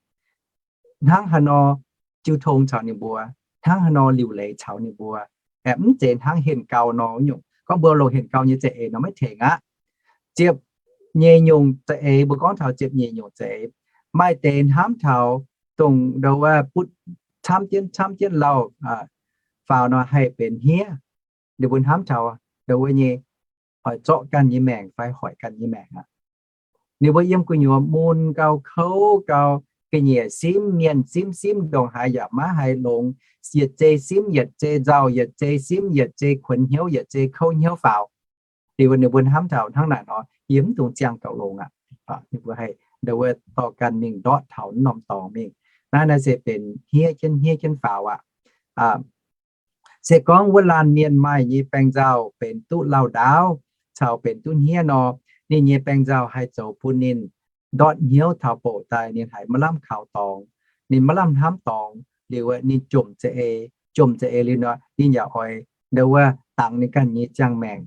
hnangv haaix nor jiu tong caux ninh mbuo, hnangv haaix nor liuc leiz caux ninh mbuo. Aeqv, mv zeiz hnangv henh gau nor nyungc. Gorngv mbuo longc henh gau nyei za'eix nor maiv tengx aqv. Ziepc nyeic nyungc za'eix, mbuo gorngv taux ziepc nyeic nyungc za'eix, maaih deix hnamv taux dongh ndau wuov butv camv jienv camv jienv lauh faaux nor haih benx hniev. Ninh mbuo hnamv taux ndau wuov nyei oix zorqv ganh nyei maengc fai hoic ganh nyei maengc aqv. Ninh mbuo yiem gu'nyuoz mun gau, kouv gau, ga'nyiec simv mienh, simv simv ndongc haaix yaac maiv haih longx, yietc zei simv yietc zei nzauh, yietc zei simv yietc zei kuonx hnyouv, yietc zei kouv hnyouv faaux. Liuz ninh mbuo hnamv taux hnangv naaic nor, yie mv dungx ziangh gauh longx aqv. Ninh mbuo haih ndau wuov dorh ganh mingh ndortv taux norm dorngx mingh. Naaiv, naaiv se benx hniev jienv hniev jienv faaux aqv. Se gorngv wuov laanh mienh maaih nyei baeng nzauh benx duqv lauh ndaauv caux benx duqv hniev nor, ninh nyei baeng nzauh haih zoux bun ninh ndortv hnyouv taux bouc daaih ninh haiz maiv lamh kaux dorngx, ninh maiv lamh hnamv dorngx liuz, ninh jomc za'eix, jomc za'eix liuz nor, ninh yaac oix ndau wuov dangx ninh ganh nyei ziangh maengc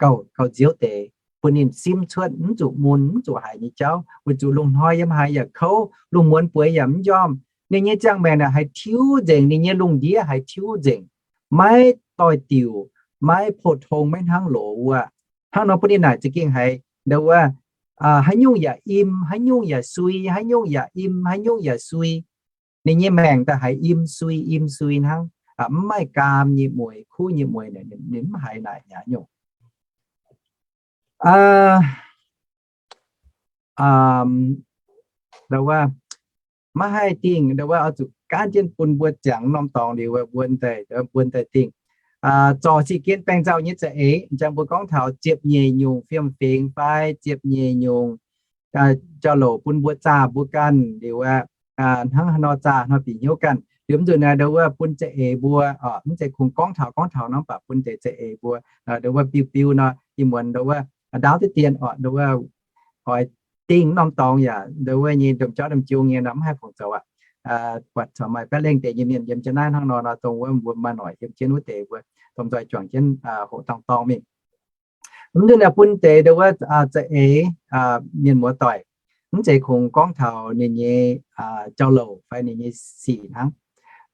gauh, gauh nziouv deix, bun ninh simv cuotv mv zuqc mun mv zuqc haiz nyei jauv, weic zuqc lungh hnoi yiem haaix yaac kouv, lungh muonz bueix yaac mv njormh. Ninh nyei ziangh maengc naaic haih tiuv nzengc, ninh nyei lungh ndiev haih tiuv nzengc, maiv doix-diuc, maiv pou-tong, maiv hnangv loz wuov. Hnangv nor bun ninh naaic za'gengh haiz ndau wuov haaix nyungc yaac im, haaix nyungc yaac sui, haaix nyungc yaac im, haaix nyungc yaac sui. Ninh nyei maengc daaih haiz im sui, im sui hnangv, mv maaih gaam nyei mueix, kuv nyei mueix, ninh mv haiz naaic nyaac nyungc. Ndau wuov maiv haih dingh, ndau wuov oix zuqc gaanv jienv bun mbuo ziangx norm dorngx liuz, mbuo, mbuo daaih dingh zorc si gen baeng nzauh nyei za'eix. Njang mbuo gorngv taux ziepc nyeic nyungc fiem-fingx fai ziepc nyeic nyungc jauv-louc bun mbuo zaah mbuo ganh liuz, hnangv haaix nor zaah hnoi bieqc hnyouv ganh. Liuz mv nzunc naaic ndau wuov bun za'eix mbuo, mv zeiz kungx gorngv taux gorngv taux nor, mv baac bun deix za'eix mbuo, ndau wuov biu biu nor, ih muonz ndau wuov ndaauv deix dien oc, ndau wuov oix dingh norm dorngx yaac ndau wuov nyei domh jauv domh jung nyei nor mv haih fungc zoux aqv. Buatc corc maaih baeqv lengh deix nyei mienh yiem jienv naaiv hnangv nor nor, dongh wuov mbuo maaih noic yiem jienv wuov deix mbuo domh nzoih juangc jienv hoqc dangh dorngh mingh. Mv nzunc naaic bun deix ndau wuov za'eix mienh muoz-doic, mv zeiz kungx gorngv taux ninh nyei jauv-louc fai ninh nyei sic hnangv.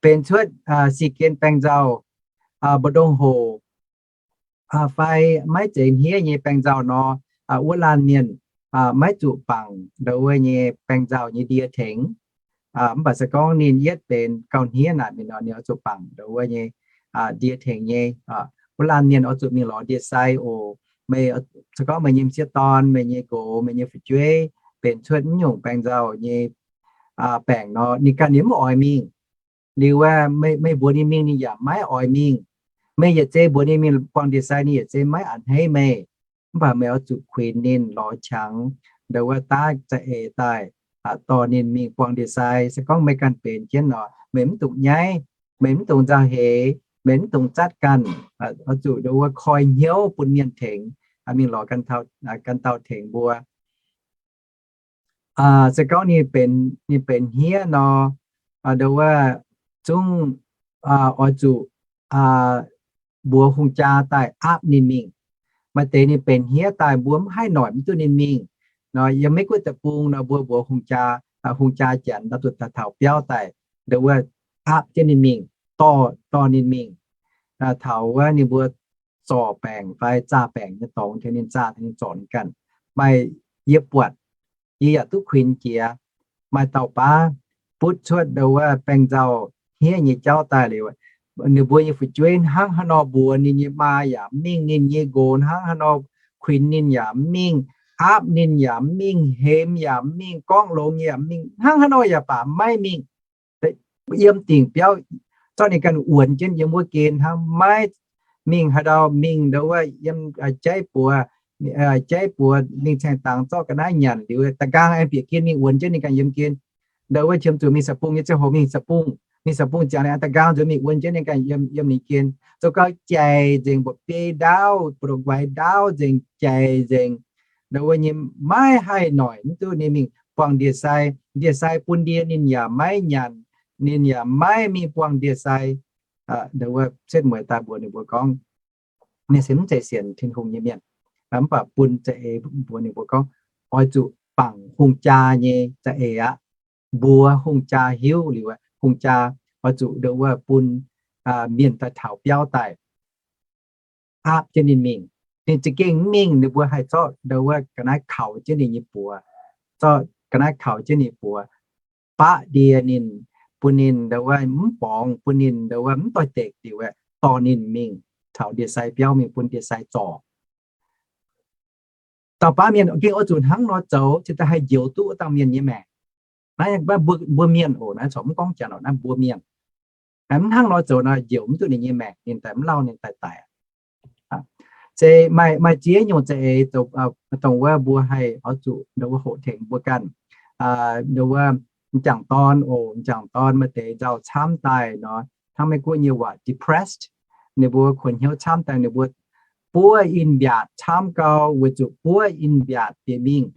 Benx cuotv si gen baeng nzauh, mbu'ndongx hoc fai maiv zeiz hniev nyei baeng nzauh nor, wuov laanh mienh maiv zuqc bangc ndau wuov nyei baeng nzauh nyei ndie tengx. Mv baac se gorngv ninh yietv benx gauh hniev naaic mingh nor, ninh oix zuqc bangc ndau wuov nyei ndie tengx nyei. Wuov laanh mienh oix zuqc mingh lorz ndie-sai oc. Meih, se gorngv meih nyei m'sieqv dorn, meih nyei nqox, meih nyei fu'jueiv benx cuotv mv nyungc baeng nzauh nyei baengc nor, ninh ganh ninh mv oix mingh. Liuz meih mbuox ninh mingh, ninh yaac maiv oix mingh. Meih yietc zei mbuox ninh mingh buangh ndie-sai, ninh yietc zei maiv a'hneiv meih. Mv baac meih oix zuqc kuinx ninh lorz qangx ndau wuov daav za'eix daaih dorh ninh mingh buangh ndie-sai. Se gorngv meih ganh benx jienv nor, meih mv dungx nyaiv, meih mv dungx nzauh heix, meih mv dungx zatv ganh. Oix zuqc ndau wuov koi hnyouv bun mienh tengx, mingh lorz ganh dauh tengx mbuo. Se gorngv ninh benx hniev nor, ndau wuov zungv oix zuqc mbuox hungh jaa daaih aapv ninh mingh. Maaih deix ninh benx hniev daaih mbuo mv haih noic mv duqv ninh mingh nor, yiem Meiv Guoqv deic-bung nor mbuo mbuox hungh jaa, hungh jaa janx daaih duqv taux biauv daaih, ndau wuov aapv jienv ninh mingh, dorh, dorh ninh mingh. Taux wuov ninh mbuo zorc baengc fai zaah baengc nyei dorngx, tengx ninh zaah, tengx ninh zorc ninh ganh. Maaih yie buatc, yie yaac duqv kuinx jiex, maaih dauh baav butv cuotv ndau wuov baeng-nzauh hniev nyei jauv daaih liuz, ninh mbuo nyei fu'jueiv hnangv haaix nor mbuox ninh nyei maa yaac mv mingh, ninh nyei nqox hnangv haaix nor kuinx ninh yaac mv mingh, aapv ninh yaac mv mingh, hemx yaac mv mingh, gorngv longx yaac mv mingh, hnangv haaix nor yaac baac maiv mingh. Yiem dingc biauv zorqv ninh ganh wuonx jienv yiem wuov gen hnangv, maiv mingh haaix ndau, mingh ndau wuov yiem jaiv buoz, jaiv buoz mingh caengh dangx zorqv ga'naaiv nyanc liuz, da'nqaang aengx bieqc gen mingh wuonx jienv ninh ganh yiem gen. Ndau wuov qiemx zuqc mingh sa bung nyei ziangh hoc mingh sa bung, mingh sa bung ziangx ninh da'nqaang nzuonx mingh wuonx jienv ninh ganh yiem, yiem ninh gen. Zoux gau jaic nzengc, mba'biei ndaauv, buoz-ndoqv guaix ndaauv nzengc, jaic nzengc. Ndau wuov nyei maiv haih noic mv duqv ninh mingh buangh ndie-sai. Ndie-sai bun ndie ninh yaac maiv nyanc, ninh yaac maiv mingh buangh ndie-sai. Ndau wuov setv mueiz daaih mbuox ninh mbuo gorngv, mienh se mv zeiz sienx Tin-Hungh nyei mienh, mv baac bun za'eix mbuox ninh mbuo gorngv, oix zuqc bangc hungh jaa nyei za'eix aqv. Mbuox hungh jaa hiuv liuz, hungh jaa oix zuqc ndau wuov bun mienh daaih taux biauv daaih aapv jienv ninh mingh. Ninh za'gengh mv mingh, ninh mbuo haih zorqv ndau wuov ga'naaiv kaux jienv ninh nyei buoz, zorqv ga'naaiv kaux jienv ninh buoz, baqv ndie ninh, bun ninh ndau wuov mv borngz, bun ninh ndau wuov mv doix-dekc liuz, dorh ninh mingh taux ndie-sai biauv mingh bun ndie-sai zorc. Dauh baav mienh gengh oix zuqc hnangv nor zoux, cingx daaih haih njoux duqv wuov dauh mienh nyei maengc. Naaiv mbuo mienh oc, naaiv corc mv gorngv janx oc, naaiv mbuo mienh. Mv hnangv nor zoux nor, njoux mv duqv ninh nyei maengc, ninh daaih mv lauh, ninh daaih daic. Se maaih ziex nyungc za'eix dongh wuov mbuo haih oix zuqc ndau wuov hoqc tengx mbuo ganh. Ndau wuov m'jangc dorn oc, m'jangc dorn maaih deix nzauh camv daaih nor, hnangv Meiv Guoqv nyei waac depressed, ninh mbuo kuonx hnyouv camv daaih, ninh mbuo buov in-mbiaatc camv gau, weic zuqc buov in-mbiaatc bieqc mingh.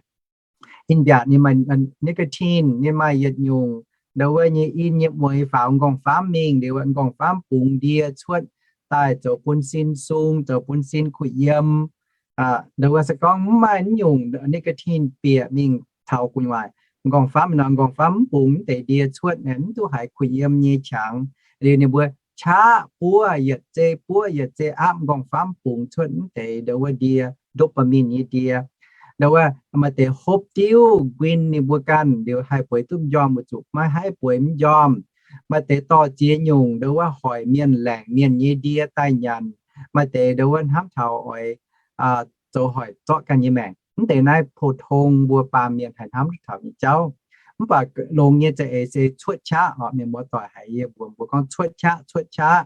In-mbiaatc ninh maaih nicotine, ninh maaih yietc nyungc ndau wuov nyei in nyei mueix faaux m'nqorngv-famv mingh liuz, m'nqorngv-famv bungx ndie cuotv daaih zoux bun sin sung, zoux bun sin kuh yiem. Ndau wuov se gorngv mv maaih naaiv nyungc nicotine bieqc mingh taux gu'nyuoz m'nqorngv-famv nor, m'nqorngv-famv mv bungx mv deix ndie cuotv, mv duqv haiz kuh yiem nyei qangx. Liuz ninh mbuo qaqv buov yietc zei buov yietc zei aapv m'nqorngv-famv bungx cuotv mv deix ndau wuov ndie, dopamine nyei ndie. Ndau wuov maaih deix hopv diuv nquin ninh mbuo ganh liuz haih bueix duqv m'njormh, weic zuqc maiv haih bueix m'njormh. Maaih deix dorh ziex nyungc ndau wuov hoic mienh laengc mienh nyei ndie daaih nyanc. Maaih deix ndau wuov hnamv taux oix zoux hoic zorqv ganh nyei maengc. Mv deix naaiv pou-tong mbuo baamh mienh haih hnamv taux nyei jauv. Mv baac longx nyei za'eix se cuotv qaqv oc. Mienh muoz-doic haiz yie mbuox mbuo gorngv cuotv qaqv, cuotv qaqv.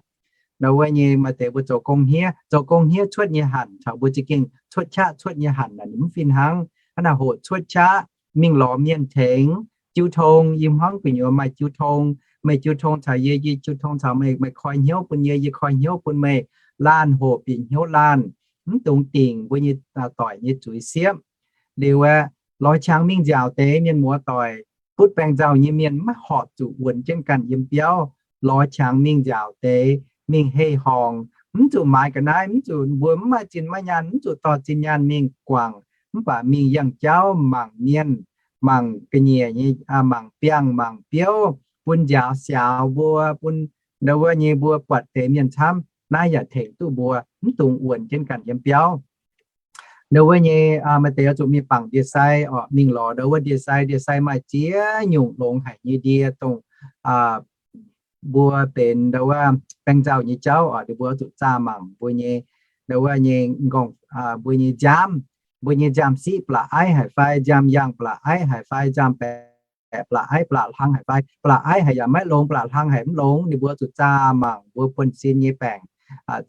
Ndau wuov nyei maaih deix mbuo zoux gong hniev, zoux gong hniev cuotv nyei hanc caux mbuo za'gengh cuotv qaqv cuotv nyei hanc naaic ninh mv fih hnangv. Hnangv naaic hoqc cuotv qaqv mingh lorz mienh tengx jiu tong. Yie hnamv gu'nyuoz maaih jiu tong, meih jiu tong caux yie, yie jiu tong caux meih, meih koi hnyouv bun yie, yie koi hnyouv bun meih, laanh hoqc bieqc hnyouv laanh, mv dungx dingc mbuo nyei doic nyei zuiz siepv. Liuz aeqv, lorz qangx mingh nziaauc deix mienh muoz-doic, butv baeng nzauh nyei mienh maiv horpc zuqc wuonx jienv ganh yiem biauv. Lorz qangx mingh nziaauc deix, mingh hei horngc, mv zuqc maaiz ga'naaiv, mv zuqc, mbuo mv maaih zinh maaih nyaanh, mv zuqc dorh zinh nyaanh mingh guangc, mv baac mingh yangh jauv mangc mienh, mangc ga'nyiec nyei, mangc biangh mangc biouv, bun nziaaux siaaux mbuo, bun ndau wuov nyei mbuo buatc deix mienh camv. Naaiv yaac tengx duqv mbuo mv dungx wuonx jienv ganh yiem biauv. Ndau wuov nyei maaih deix oix zuqc mingh bangc ndie-sai oc, mingh lorz ndau wuov ndie-sai. Ndie-sai maaih ziex nyungc longx haic nyei ndie, dongh mbuo benx ndau wuov baeng nzauh nyei jauv oc, ninh mbuo zuqc zaah mangc mbuo nyei, ndau wuov nyei nqorngv, mbuo nyei nziaamv, mbuo nyei nziaamv-siqv blaqc aiv haic fai, nziaamv-yaangh blaqc aiv haic fai, nziaamv-baeqc blaqc aiv blaqc hlang haic fai, blaqc aiv haic yaac maiv longx, blaqc hlang haic mv longx. Ninh mbuo zuqc zaah mangc mbuo buonv-sin nyei baengc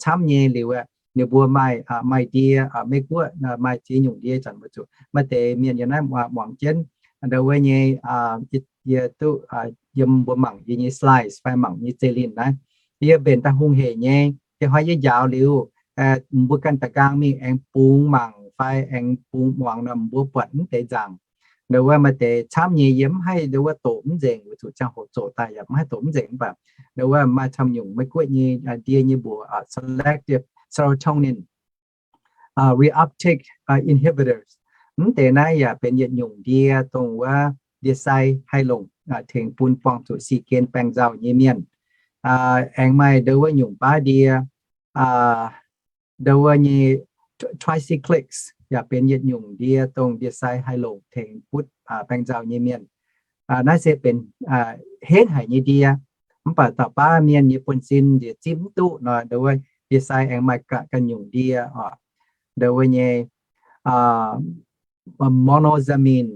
camv nyei liuz, ninh mbuo maaih, maaih ndie, Meiv Guoqv maaih ziex nyungc ndie, zanc mbuo zuqc maaih deix mienh yiem naaiv muangx jienv. Ndau wuov nyei, yie duqv yiem mbuo mangc yie nyei slides fai mangc nyei zeiv-lin naaiv, yie mbenc daaih hungh heic nyei. Ih hnoi yie njaaux liuz, mbuo ganh da'gaang mingh aengx bungx mangc fai aengx bungx muangx nor, mbuo buatc mv deix nzaangc. Ndau wuov maaih deix camv nyei yie mv haih ndau wuov doqc mv nzengc, weic zuqc ziangh hoc zoqc daaih yaac mv haih doqc mv nzengc. Mv baac ndau wuov maaih camv nyungc Meiv Guoqv nyei ndie nyei mbuox selective serotonin reuptake inhibitors. Mv deix naaiv yaac benx yietc nyungc ndie dongh wuov ndie-sai haih longc tengx bun buangh zuqc si gen baeng nzauh nyei mienh. Aengx maaih ndau wuov nyungc baav ndie, ndau wuov nyei tricyclics yaac benx yietc nyungc ndie dongh ndie-sai haih longc tengx butv baeng nzauh nyei mienh. Naaiv se benx henv haic nyei ndie. Mv baac dauh baav mienh nyei buonv-sin nziex zipv mv duqv nor, ndau wuov ndie-sai aengx maaih ganh nyungc ndie oc. Ndau wuov nyei monoxamine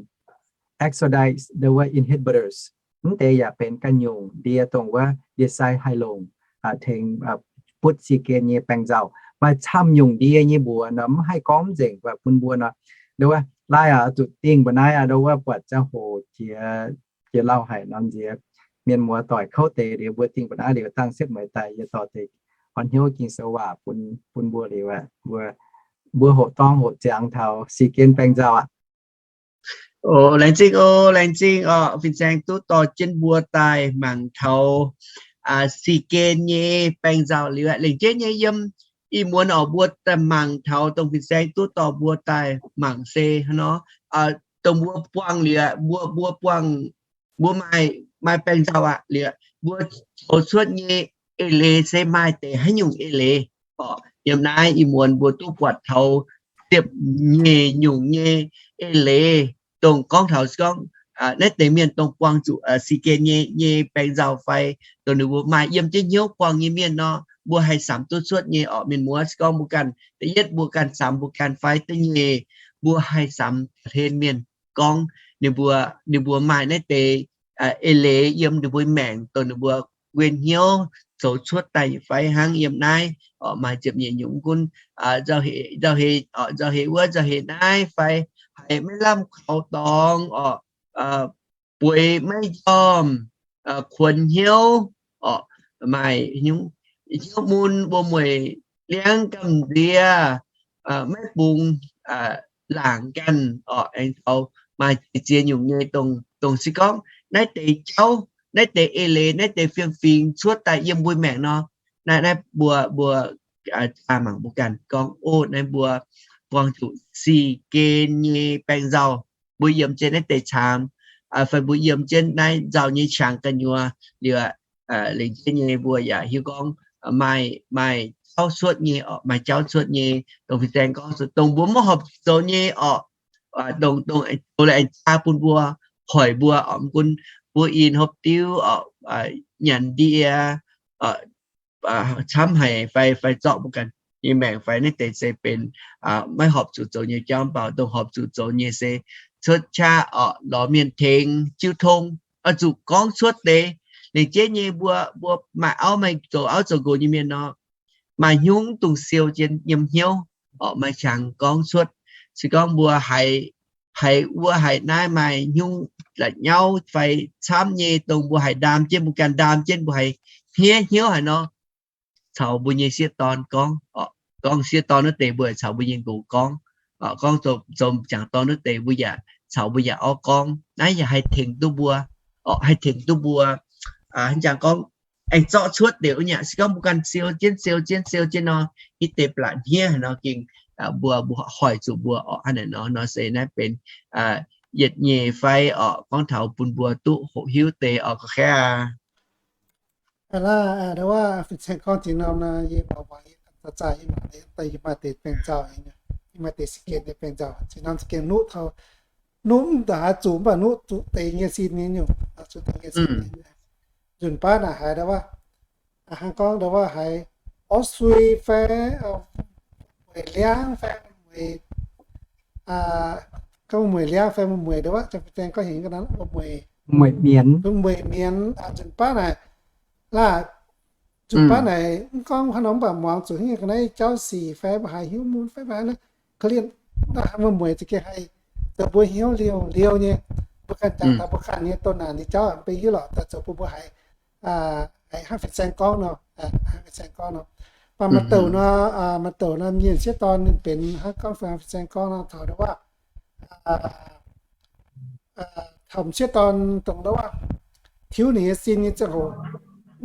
oxidase ndau wuov inhibitors. Mv deix yaac benx ganh nyungc ndie dongh wuov ndie-sai haih longc tengx butv si gen nyei baeng nzauh. Maaih camv nyungc ndie nyei mbuox nor mv haih gorngv nzengc, mv baac bun mbuo nor, ndau wuov laai aqv, zuqc dingh mbuo naaiv aqv, ndau wuov buatc ziangh hoc jiex jiex lauh haic nor nziex, mienh muoz doic kouv deix liuz mbuo dingh mbuo naaiv liuz dangh setv mueiz daaih yie dorh deix horn hnyouv Ging-Sou waac bun mbuo liuz, mbuo hoqc dorngx hoqc ziangx taux si gen baeng nzauh aqv. Laengz zingh oc, laengz zingh oc. Fin-saeng duqv dorh jienv mbuo daaih mangc taux si gen nyei baeng nzauh liuz, lengc jeiv nyei yiem ih muonz oc mbuo daaih mangc taux dongh fin-saeng duqv dorh mbuo daaih mangc se hnangv nor, dongh mbuo buangh liuz, mbuo, mbuo buangh, mbuo maaih, maaih baeng nzauh aqv liuz, mbuo zoux cuotv nyei eix leiz se maaih deix haaix nyungc eix leiz. Yiem naaiv ih muonz mbuo duqv buatc taux ziepc nyeic nyungc nyei eix leiz, dongh gorngv taux se gorngv naaiv deix mienh dongh buangh zuqc si gen nyei, nyei baeng nzauh fai dongh ninh mbuo maaih yiem jienv hnyouv buangh nyei mienh nor, mbuo haih samx duqv cuotv nyei oc. Mienh muoz, se gorngv mbuo ganh da'yietv mbuo ganh samx mbuo ganh fai da'nyeic mbuo haih samx taux hlen mienh gorngv ninh mbuo, ninh mbuo maaih naaiv deix eix leiz yiem ninh mbuo maengc dongh ninh mbuo guen hnyouv zoux cuotv daaih fai hnangv. Yiem naaiv oc maaih ziepc nyeic nyungc gunv, nzauh heix, nzauh heix wuov, nzauh heix naaiv fai haiz maiv lamh kaux dorngx oc, bueix maiv njormh, kuonx hnyouv oc, maaih hnyouv mun, wuom-mueic liangv gamh nziex, maiv bungx laangc ganh oc. Aengx taux maaih ziex nyungc nyei dongh, dongh se gorngv naaiv deix jauv, naaiv deix eix leiz, naaiv deix fiem-fingx cuotv daaih yiem mbuo maengc nor, naaiv, naaiv mbuo, mbuo jaa mangc mbuo ganh gorngv, o, naaiv mbuo buangh zuqc si gen nyei baeng nzauh. Mbuo yiem jienv naaiv deix caamx fai mbuo yiem jienv naaiv nzauh nyei qangx gu'nyuoz liuz, lengc jeiv nyei mbuo yaac hiuv gorngv maaih, maaih jauv cuotv nyei oc, maaih jauv cuotv nyei. Dongh fin-saeng gorngv dongh mbuo maiv horpc zuqc zoux nyei oc, dongh, dongh zoux la'aengx jaa bun mbuo, hoic mbuo oc, mv gunv mbuo in hopv diuv oc, nyanc ndie, camv haic fai, fai zorqv mbuo ganh nyei maengc fai naaiv deix se benx maiv horpc zuqc zoux nyei jauv. Mv baac dongh horpc zuqc zoux nyei se cuotv qaqv oc, lorz mienh tengx jiu tong, oix zuqc gorngv cuotv deix. Lengc jeiv nyei mbuo, mbuo maaih auv, maaih zoux auv zoux nqox nyei mienh nor, maaih hnyouv dungx siou jienv yiem hnyouv oc, maaih qangx gorngv cuotv. Se gorngv mbuo haiz, haiz wuov haiz naaiv maaih hnyouv la'nyauv fai camv nyei dongh mbuo haiz ndaam jienv, mbuo ganh ndaam jienv, mbuo haiz hniev hnyouv haic nor, caux mbuo nyei sieqv dorn gorngv oc, gorngv sieqv dorn wuov deix mbuo caux mbuo nyei nqox gorngv oc, gorngv zoux, zoux m'jangc dorn wuov deix mbuo yaac caux mbuo yaac orv gorngv. Naaiv yaac haih tengx duqv mbuo oc, haih tengx duqv mbuo hnangv jangx gorngv aengx zorqv cuotv deix wuov nyei. Se gorngv mbuo ganh siou jienv, siou jienv, siou jienv nor, hitv deix blatc hniev haic nor gengh mbuo, mbuo hoic zuqc mbuo oc. Hnangv naaic nor, nor se naaiv benx yietc nyeic fai oc, gorngv taux bun mbuo duqv hoqc hiuv deix oc, gorqv-kaeqv aac. Aa, laav, aa, ndau wuov fin-saeng gorngv jiex norm nor, yie mbuo, yie zaah, yie mangc deix, daaih yie maaih deix baeng nzauh, yie maaih deix si gen nyei baeng nzauh. Jiex norm za'gengh nuqv taux, nuqv mv daaih zuqc, mv baac nuqv zuqc deix nyei sin nyei nyungc, zuqc deix nyei sin nyei. Nzunc baav naaic haiz ndau wuov, aa, hnangv gorngv ndau wuov haiz orv sui fai, mueic liangv fai, mueic, aa, gorngv mueic liangv fai mueic ndau wuov, fin-saeng gorngv heuc wuov, mueic, mueic mienz, mueic mienz, aa, nzunc baav naaic, laav, nzunc baav naaic mv gorngv haaix nor mv baac muangx zuqc hingv ga'naaiv jauv sic fai mbuo haiz hnyouv mun fai mbuo haiz naaiv korv-lienh, naaiv haaix mueic za'gengh haih zoux mbuo hnyouv liouh liouh nyei. Mbuo ganh jangx taux mbuo ganh nyei doh naanc nyei jauv mv baac hiuv lorqc daaih zoux bun mbuo haiz, haiz hnangv fin-saeng gorngv nor, hnangv fin-saeng gorngv nor. Mv baac maaih douc nor, maaih douc nor mienh sieqv dorn ninh benx hnangv gorngv fin-saeng gorngv nor, taux ndau wuov, taux m'sieqv dorn dongh ndau wuov tiuv ninh nyei sin nyei ziangh hoc,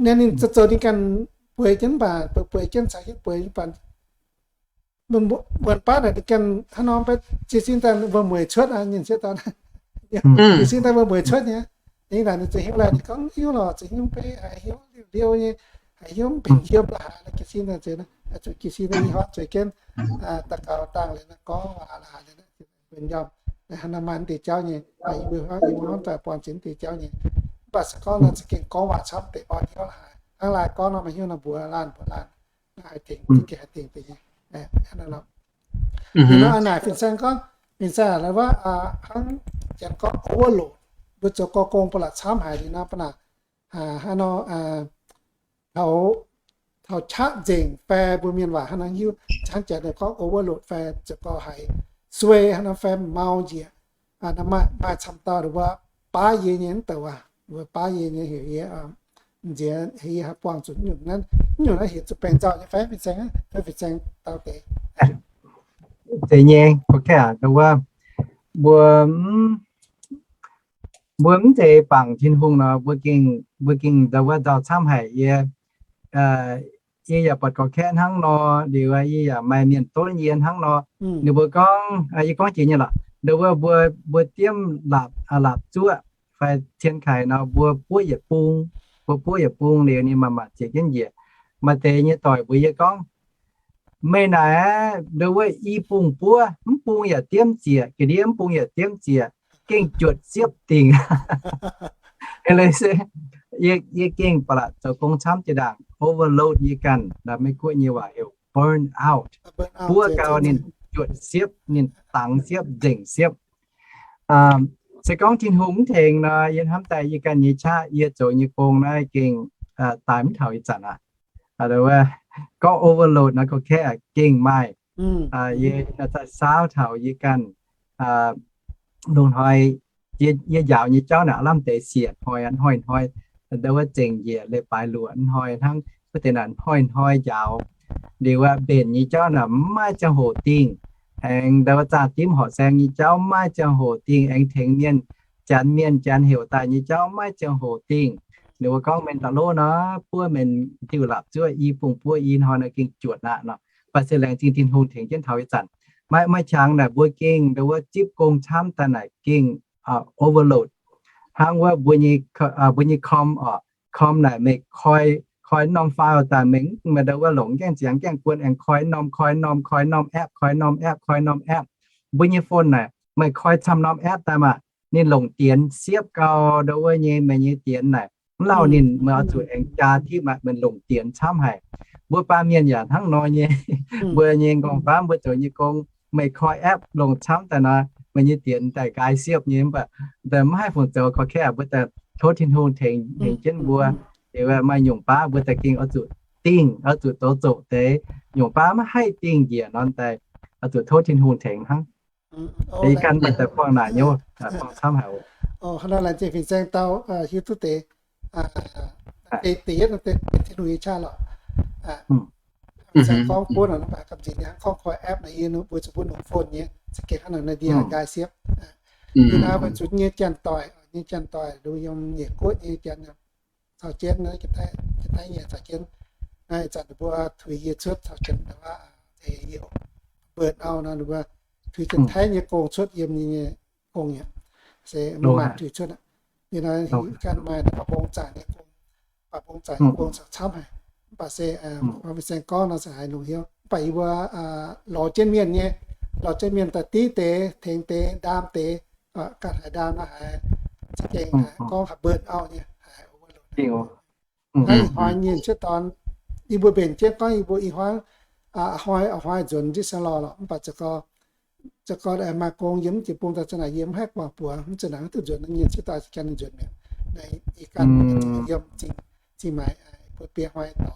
ninh, ninh zoux, zoux ninh ganh bueix jienv mv baac, bueix, bueix jienv caux hiuv bueix mv baac muonc baav naaic ninh ganh hnangv nor mv baac jiez sin daaih wuom-mueic cuotv aqv, ninh sieqv dorn, jiez sin daaih wuom-mueic cuotv nyei. Ninh naaic ninh zuqc hiuv laih, ninh gorngv hiuv lorqc, zuqc hiuv mv bei, haiz hiuv liouh liouh nyei, haiz hiuv mv benx hiuv la'haaix, jiez sin daaih zuqc, zuqc jiez sin daaih ninh horpc zuqc jienv daux gaux dangh liuz naaiv gorngv waac la'haaix liuz naaiv benx njormh. Hnangv naaiv maaih mv deix jauv nyei, yie mbuo hnangv, yie mbuo hnangv daaih buangh jiex mv deix jauv nyei. Mv baac se gorngv naaic za'gengh gorngv waac camv deix orn hnyouv la'haaix, hnangv laai gorngv nor, maaih hnyouv naaic mbuox laanh mbuox laanh, naaiv haih tengx, za'gengh haih tengx deix nyei. Hnangv naaiv nor, ih nor naaic fin-saeng gorngv, fin-saeng la'wuov hnangv janx gorngv overload, mbuo zoux gorx gong ba'laqc camv haic liuz nor, ba'laqc hnangv nor taux, taux qaqv nzengc fai mbuo mienh waac hnangv nor hiuv, hnangv janx gorngv overload fai zoux gorx haiz suei hnangv nor fai mau njiec, maaih, maaih camv dauh mbuo baav yie nyei mv douc aac, mbuo baav yie nyei heuc yie nziex yie haih buangh zuqc nyungc naaiv, nyungc naaiv heuc zuqc baengc nzauh nyei fai fin-saeng, fin-saeng dau deix. Zeiz nyei, ok aac, wuov, mbuo, mbuo mv zeiz bangc Tin-Hungh nor, mbuo gengh, mbuo gengh ndau wuov nzauh camv haic. Yie, yie yaac buatc gorx-kaeqv hnangv nor, liuz yie yaac maaih mienh donv yie hnangv nor. Ninh mbuo gorngv, yie gorngv jiex nyei lorqc, ndau wuov mbuo, mbuo diemv laapc, laapc zuoqv fai cien kaaix nor, mbuo buov yietc bung, mbuo buov yietc bung liuz ninh maaih maaih ziex jienv njiec. Maaih deix nyei doic mbuox yie gorngv, meih naaic ndau wuov i bung buov, mv bung yaac diemv ziec, ga'ndiev mv bung yaac diemv ziec, gengh juotc siepv dingc. Leiz se yie, yie gengh ba'laqc zoux gong camv jiex ndaangc, overload yie ganh, Meiv-Guoqv nyei waac heuc burn out. Buov gau ninh juotc siepv, ninh dangx siepv, nzengc siepv. Se gorngv Tin-Hungh mv tengx nor, yie hnamv daaih yie ganh nyei qaqv, yie zoux nyei gong naaiv gengh daaih mv taux ih zanc aqv. Gorngv overload nor, gorx-kaeqv gengh maaih. Yie daaih saauv taux yie ganh lungh hnoi, yie njaaux nyei jauv naaic lamh deix siec hnoi, hnoi-hnoi, ndau wuov zengc njiec leiz-baaix luoqc hnoi hnangv, wuov deix naaic hnoi-hnoi njaaux. Liuz aqv, mbenc nyei jauv naaic mv maaih ziangh hoc dingh. Aengx ndau wuov zaah dimv horqc saeng nyei jauv mv maaih ziangh hoc dingh. Aengx tengx mienh, janx mienh janx heuc daaih nyei jauv mv maaih ziangh hoc dingh. Ninh mbuo gorngv mienh da'lov nor, buov mienh diuh laapc zuoqv i bung buov i hnoi nor gengh juotc aqv nor. Mv baac se laengz zingh Tin-Hungh tengx jienv taux ih zanc. Maaih, maaih qangx naaic mbuo gengh ndau wuov zipv gong camv daaih naaic gengh overload. Hnangv wuov mbuo nyei, mbuo nyei com oc, com naaic meih koi, koi norm file daaih mengh, meih ndau wuov longc gaengh ziangx gaengh guon aengx koi norm, koi norm, koi norm app, koi norm app, koi norm app. Mbuo nyei phone naaic meih koi camv norm app daaih maah, ninh longc dienx siepv gau ndau wuov nyei, meih nyei dienx naaic mv lauh ninh, meih oix zuqc aengx jaa tipv maah, meih longc dienx camv haic. Mbuo baamh mienh yaac hnangv nor nyei. Mbuo nyei nqorngv-famv mbuo zoux nyei gong, meih koi app longc camv daaih nor, meih nyei dienx daaih nqaai siepv nyei, mv baac mv haih fungc zoux, gorx-kaeqv mbuo daaih tov Tin-Hungh tengx, tengx jienv mbuo. Liuz maaih nyungc baav mbuo daaih gengh oix zuqc dingh, oix zuqc zoux zoqc deix. Nyungc baav maiv haih dingh njiec nor daaih, oix zuqc tov Tin-Hungh tengx hnangv. Ih ganh mbuo daaih buangh naaic nyouv, buangh camv haic oc. Hnangv nor laengz zingh fin-saeng dau hiuv duqv deix. Deix yietv benx Tin-Hungh nyei qaqv lorqc. Fin-saeng gorngv buonv nor, mv baac gamh nziex ninh hnangv gorngv koi app naaic yie mbuo zuqc mbuo longc phone nyei, za'gengh hnangv naaic naaiv ndie ga'nqaai siepv. Yie naaiv mbuo zuqc nyei janx-doic, nyei janx-doic nduqc yiem Meiv-Guoqv nyei janx, caux jienv naaiv, janx-Taiv nyei caux jienv. Naaiv zanc ninh mbuo tuix yie cuotv caux janx-Taiv, yie burn out nor, ninh mbuo tuix janx-Taiv nyei gong cuotv yiem yie nyei gong yaac se maiv maaih tuix cuotv aqv. Yie naaiv ganh maaih naaiv baac mbong zaangc nyei gong, baac mbong zaangc nyei gong caux camv haic. Mv baac se fin-saeng gorngv nor se haiz longc hnyouv. Mv baac yie mbuo lorz jienv mienh nyei, lorz jienv mienh daaih div deix, tengx deix, ndaam deix, ganh haiz ndaam nor haiz za'gengh gorngv haiz burn out nyei, haiz overload. Hnangv ih hnoi nyei cuotv dorn, yie mbuo mbenc jienv gorngv yie mbuo ih hnoi, hnoi, hnoi nzuonx njiec seng lorh lorqc, mv baac za'gengh maaih gong yiem mv jiex bung daaih za'naaic yie mv haih guangc buoz, mv za'naaic duqv nzuonx nyei cuotv dorn gan nzuonx mi'aqv. Naaiv ih ganh yiem zingh maaiz mbuo biei hnoi dorngx,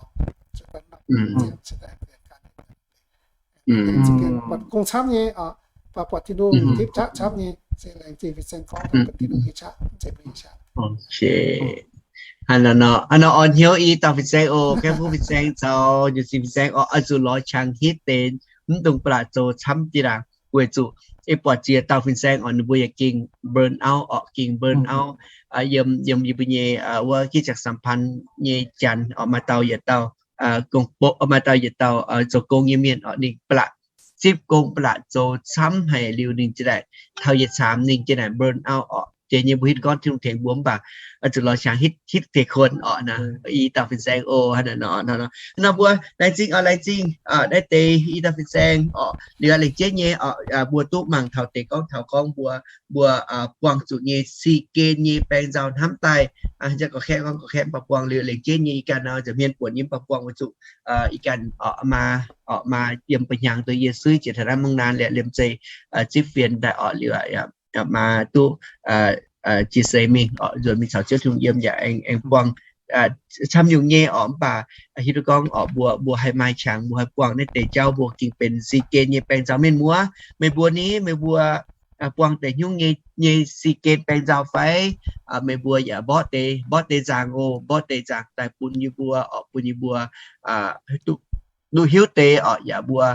buatc gong camv nyei, buatc Tin-Hungh tipv qaqv camv nyei, se laengz zingh fin-saeng gorngv buatc Tin-Hungh nyei qaqv, mv zeiz mbuo nyei qaqv. Hnangv nor, hnangv nor orn hnyouv i dauh fin-saeng oc, gaeqv fuqv fin-saeng caux njiec zingh fin-saeng oc, oix zuqc lorz qangx hitv deix mv dungx ba'laqc zoux camv jiex ndaangc, weic zuqc ei buatc ziex dauh fin-saeng oc, ninh mbuo yaac gengh burn out oc, gengh burn out. Yiem, yiem yie mbuo nyei wuov gitv ziangx saam-pan nyei janx oc, maaih dauh yietc dauh gong, maaih dauh yietc dauh zoux gong nyei mienh oc, ninh ba'laqc zipv gong ba'laqc zoux camv haic liuz ninh jiex daaih taux yietc caamx ninh jiex daaih burn out oc. jiex nyei, mbuo hitv gorngv Tin-Hungh tengx mbuo mv baac zuqc lorz qangx hitv, hitv deix kuon orqc nor. I dauh fin-saeng oc, hnangv naaiv nor, nor mbuo laengz zingh oc, laengz zingh naaiv deix i dauh fin-saeng orqc, liuz lengc jeiv nyei orqc, mbuo duqv mangc taux deix gorngv taux gorngv mbuo, mbuo buangh zuqc nyei si gen nyei baeng nzauh hnamv daaih, gorqv-kaeqv gorngv gorqv-kaeqv mv baac buangh liuz lengc jeiv nyei ih ganh nor nza'hmien buonc nyei mv baac buangh weic zuqc ih ganh orqc maa, orqc maa yiem ba'hnyangx duqv yie suiv jiex taux naaiv mungv naan liuz liemh zeih zipv fienx daaih orqc liuz maa duqv jiex seix mingh orqc, nzuonx mingh caux Ziouv Tin-Hungh yiem yaac aengx, aengx buangh camv nyungc nyei orqc, mv baac hiuv duqv gorngv orqc mbuo, mbuo haih maaih qangx, mbuo haih buangh naaiv deix jauv mbuo gengh benx si gen nyei baeng nzauh. Mienh muoz, meih mbuo ni, meih mbuo buangh deix hnyouv nyei, nyei si gen baeng nzauh fai? Meih mbuo yaac mborqv deix, mborqv deix nzaangc oc, mborqv deix nzaangc daaih bun yie mbuo orqc, bun yie mbuo duqv, duqv hiuv deix orqc, yaac mbuo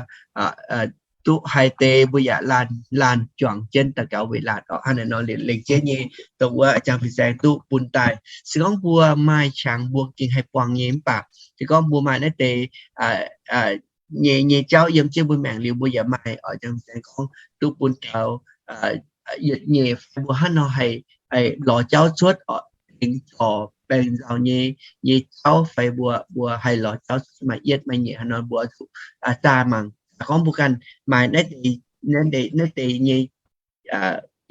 duqv haiz deix mbuo yaac laanh, laanh juangc jienv daux gaux weic laanh orqc. Hnangv naaiv nor lengc jeiv nyei dongh wuov jangx fin-saeng duqv bun daaih. Se gorngv mbuo maaih qangx mbuo gengh haih buangh nyei mv baac se gorngv mbuo maaih naaiv deix nyei, nyei jauv yiem jienv mbuo maengc liuz mbuo yaac maaih orqc jangx fin-saeng gorngv duqv bun taux yietc nyeic fai mbuo hnangv nor haih, haih lorz jauv cuotv orqc, tengx zorc baeng nzauh nyei, nyei jauv fai mbuo, mbuo haih lorz jauv cuotv maaih yietv maaih nyeic hnangv nor mbuo zuqc zaah mangc. Gorngv mbuo ganh maaih naaiv deix, naaiv deix nyei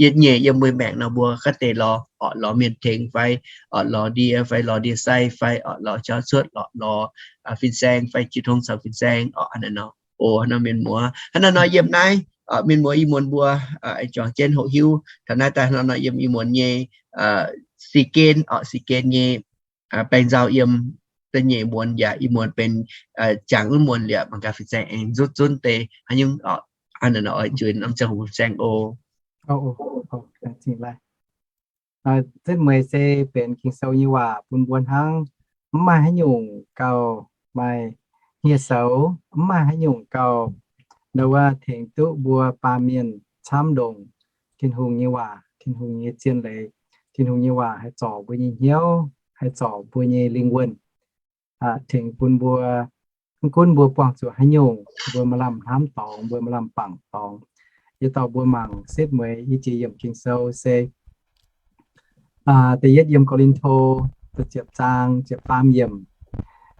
yietc nyeic yiem mbuo maengc nor mbuo gaav deix lorz orqc, lorz mienh tengx fai orqc, lorz ndie fai lorz ndie-sai fai orqc, lorz jauv cuotv orqc, lorz fin-saeng fai jiu tong caux fin-saeng orqc. Hnangv naaiv nor, o hnangv naaiv nor mienh muoz, hnangv naaiv nor yiem naaiv mienh muoz ih muonz mbuo aengx juangc jienv hoqc hiuv taux naaiv daaih hnangv naaiv nor yiem ih muonz nyei si gen orqc, si gen nyei baeng nzauh yiem da'nyeic muonz yaac ih muonz benx jangx wuov muonz liuz mangc gaax fin-saeng aengx nzutv zunv deix haaix nyungc orqc. Hnangv naaiv nor oix nzuonx norm ziangh hoc fin-saeng o. Setv mueiz se benx Ging-Sou nyei waac bun mbuo hnangv. Mv maaih haaix nyungc gauh maaih hniev-soux, mv maaih haaix nyungc gauh ndau wuov tengx duqv mbuo baamh mienh camv ndongc Tin-Hungh nyei waac, Tin-Hungh nyei zien leiz. Tin-Hungh nyei waac haih zorc mbuo nyei hnyouv, haih zorc mbuo nyei lingh wuonh, tengx bun mbuo, mv gunv mbuo buangh zuqc haaix nyungc, mbuo maaih lamh hnamv dorngx, mbuo maaih lamh bangc dorngx. Yietc dauh mbuo mangc setv mueiz i jiex yiemc Ging-Sou se da'yietv yiem Ko^lin^to da'ziepc zaang ziepc faam yiemc.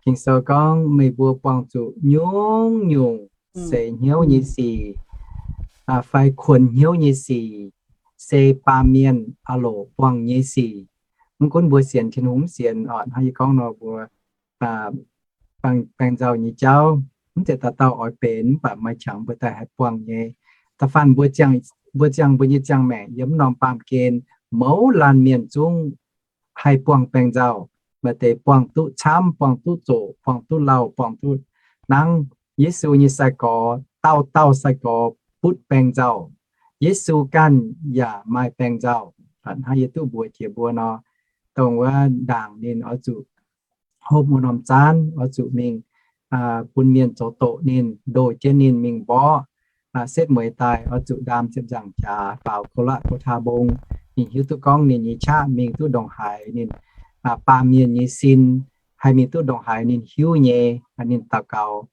Ging-Sou gorngv, meih mbuo buangh zuqc nyungc-nyungc seix hnyouv nyei sic fai kuonx hnyouv nyei sic, se baamh mienh aah loc buangh nyei sic. Mv gunv mbuo sienx Tin-Hungh mv sienx, hnangv yie gorngv nor, mbuo baeng nzauh nyei jauv mv zeiz dauh dauh oix benx, mv baac maaih qangx mbuo daaih haih buangh nyei. Da'faanh mbuo ziangh, mbuo ziangh mbuo nyei ziangh maengc yiem norm baamh gen, mouz laanh mienh zungv haih buangh baeng nzauh. Maaih deix buangh duqv camv, buangh duqv zoqc, buangh duqv lauh, buangh duqv nangv. Yesu nyei sai-gorx dauh dauh sai-gorx butv baeng nzauh. Yesu ganh yaac maaih baeng nzauh. Hnangv yie duqv mbuox jiex mbuo nor, dongh wuov ndaangc ninh oix zuqc hopv wuov norm zaanv, oix zuqc mingh bun mienh zoux doqc ninh, ndoh jienv ninh mingh mborqv. Setv mueiz daaih oix zuqc ndaam ziepc nzaangc jaax faaux Go^latc Go^taa Mbong. Ninh hiuv duqv gorngv ninh nyei qaqv mingh duqv ndongc haaix, ninh baamh mienh nyei sin haih mingh duqv ndongc haaix ninh hiuv nyei. Ninh daux gaux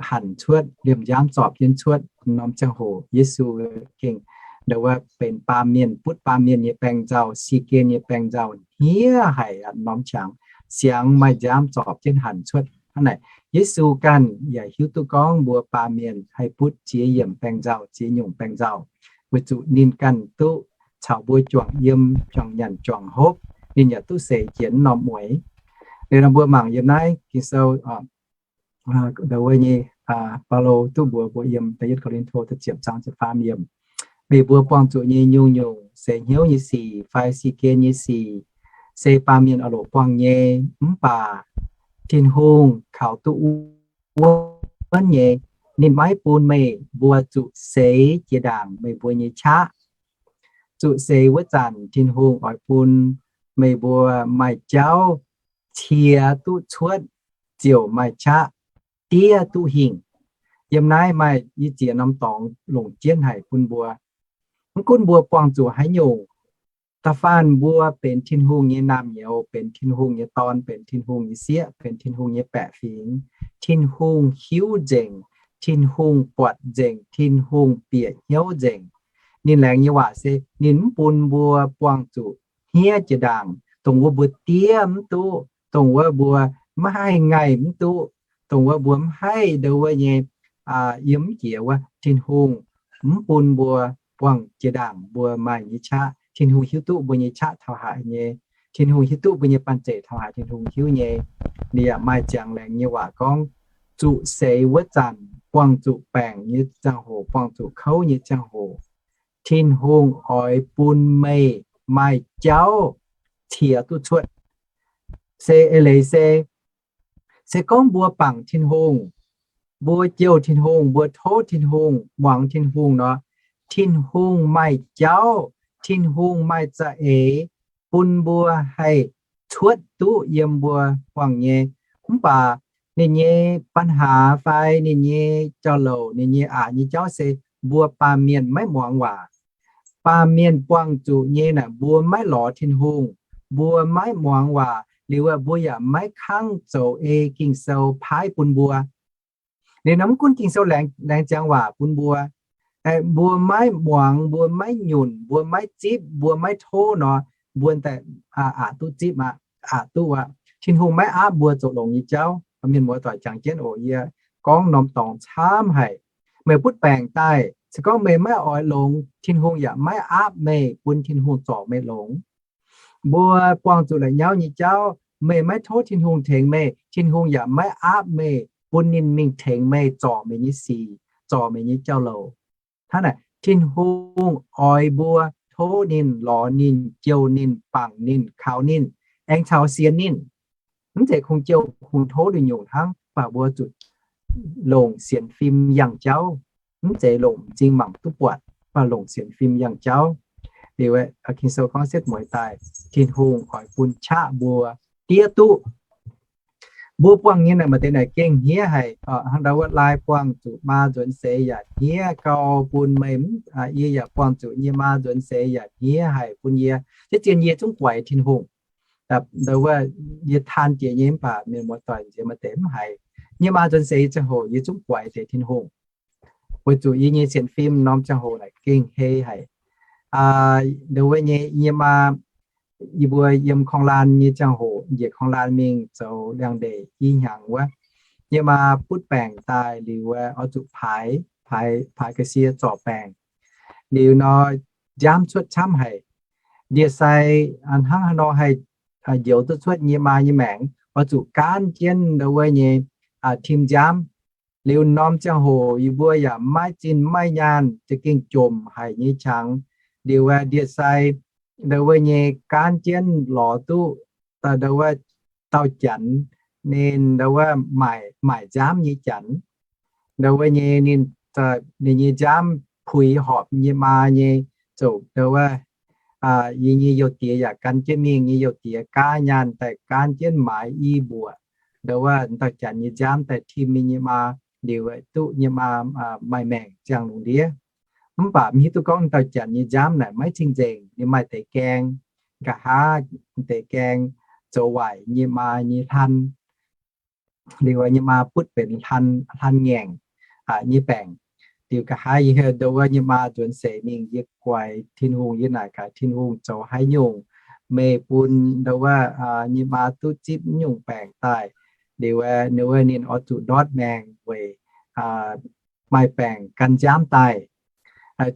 hanc cuotv, liemh nziaamv zorpc jienv cuotv. Norm ziangh hoc Yesu gengh ndau wuov benx baamh mienh, butv baamh mienh nyei baeng nzauh, si gen nyei baeng nzauh hniev haic. Norm qangx siangx maaih nziaamv zorpc jienv hanc cuotv. Hnangv naaic, Yesu ganh yaac hiuv duqv gorngv mbuo baamh mienh haih butv ziex yiemc baeng nzauh, ziex nyungc baeng nzauh, weic zuqc ninh ganh duqv caux mbuo juangc yiem, juangc nyanc, juangc hopv. Ninh yaac duqv seix jienv norm mueiz. Liuz nor mbuo mangc yiem naaiv Ging-Sou ndau wuov nyei, Baulo duqv mbuox mbuo yiem da'yietv Ko^lin^to da'ziepc zaang ziepc faam yiemc, meih mbuo buangh zuqc nyei nyungc-nyungc seix hnyouv nyei sic fai si gen nyei sic, se baamh mienh aah loc buangh nyei. Mv baac Tin-Hungh kaux duqv wuonv nyei. Ninh maiv bun meih mbuo zuqc seix jiex ndaangc meih mbuo nyei qaqv. Zuqc seix wuov zanc Tin-Hungh oix bun meih mbuo maaih jauv cie duqv cuotv ziouc maaih qaqv diev duqv hingh. Yiem naaiv maaih i ziex norm dorngx longc jienv haic bun mbuo. Mv gunv mbuo buangh zuqc haaix nyungc, da'faanh mbuo benx Tin-Hungh nyei naamh nyouz, benx Tin-Hungh nyei dorn, benx Tin-Hungh nyei sieqv, benx Tin-Hungh nyei baeqc fingx, Tin-Hungh hiuv nzengc, Tin-Hungh buatc nzengc, Tin-Hungh bieqc hnyouv nzengc. ninh laengz nyei waac se ninh mv bun mbuo buangh zuqc hniev jiex ndaangc, dongh wuov mbuo diev mv duqv, dongh wuov mbuo maiv haih ngaih mv duqv, dongh wuov mbuo mv haih ndo wuov nyei, yiem mv jiex wuov, Tin-Hungh mv bun mbuo buangh jiex ndaangc mbuo maaih nyei qaqv. Tin-Hungh hiuv duqv mbuo nyei qaqv taux haaix nyei. Tin-Hungh hiuv duqv mbuo nyei banh zeic taux haaix, Tin-Hungh hiuv nyei. Ninh yaac maaih ziangx laengz nyei waac gorngv, zuqc seix wuov zanc, buangh zuqc baengc nyei ziangh hoc, buangh zuqc kouv nyei ziangh hoc, Tin-Hungh oix bun meih maaih jauv qiex duqv cuotv. Se eix leiz se, se gorngv mbuo bangc Tin-Hungh, mbuo jouh Tin-Hungh, mbuo tov Tin-Hungh, muangx Tin-Hungh nor, Tin-Hungh maaih jauv, Tin-Hungh maaih za'eix bun mbuo haih cuotv duqv yiem mbuo buangh nyei. Mv baac ninh nyei ปัญหา fai ninh nyei jauv-louc, ninh nyei aqc nyei jauv se mbuo baamh mienh maiv muangx waac. Baamh mienh buangh zuqc nyei naaic, mbuo maiv lorz Tin-Hungh, mbuo maiv muangx waac liuz, mbuo yaac maiv kangv zoux ei Ging-Sou paaiv bun mbuo. Liuz nor mv gunv Ging-Sou laengz ziangx waac bun mbuo, mbuo maiv muangx, mbuo maiv nyunc, mbuo maiv zipv, mbuo maiv tov nor, mbuo aqc duqv zipv aqv, aqc duqv aqv. Tin-Hungh maiv aapv mbuo zoux longx nyei jauv. Mienh muoz-doic, jangx jienv oc, yie gorngv norm dorngx camv haic. Meih butv baengc daaih, se gorngv meih maiv oix longx, Tin-Hungh yaac maiv aapv meih bun Tin-Hungh zorc meih longx. Mbuo buangh zuqc la'nyauv nyei jauv, meih maiv tov Tin-Hungh tengx meih, Tin-Hungh yaac maiv aapv meih bun ninh mingh tengx meih zorc meih nyei sic, zorc meih nyei jauv-louc. Hnangv naaic, Tin-Hungh oix mbuo tov ninh, lorz ninh, jouh ninh, bangc ninh, kaux ninh, aengx caux sienx ninh. Mv zeiz kungx jouh kungx tov lui nyungc hnangv, mv baac mbuo zuqc longc sienx fim yangh jauv. Mv zeiz longc m'zing mangc duqv buatc, mv baac longc sienx fim yangh jauv. Liuz, Ging-Sou gorngv setv mueiz daaih, Tin-Hungh oix bun qaqv mbuo diev duqv. Mbuo buangh nyei naaic maaih deix naaic gengh hniev haic. Hnangv ndau wuov, laai buangh zuqc maa nzuonx seix yaac hniev gau bun meih, yie yaac buangh zuqc nyei maa nzuonx seix yaac hniev haic bun yie. Diev zien yie zungv guaix Tin-Hungh. Ndau wuov, yie taan jiex nyei mv baac mienh muoz-doic nziex maaih deix mv haiz. Nyei maa nzuonx seix ziangh hoc yie zungv guaix deix Tin-Hungh, weic zuqc yie nyei sienx fim norm ziangh hoc naaic gengh hei haic. Ndau wuov nyei, nyei maa, yie mbuo yiem korng-laan nyei ziangh hoc, njiec korng-laan mingh zoux liangx-ndeic i hnyangx wuov, nyei maa butv baengc daaih liuz, oix zuqc paaix, paaix ga'sie zorc baengc. Liuz nor, nziaamv cuotv camv haic. Ndie-sai hnangv haaix nor haih njoux duqv cuotv nyei maa nyei maengc, oix zuqc gaanv jienv ndau wuov nyei tim nziaamv. Liuz norm ziangh hoc yie mbuo yaac maiv zinh maiv nyaanh, za'gengh jomc haic nyei qangx. Liuz ndie-sai ndau wuov nyei gaanv jienv lorz duqv ndau wuov dauh janx, ninh ndau wuov maaic nziaamv nyei janx. Ndau wuov nyei ninh, ninh nyei nziaamv puix horpc nyei maa nyei, ziouc ndau wuov, yie nyei youh diex yaac gan jienv mingh, nyei youh diex gaanv nyaanh daaih gaanv jienv maaiz i mbuoqc ndau wuov dauh janx nyei nziaamv daaih tim ninh nyei maa, liuz duqv nyei maa maaih maengc ziangh lungh ndiev. Mv baac mv hiuv duqv gorngv dauh janx nyei nziaamv naaic maiv cing-nzengc, ninh maaih deix gaeng, nqa'haav deix gaeng zoux waaic nyei maa nyei hlan. Liuz nyei maa butv benx hlan, hlan ngaengc nyei baengc. Liuz nqa'haav yie ndau wuov nyei maa nzuonx seix mingh, yie guaix Tin-Hungh, yie naaic gaax Tin-Hungh, zoux haaix nyungc meih bun ndau wuov nyei maa duqv zipv nyungc baengc daaih? Liuz ninh, ninh oix zuqc ndortv maengc weic maaih baengc gan nziaamv daaih.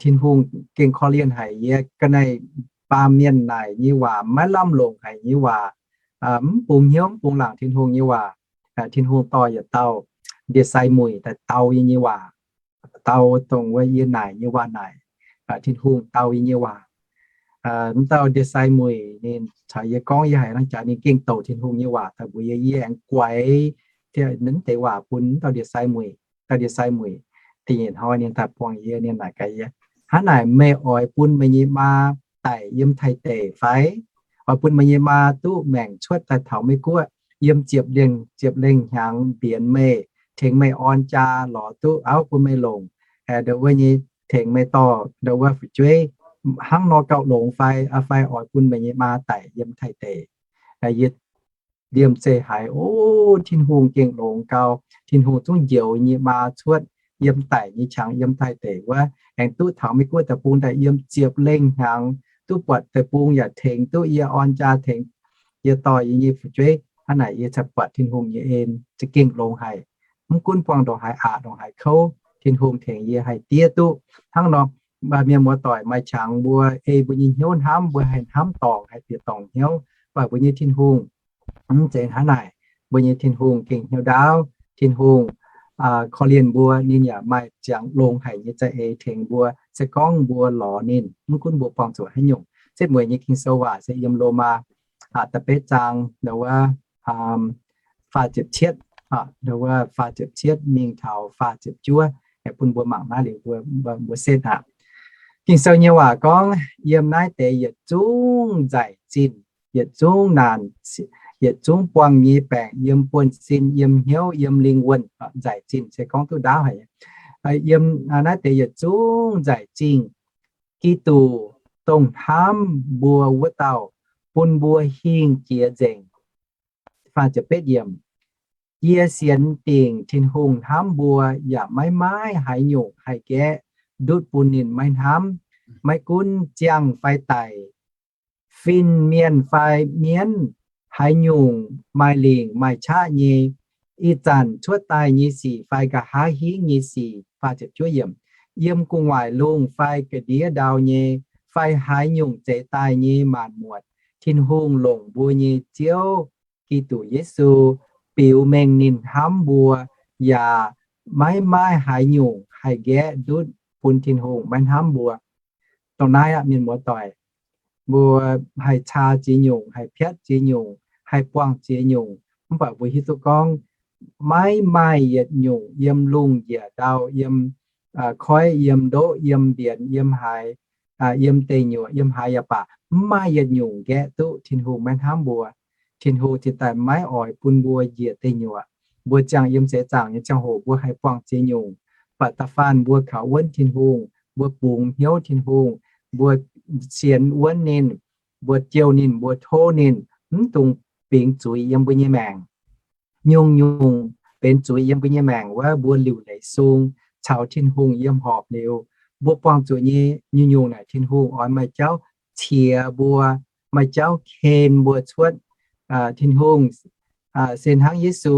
Tin-Hungh gengh korv-lienh haic yie ga'naaiv baamh mienh naaic nyei waac, maiv lamh longc haic nyei waac, mv bungx hnyouv, mv bungx laangc Tin-Hungh nyei waac. Tin-Hungh dorh yietc dauh ndie-sai muic daaih dau yie nyei waac, dau dongh wuov yie naaic nyei waac naaic. Tin-Hungh dau yie nyei waac. Wuov dauh ndie-sai muic ninh caux yie gorngv, yie haiz hnangv jaax ninh gengh douc Tin-Hungh nyei waac daaih mbuox yie, yie aengx guaix mv deix waac bun wuov dauh ndie-sai muic. Dauh ndie-sai muic da'nyeic hnoi ninh daaih buangh yie, ninh naaic gaax yie, hnangv naaic meih oix bun meih nyei maa daic yiem Taiv deic fai? Oix bun meih nyei maa duqv maengc cuotv daaih taux Meiv Guoqv, yiem ziepc lengh, ziepc lengh hnyangx mbienx meih, tengx meih orn jaa lorz duqv auv bun meih longc, ndau wuov nyei tengx meih dorh ndau wuov fu'jueiv, hnangv nor gauh longx fai? Fai oix bun meih nyei maa daic yiem Taiv deic? Yie liemh zeih haiz, o, Tin-Hungh gengh longx gau. Tin-Hungh zungv njoux nyei maa cuotv, yiem daic nyei qangx, yiem Taiv deic wuov, aengx duqv taux Meiv Guoqv deic-bung daaih yiem ziepc lengh hnyangx, duqv buatc deic-bung yaac tengx duqv yie, orn jaa tengx yie dorh yie nyei fu'jueiv. Hnangv naaic yie ziouc buatc Tin-Hungh nyei en za'gengh longx haic. Mv gunv buangh ndongc haaix aqc, ndongc haaix kouv, Tin-Hungh tengx yie haih diev duqv. Hnangv nor, mienh muoz-doic maaih qangx mbuo ei mbuo nyei hnyouv hnamv, mbuo haih hnamv dorngc, haih bieqc dorngc hnyouv, mv baac mbuo nyei Tin-Hungh mv zeiz hnangv naaic. Mbuo nyei Tin-Hungh gengh hnyouv ndaauv. Tin-Hungh korv-lienh mbuo, ninh yaac maaih ziangx longx haic nyei za'eix tengx mbuo. Se gorngv mbuo lorz ninh, mv gunv mbuo buangh zuqc haaix nyungc. Setv mueiz nyei Ging-Sou waac se yiem Lomaa da'betv zaang, faah ziepc cietv, faah ziepc cietv mingh taux faah ziepc juov, bun mbuo mangc naaiv liuz mbuo setv aqv. Ging-Sou nyei waac gorngv, yiem naaiv deix yietc zungv nzaic zinh, yietc zungv naanc, yietc zungv buangh nyei baengc yiem buonv-sin, yiem hnyouv, yiem lingh wuonh, nzaic zinh se gorngv duqv ndaauv haic. Yiem naaiv deix yietc zungv nzaic zinh, Giduc, dongh hnamv mbuo wuov dauh, bun mbuo hingh jiex nzengc. Yie sienx dingc Tin-Hungh hnamv mbuo yaac maiv maaih haaix nyungc haih nqaeqv ndutv bun ninh maiv hnamv. Maiv gunv ziangh fai daic, fin-mienh fai mienv, haaix nyungc maaih lingc maaih qaqv nyei, ih zanc cuotv daaih nyei sic fai nqa'haav hingv nyei sic, yiem gu'nguaaic lungh fai ga'ndiev ndau nyei, fai haaix nyungc zeix daaih nyei maanc muotc, Tin-Hungh longc mbuo nyei Ziouv Giduc Yesu biux mengh ninh hnamv mbuo, yaac maiv maaih haaix nyungc haih nqaeqv ndutv bun Tin-Hungh maiv hnamv mbuo. Dongh naaiv aqv, mienh muoz-doic, mbuo haih caa ziex nyungc, haih piatv ziex nyungc, haih buangh ziex nyungc, mv baac mbuo hiuv duqv gorngv maiv maaih yietc nyungc yiem lungh njiec ndau, yiem koiv, yiem ndoqv, yiem mbienx, yiem haaix, yiem deic nyuoqc, yiem haaix yaac baac, mv maaih yietc nyungc nqaeqv duqv Tin-Hungh maiv hnamv mbuo. Tin-Hungh cingx daaih maiv oix bun mbuo njiec deic nyuoqc. Mbuo ziangh yiem seix zaangc nyei ziangh hoc mbuo haih buangh ziex nyungc, baac da'faanh mbuo kaux wuonv Tin-Hungh, mbuo bungx hnyouv Tin-Hungh, mbuo sienx wuonv ninh, mbuo jouh ninh, mbuo tov ninh, mv dungx bingx zuiz yiem mbuo nyei maengc. Nyungc-nyungc benx zuiz yiem mbuo nyei maengc wuov, mbuo liuc leiz sung caux Tin-Hungh yiem horpc liuz, mbuo buangh zuqc nyei nyungc-nyungc naaic Tin-Hungh oix maaih jauv qiex mbuo, maaih jauv ken mbuo cuotv. Tin-Hungh se hnangv Yesu,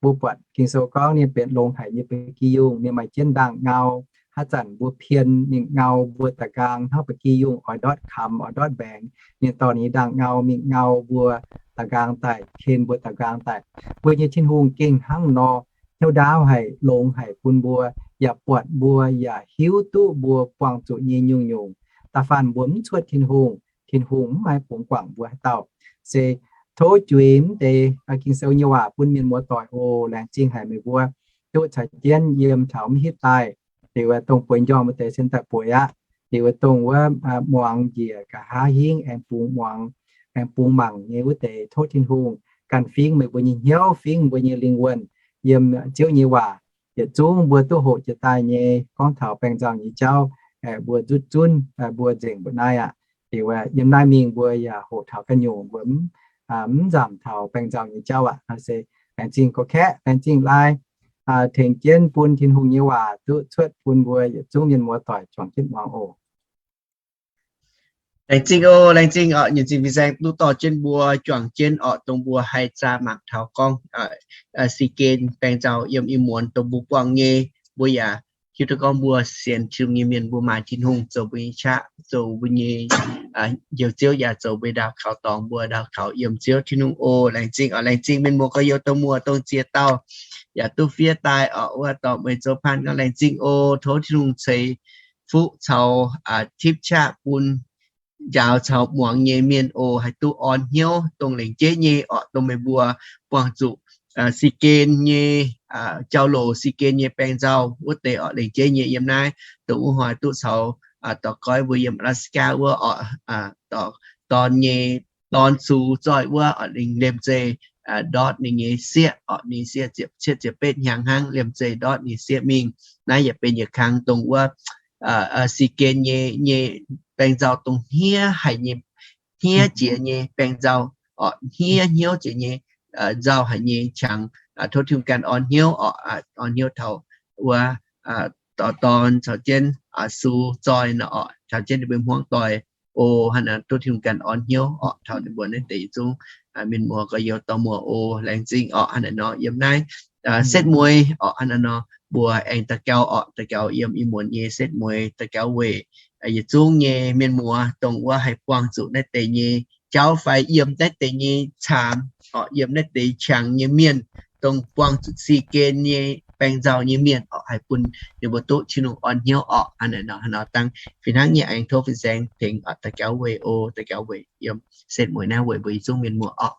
mbuo buatc Ging-Sou gorngv ninh benx longx haic nyei ba'gi yungh, ninh maaih jienv ndaangh ngau. Haaix zanc mbuo pien ninh ngau mbuo da'nqaang hnangv ba'gi yungh oix ndortv kamx, oix ndortv mbaengx, ninh dorh ninh nyei ndaangh ngau mingh ngau mbuo da'nqaang daaih, ken mbuo da'nqaang daaih. Mbuo nyei Tin-Hungh gengh hnangv nor, hnyouv ndaauv haic, longx haic bun mbuo, yaac buatc mbuo, yaac hiuv duqv mbuo buangh zuqc nyei nyungc-nyungc. Da'faanh mbuo mv cuotv Tin-Hungh, Tin-Hungh mv maaih bungx guangc mbuo haaix dauh. Se tov juix mv deix Ging-Sou nyei waac bun mienh muoz-doic oc. Laengz zingh haic meih mbuo duqv caux jienv yiem taux mv hitv daaih. Liuz dongh bueix njormh wuov deix se daaih bueix aqv. Liuz dongh wuov muangx njiec nqa'haav hingv aengx bungx muangx, aengx bungx mangc nyei wuov deix, tov Tin-Hungh ganh fingx meih mbuo nyei hnyouv, fingx mbuo nyei lingh wuonh yiem Ziouv nyei waac. Yietc zungv mbuo duqv hoqc jiex daaih nyei gorngv taux baengh nzauh nyei jauv, mbuo nzutv zunv, mbuo nzengc mbuoqc naaiv aqv. Liuz yiem naaiv mingh mbuo yaac hoqc taux ganh nyungc, mbuo mv nzamc taux baengh nzauh nyei jauv aqv. Se laengz zingh gorqv-kaeqv, laengz zingh laai, tengx jienv bun Tin-Hungh nyei waac duqv cuotv bun mbuo yietc zungv mienh muoz-doic juangc jienv muangx oc. Laengz zingh oc, laengz zingh oc, nyuoz zingh fin-saeng duqv dorh jienv mbuo juangc jienv oc, dongh mbuo haih zaah mangc taux gorngv si gen baengh nzauh yiem ih muonz dongh mbuo buangh nyei, mbuo yaac hiuv duqv gorngv mbuo sienx Tin-Hungh nyei mienh, mbuo maaih Tin-Hungh zoux mbuo nyei qaqv, zoux mbuo nyei Njoux Ziouv, yaac zoux mbuo ndaauh kaux dorngx, mbuo ndaauh kaux yiem Ziouv Tin-Hungh oc. Laengz zingh oc, laengz zingh mienh muoz gorx-youz dongh muoz dongh ziex dauh yaac duqv fiev daaih oc, wuov dorh meih zoux paan gorngv laengz zingh oc. Tov Tin-Hungh ceix fuqv caux tipv qaqv bun njaaux caux muangx nyei mienh oc, haih duqv orn hnyouv dongh lengc jeiv nyei oc, dongh meih mbuo buangh zuqc si gen nyei jauv-louc, si gen nyei baengh nzauh wuov deix oc, lengc jeiv nyei yiem naaiv, dongh wuov hnoi duqv caux dorh goiv mbuo yiem Alaska wuov oc, dorn nyei, dorn sux zoih wuov oc, lingh liemh zeih ndortv ninh nyei sieqv oc, ninh sieqv cietv ziepc betv hnyangx hnangv, liemh zeih ndortv ninh sieqv mingh. Naaiv yaac benx yietc kang dongh wuov si gen nyei, nyei baengh nzauh dongh hniev haic nyei, hniev jiex nyei baengh nzauh oc, hniev hnyouv jiex nyei nzauh haic nyei qangx. Tov Tin-Hungh ganh orn hnyouv oc, orn hnyouv taux wuov dorn caux jienv su zoi nor orqc, caux jienv ninh mbuo hmuangv doic o, hnangv naaic duqv Tin-Hungh ganh orn hnyouv orqc, taux ninh mbuo naaiv deix yietc zungv mienh muoz gorx-youz dorh muoz o, laengz zingh orqc. Hnangv naaiv nor yiem naaiv setv mueiz orqc, hnangv naaiv nor mbuo aengx daux gaux orqc, daux gaux yiem ih muonz nyei setv mueiz, daux gaux weic yietc zungv nyei mienh muoz dongh wuov haih buangh zuqc naaiv deix nyei jauv fai yiem naaiv deix nyei caamx orqc, yiem naaiv deix qangx nyei mienh, dongh buangh zuqc si gen nyei baeng nzauh nyei mienh orqc, haih bun ninh mbuo duqv Tin-Hungh orn hnyouv orqc. Hnangv naaiv nor, hnangv naaiv nor dangh fih hnangv nyei aengx tov fin-saeng tengx daux gaux weic o, daux gaux weic yiem setv mueiz naaiv weic mbuo yietc zungv mienh muoz orqc.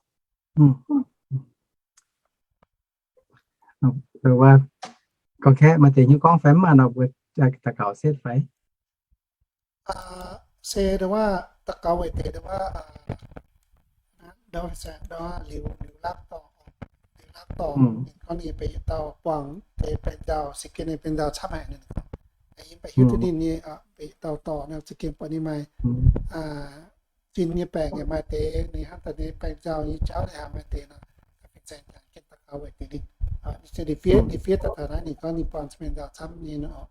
Gorngv kaeqv maaih deix hnyouv gorngv fai mv maaih nor mbuo daux gaux setv fai? Se dongh wuov daux gaux weic deix dongh wuov, dongh fin-saeng dongh liuz, liuz laangz dorngx, liuz laangz dorngx ninh gorngv ninh benx yietc dauh buangh deix baeng nzauh, se gen nyei baeng nzauh camv haic ninh. Yie mv baac hiuv duqv ninh nyei benx yietc dauh dorngx nor, se gen buatc ninh maaih zinh nyei baengc yaac maaih deix, ninh hnangv daaih nyei baeng nzauh nyei jauv yaac maaih deix nor, fin-saeng jangx jienv daux gaux weic deix ninh. Ninh fiev, ninh fiev daaih taux naaiv ninh gorngv ninh buangh baeng nzauh camv nyei nor,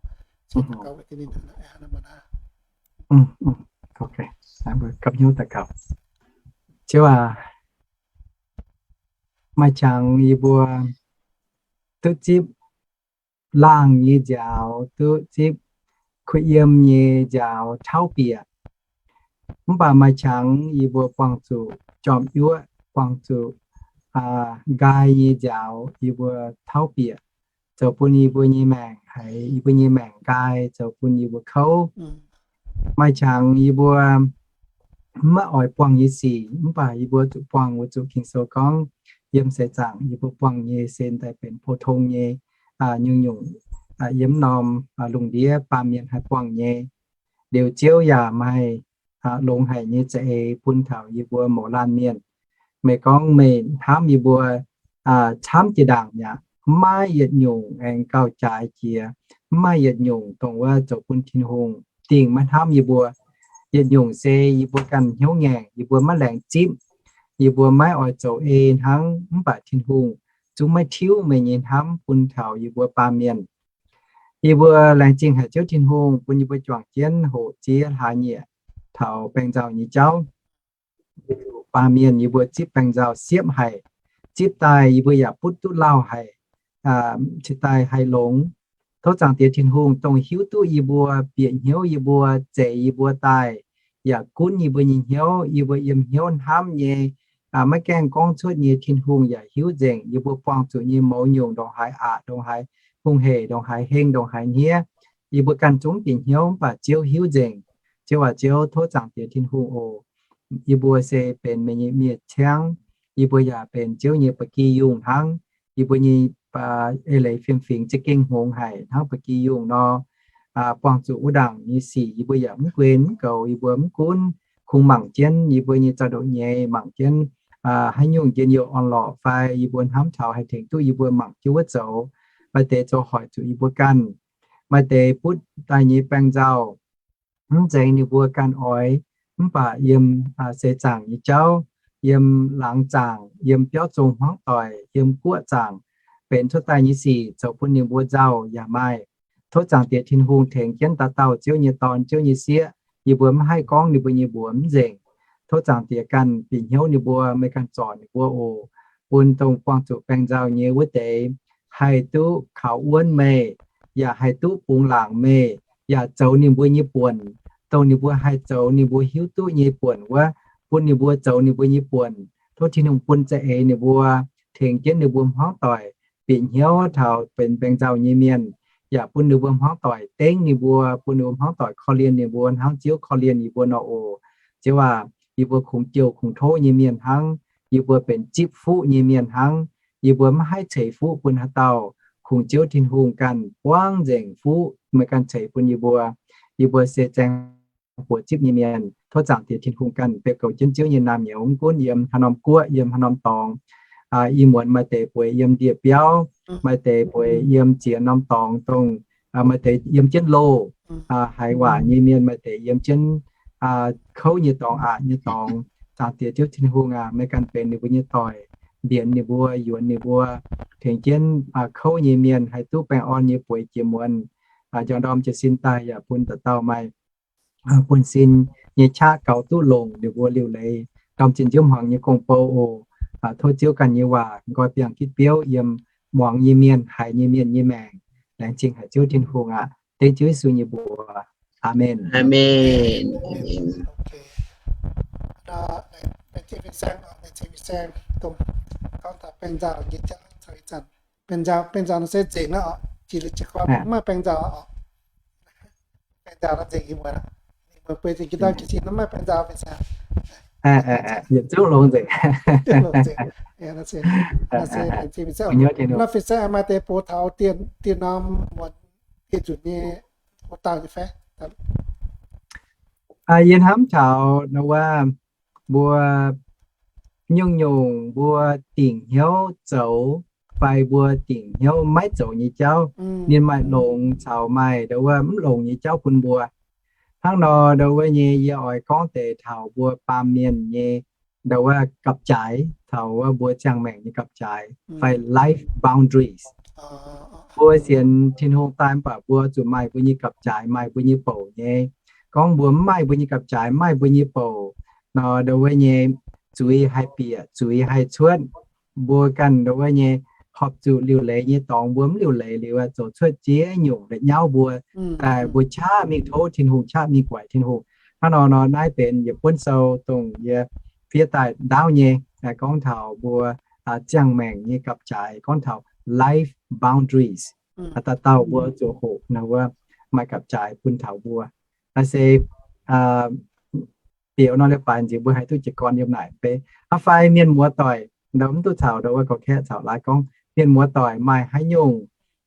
se daux gaux weic deix ninh hnangv naaiv. Gapv hnyouv daux gaux. Ziouv aac, maaih qangx yie mbuo duqv zipv laangh nyei nziaaux, duqv zipv kuh yiem nyei nziaaux tauv bieqc. Mv baac maaih qangx yie mbuo buangh zuqc jorm yuoqv, buangh zuqc nqaai nyei nziaaux yie mbuo tauv bieqc, zoux bun yie mbuo nyei maengc haiz yie mbuo nyei maengc nqaai, zoux bun yie mbuo kouv. Maaih qangx yie mbuo maiv oix buangh nyei sic, mv baac yie mbuo zuqc buangh, weic zuqc Ging-Sou gorngv yiem seix zaangc yie mbuo buangh nyei se daaih benx pou-tong nyei, nyungc-nyungc yiem norm lungh ndiev baamh mienh haih buangh nyei. Liuz Ziouv yaac maaih longx haic nyei za'eix bun taux yie mbuo mouz laanh mienh. Meih gorngv meih hnamv yie mbuo camv jiex ndaangc mi'aqv. Mv maaih yietc nyungc aengx gauh jaaix jiex, mv maaih yietc nyungc dongh wuov zoux bun Tin-Hungh dingh maiv hnamv yie mbuo. Yietc nyungc se yie mbuo ganh hnyouv ngaengc, yie mbuo maiv laengz zipv, yie mbuo maiv oix zoux ei hnangv, mv baac Tin-Hungh zungv maiv tiuv meih nyei hnamv bun taux yie mbuo baamh mienh. Yie mbuo laengz zingh haic Ziouv Tin-Hungh bun yie mbuo juangc jienv hoqc ziex hlaax nyieqc taux baeng nzauh nyei jauv. Baamh mienh yie mbuo zipv baeng nzauh siepv haic, zipv daaih yie mbuo yaac butv duqv lauh haic, cingx daaih haih longx. Tov Zaangc Diex Tin-Hungh dongh hiuv duqv yie mbuo, bieqc hnyouv yie mbuo, zeix yie mbuo daaih, yaac gunv yie mbuo nyei hnyouv. Yie mbuo yiem hnyouv hnamv nyei, maiv gaengh gorngv cuotv nyei Tin-Hungh yaac hiuv nzengc. Yie mbuo buangh zuqc nyei mouz nyungc ndongc haaix aqc, ndongc haaix hungh heic, ndongc haaix heng, ndongc haaix hniev, yie mbuo ganh zungv bieqc hnyouv mv baac Ziouv hiuv nzengc. Ziouv aac, Ziouv tov Zaangc Diex Tin-Hungh oc. Yie mbuo se benx meih nyei miev-ciangv. Yie mbuo yaac benx Ziouv nyei ba'gi yungh hnangv. Yie mbuo nyei eix leiz fiem-fingx za'gengh hngongx haic hnangv ba'gi yungh nor. Buangh zuqc wuov ndaangc nyei sic yie mbuo yaac mv guen mv goux, yie mbuo mv gunv. Kungx mangc jienv yie mbuo nyei zaux-ndoqv nyei, mangc jienv haaix nyungc njien-youh orn-lorqc fai yie mbuo hnamv taux haih tengx duqv yie mbuo mangc jienv wuov zoux. Maaih deix zoux hoic zuqc yie mbuo ganh. Maaih deix butv daaih nyei baeng nzauh mv nzengc ninh mbuo ganh oix, mv baac yiem seix zaangc nyei jauv, yiem laangz zaangc, yiem biauv zong hmuangv doic, yiem guoqv zaangc, benx cuotv daaih nyei sic zoux bun ninh mbuo nzauh yaac maaih. Tov Zaangc Diex Tin-Hungh tengx jienv dauh dauh Ziouv nyei dorn, Ziouv nyei sieqv. Yie mbuo mv haih gorngv ninh mbuo nyei mbuox mv nzengc. Tov Zaangc Diex ganh bieqc hnyouv ninh mbuo, meih ganh zorc ninh mbuo oc. Bun dongh buangh zuqc baeng nzauh nyei wuov deix haih duqv kaux wuonv meih, yaac haih duqv bungx laangc meih, yaac zoux ninh mbuo nyei buonc, dongh ninh mbuo haih zoux ninh mbuo hiuv duqv nyei buonc wuov, bun ninh mbuo zoux ninh mbuo nyei buonc. Tov Tin-Hungh bun za'eix ninh mbuo, tengx jienv ninh mbuo hmuangv doic bieqc hnyouv taux benx baeng nzauh nyei mienh, yaac bun ninh mbuo hmuangv doic dengv ninh mbuo, bun ninh mbuo hmuangv doic korv-lienh ninh mbuo hnangv Ziouv korv-lienh yie mbuo nor oc. Ziouv aac, yie mbuo kungx jouh kungx tov nyei mienh hnangv. Yie mbuo benx zipv fuqv nyei mienh hnangv. Yie mbuo mv haih ceix fuqv bun haaix dauh. Kungx Ziouv Tin-Hungh ganh buangv nzengc fuqv meih ganh ceix bun yie mbuo. Yie mbuo se zaeng buoz zipv nyei mienh. Tov Zaangc Diex Tin-Hungh ganh beu goux jienv Ziouv nyei naamh nyouz, mv gunv yiem haaix norm guoqv, yiem haaix norm dorngx. Ih muonz maaih deix bueix yiem ndie-biauv, maaih deix bueix yiem ziex norm dorngx dongh, maaih deix yiem jienv loh, haiz waac nyei mienh, maaih deix yiem jienv kouv nyei dorngx, aqc nyei dorngx. Zaangc Diex Ziouv Tin-Hungh aac, meih ganh benx ninh mbuo nyei doic, mbienx ninh mbuo, yuonx ninh mbuo, tengx jienv kouv nyei mienh haih duqv baengh orn nyei bueix jiex muonz, njang ndorm jiez sin daaih yaac bun dauh dauh maaih buonv-sin nyei qaqv gaux duqv longc ninh mbuo liuc leiz ndorm zinh nziouv hmuangx nyei gong-bou oc. Tov Ziouv ganh nyei waac nqoi biangh gitv biouv yiem muangx nyei mienh, haiz nyei mienh nyei maengc. Laengz zingh haic Ziouv Tin-Hungh aac. Dengv Ziouv Yesu nyei mbuox. Aamen. Aamen. Baengh nzauh, baengh nzauh nor se nzengc aqv oc. Jiex liuz jiex gorn mv maaih baengh nzauh oc. Baengh nzauh nor nzengc ih muonz. Ninh mbuo bueix zinh jiez daaih jiez sin nor mv maaih baengh nzauh. Yietc zungv longx nzengc. Nor fin-saeng maaih deix bov taux dieh norm muonz dieh nzunc nyei hoc dauh nyei fai? Yie hnamv taux wuov mbuo nyungc-nyungc mbuo dingc hnyouv zoux fai mbuo dingc hnyouv maiv zoux nyei jauv, ninh maaih longx caux maaih ndo wuov mv longx nyei jauv bun mbuo. Hnangv nor ndo wuov nyei yie oix gorngv deix taux mbuo baamh mienh nyei ndo wuov gapv-jaaix, taux wuov mbuo ziangh maengc nyei gapv-jaaix fai life boundaries. Mbuo sienx Tin-Hungh daaih mv baac mbuo zuqc maaih mbuo nyei gapv-jaaix, maaih mbuo nyei bouc nyei. Gorngv mbuo mv maaih mbuo nyei gapv-jaaix, mv maaih mbuo nyei bouc nor ndo wuov nyei zuiz haih bieqc, zuiz haih cuotv. Mbuo ganh ndo wuov nyei horpc zuqc liuc leiz nyei dorngx mbuo mv liuc leiz liuz zoux cuotv ziex nyungc la'nyauv mbuo, mbuo qaqv mingh tov Tin-Hungh, qaqv mingh guaix Tin-Hungh. Hnangv nor nor naaiv benx yietc buonv sou dongh yie fiev daaih ndaauv nyei, gorngv taux mbuo ziangh maengc nyei gapv-jaaix, gorngv taux life boundaries. Dauh dauh mbuo zuqc hoqc ndo wuov maaih gapv-jaaix bun taux mbuo. Naaiv se bieqc nor leiz-baaix nziex mbuo haih duqv jiez gorn yiem naaic beiv. Aa fai mienh muoz doic, ndo mv duqv caux ndo wuov gorqv-kaeqv caux laaix gorngv, mienh muoz doic maaih haaix nyungc,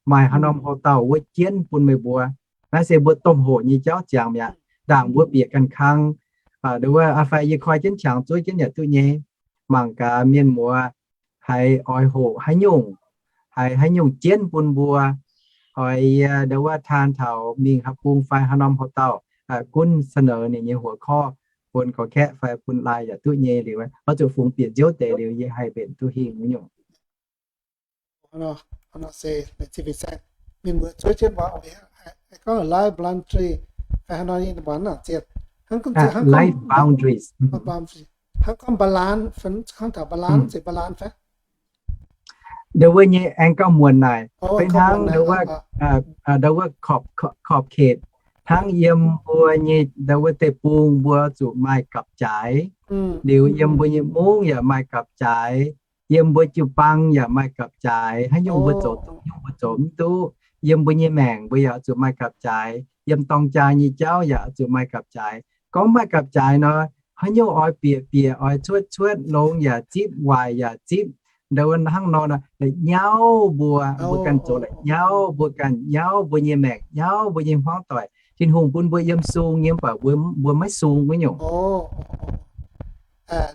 maaih haaix norm hoc dauh wuov jienv bun meih mbuo. Naaiv se mbuo domh hoqc nyei jauv ziangx mi'aqv. Ndaangc mbuo bieqc ganh kang, ndo wuov aa fai yie koi jienv qangx zuov jienv yaac duqv nyei. Mangc gaax mienh muoz haiz oix hoqc haaix nyungc, haiz haaix nyungc jienv bun mbuo. Oix yie ndo wuov taan taux mingh haaix bung fai haaix norm hoc dauh, gunv เสนอ ninh nyei หัวข้อ bun gorqv-kaeqv fai bun laaix yaac duqv nyei liuz, oix zuqc fungx bieqc nziouv deix liuz yie haih mbenc duqv hingh wuov nyungc. Life boundaries. Hnangv gorngv balance, hnangv taux balance, balance fai? Ndo wuov nyei aengx gauh muonc naaic, beiv hnangv ndo wuov ขอบเขต, hnangv yiem mbuo nyei ndo wuov deic-bung mbuo zuqc maaih gapv-jaaix, liuz yiem mbuo nyei mungv yaac maaih gapv-jaaix, yiem mbuo jiu-baang yaac maaih gapv-jaaix, haaix nyungc mbuo zoux duqv, haaix nyungc mbuo zoux mv duqv. Yiem mbuo nyei maengc mbuo yaac zuqc maaih gapv-jaaix, yiem dorng jaa nyei jauv yaac zuqc maaih gapv-jaaix. Gorngv maaih gapv-jaaix nor, haaix nyungc oix bieqc bieqc, oix cuotv cuotv, longx yaac zipv, waaic yaac zipv. Ndo wuov hnangv nor, la'nyauv mbuo, mbuo ganh zoux la'nyauv, mbuo ganh nyauv mbuo nyei maengc, nyauv mbuo nyei hmuangv doic. Tin-Hungh bun mbuo yiem sung nyei mv baac mbuo maiv sung wuov nyungc.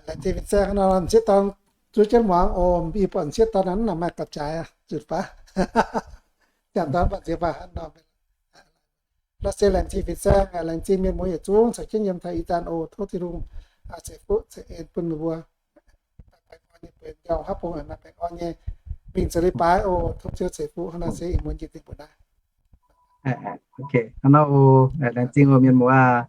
Laengz zingh fin-saeng nor, m'sieqv dorn zuov jienv muangx oc. Yie buatc m'sieqv dorn naaic maaih gapv-jaaix, zuqc baav, jangx dorn baac nziex baac hnangv nor. Nor se laengz zingh fin-saeng, laengz zingh mienh muoz yietc zungv caux jienv yiem taux ih zanc oc. Tov Tin-Hungh ceix fuqv ceix en bun meih mbuo, baengh orn nyei bueix njormh haav bung, baengh orn nyei mingh zoux leiz-baaix oc. Tov Ziouv ceix fuqv. Hnangv nor se ih muonz jiex dingh mbuo naaiv. Hnangv nor oc, laengz zingh oc mienh muoz.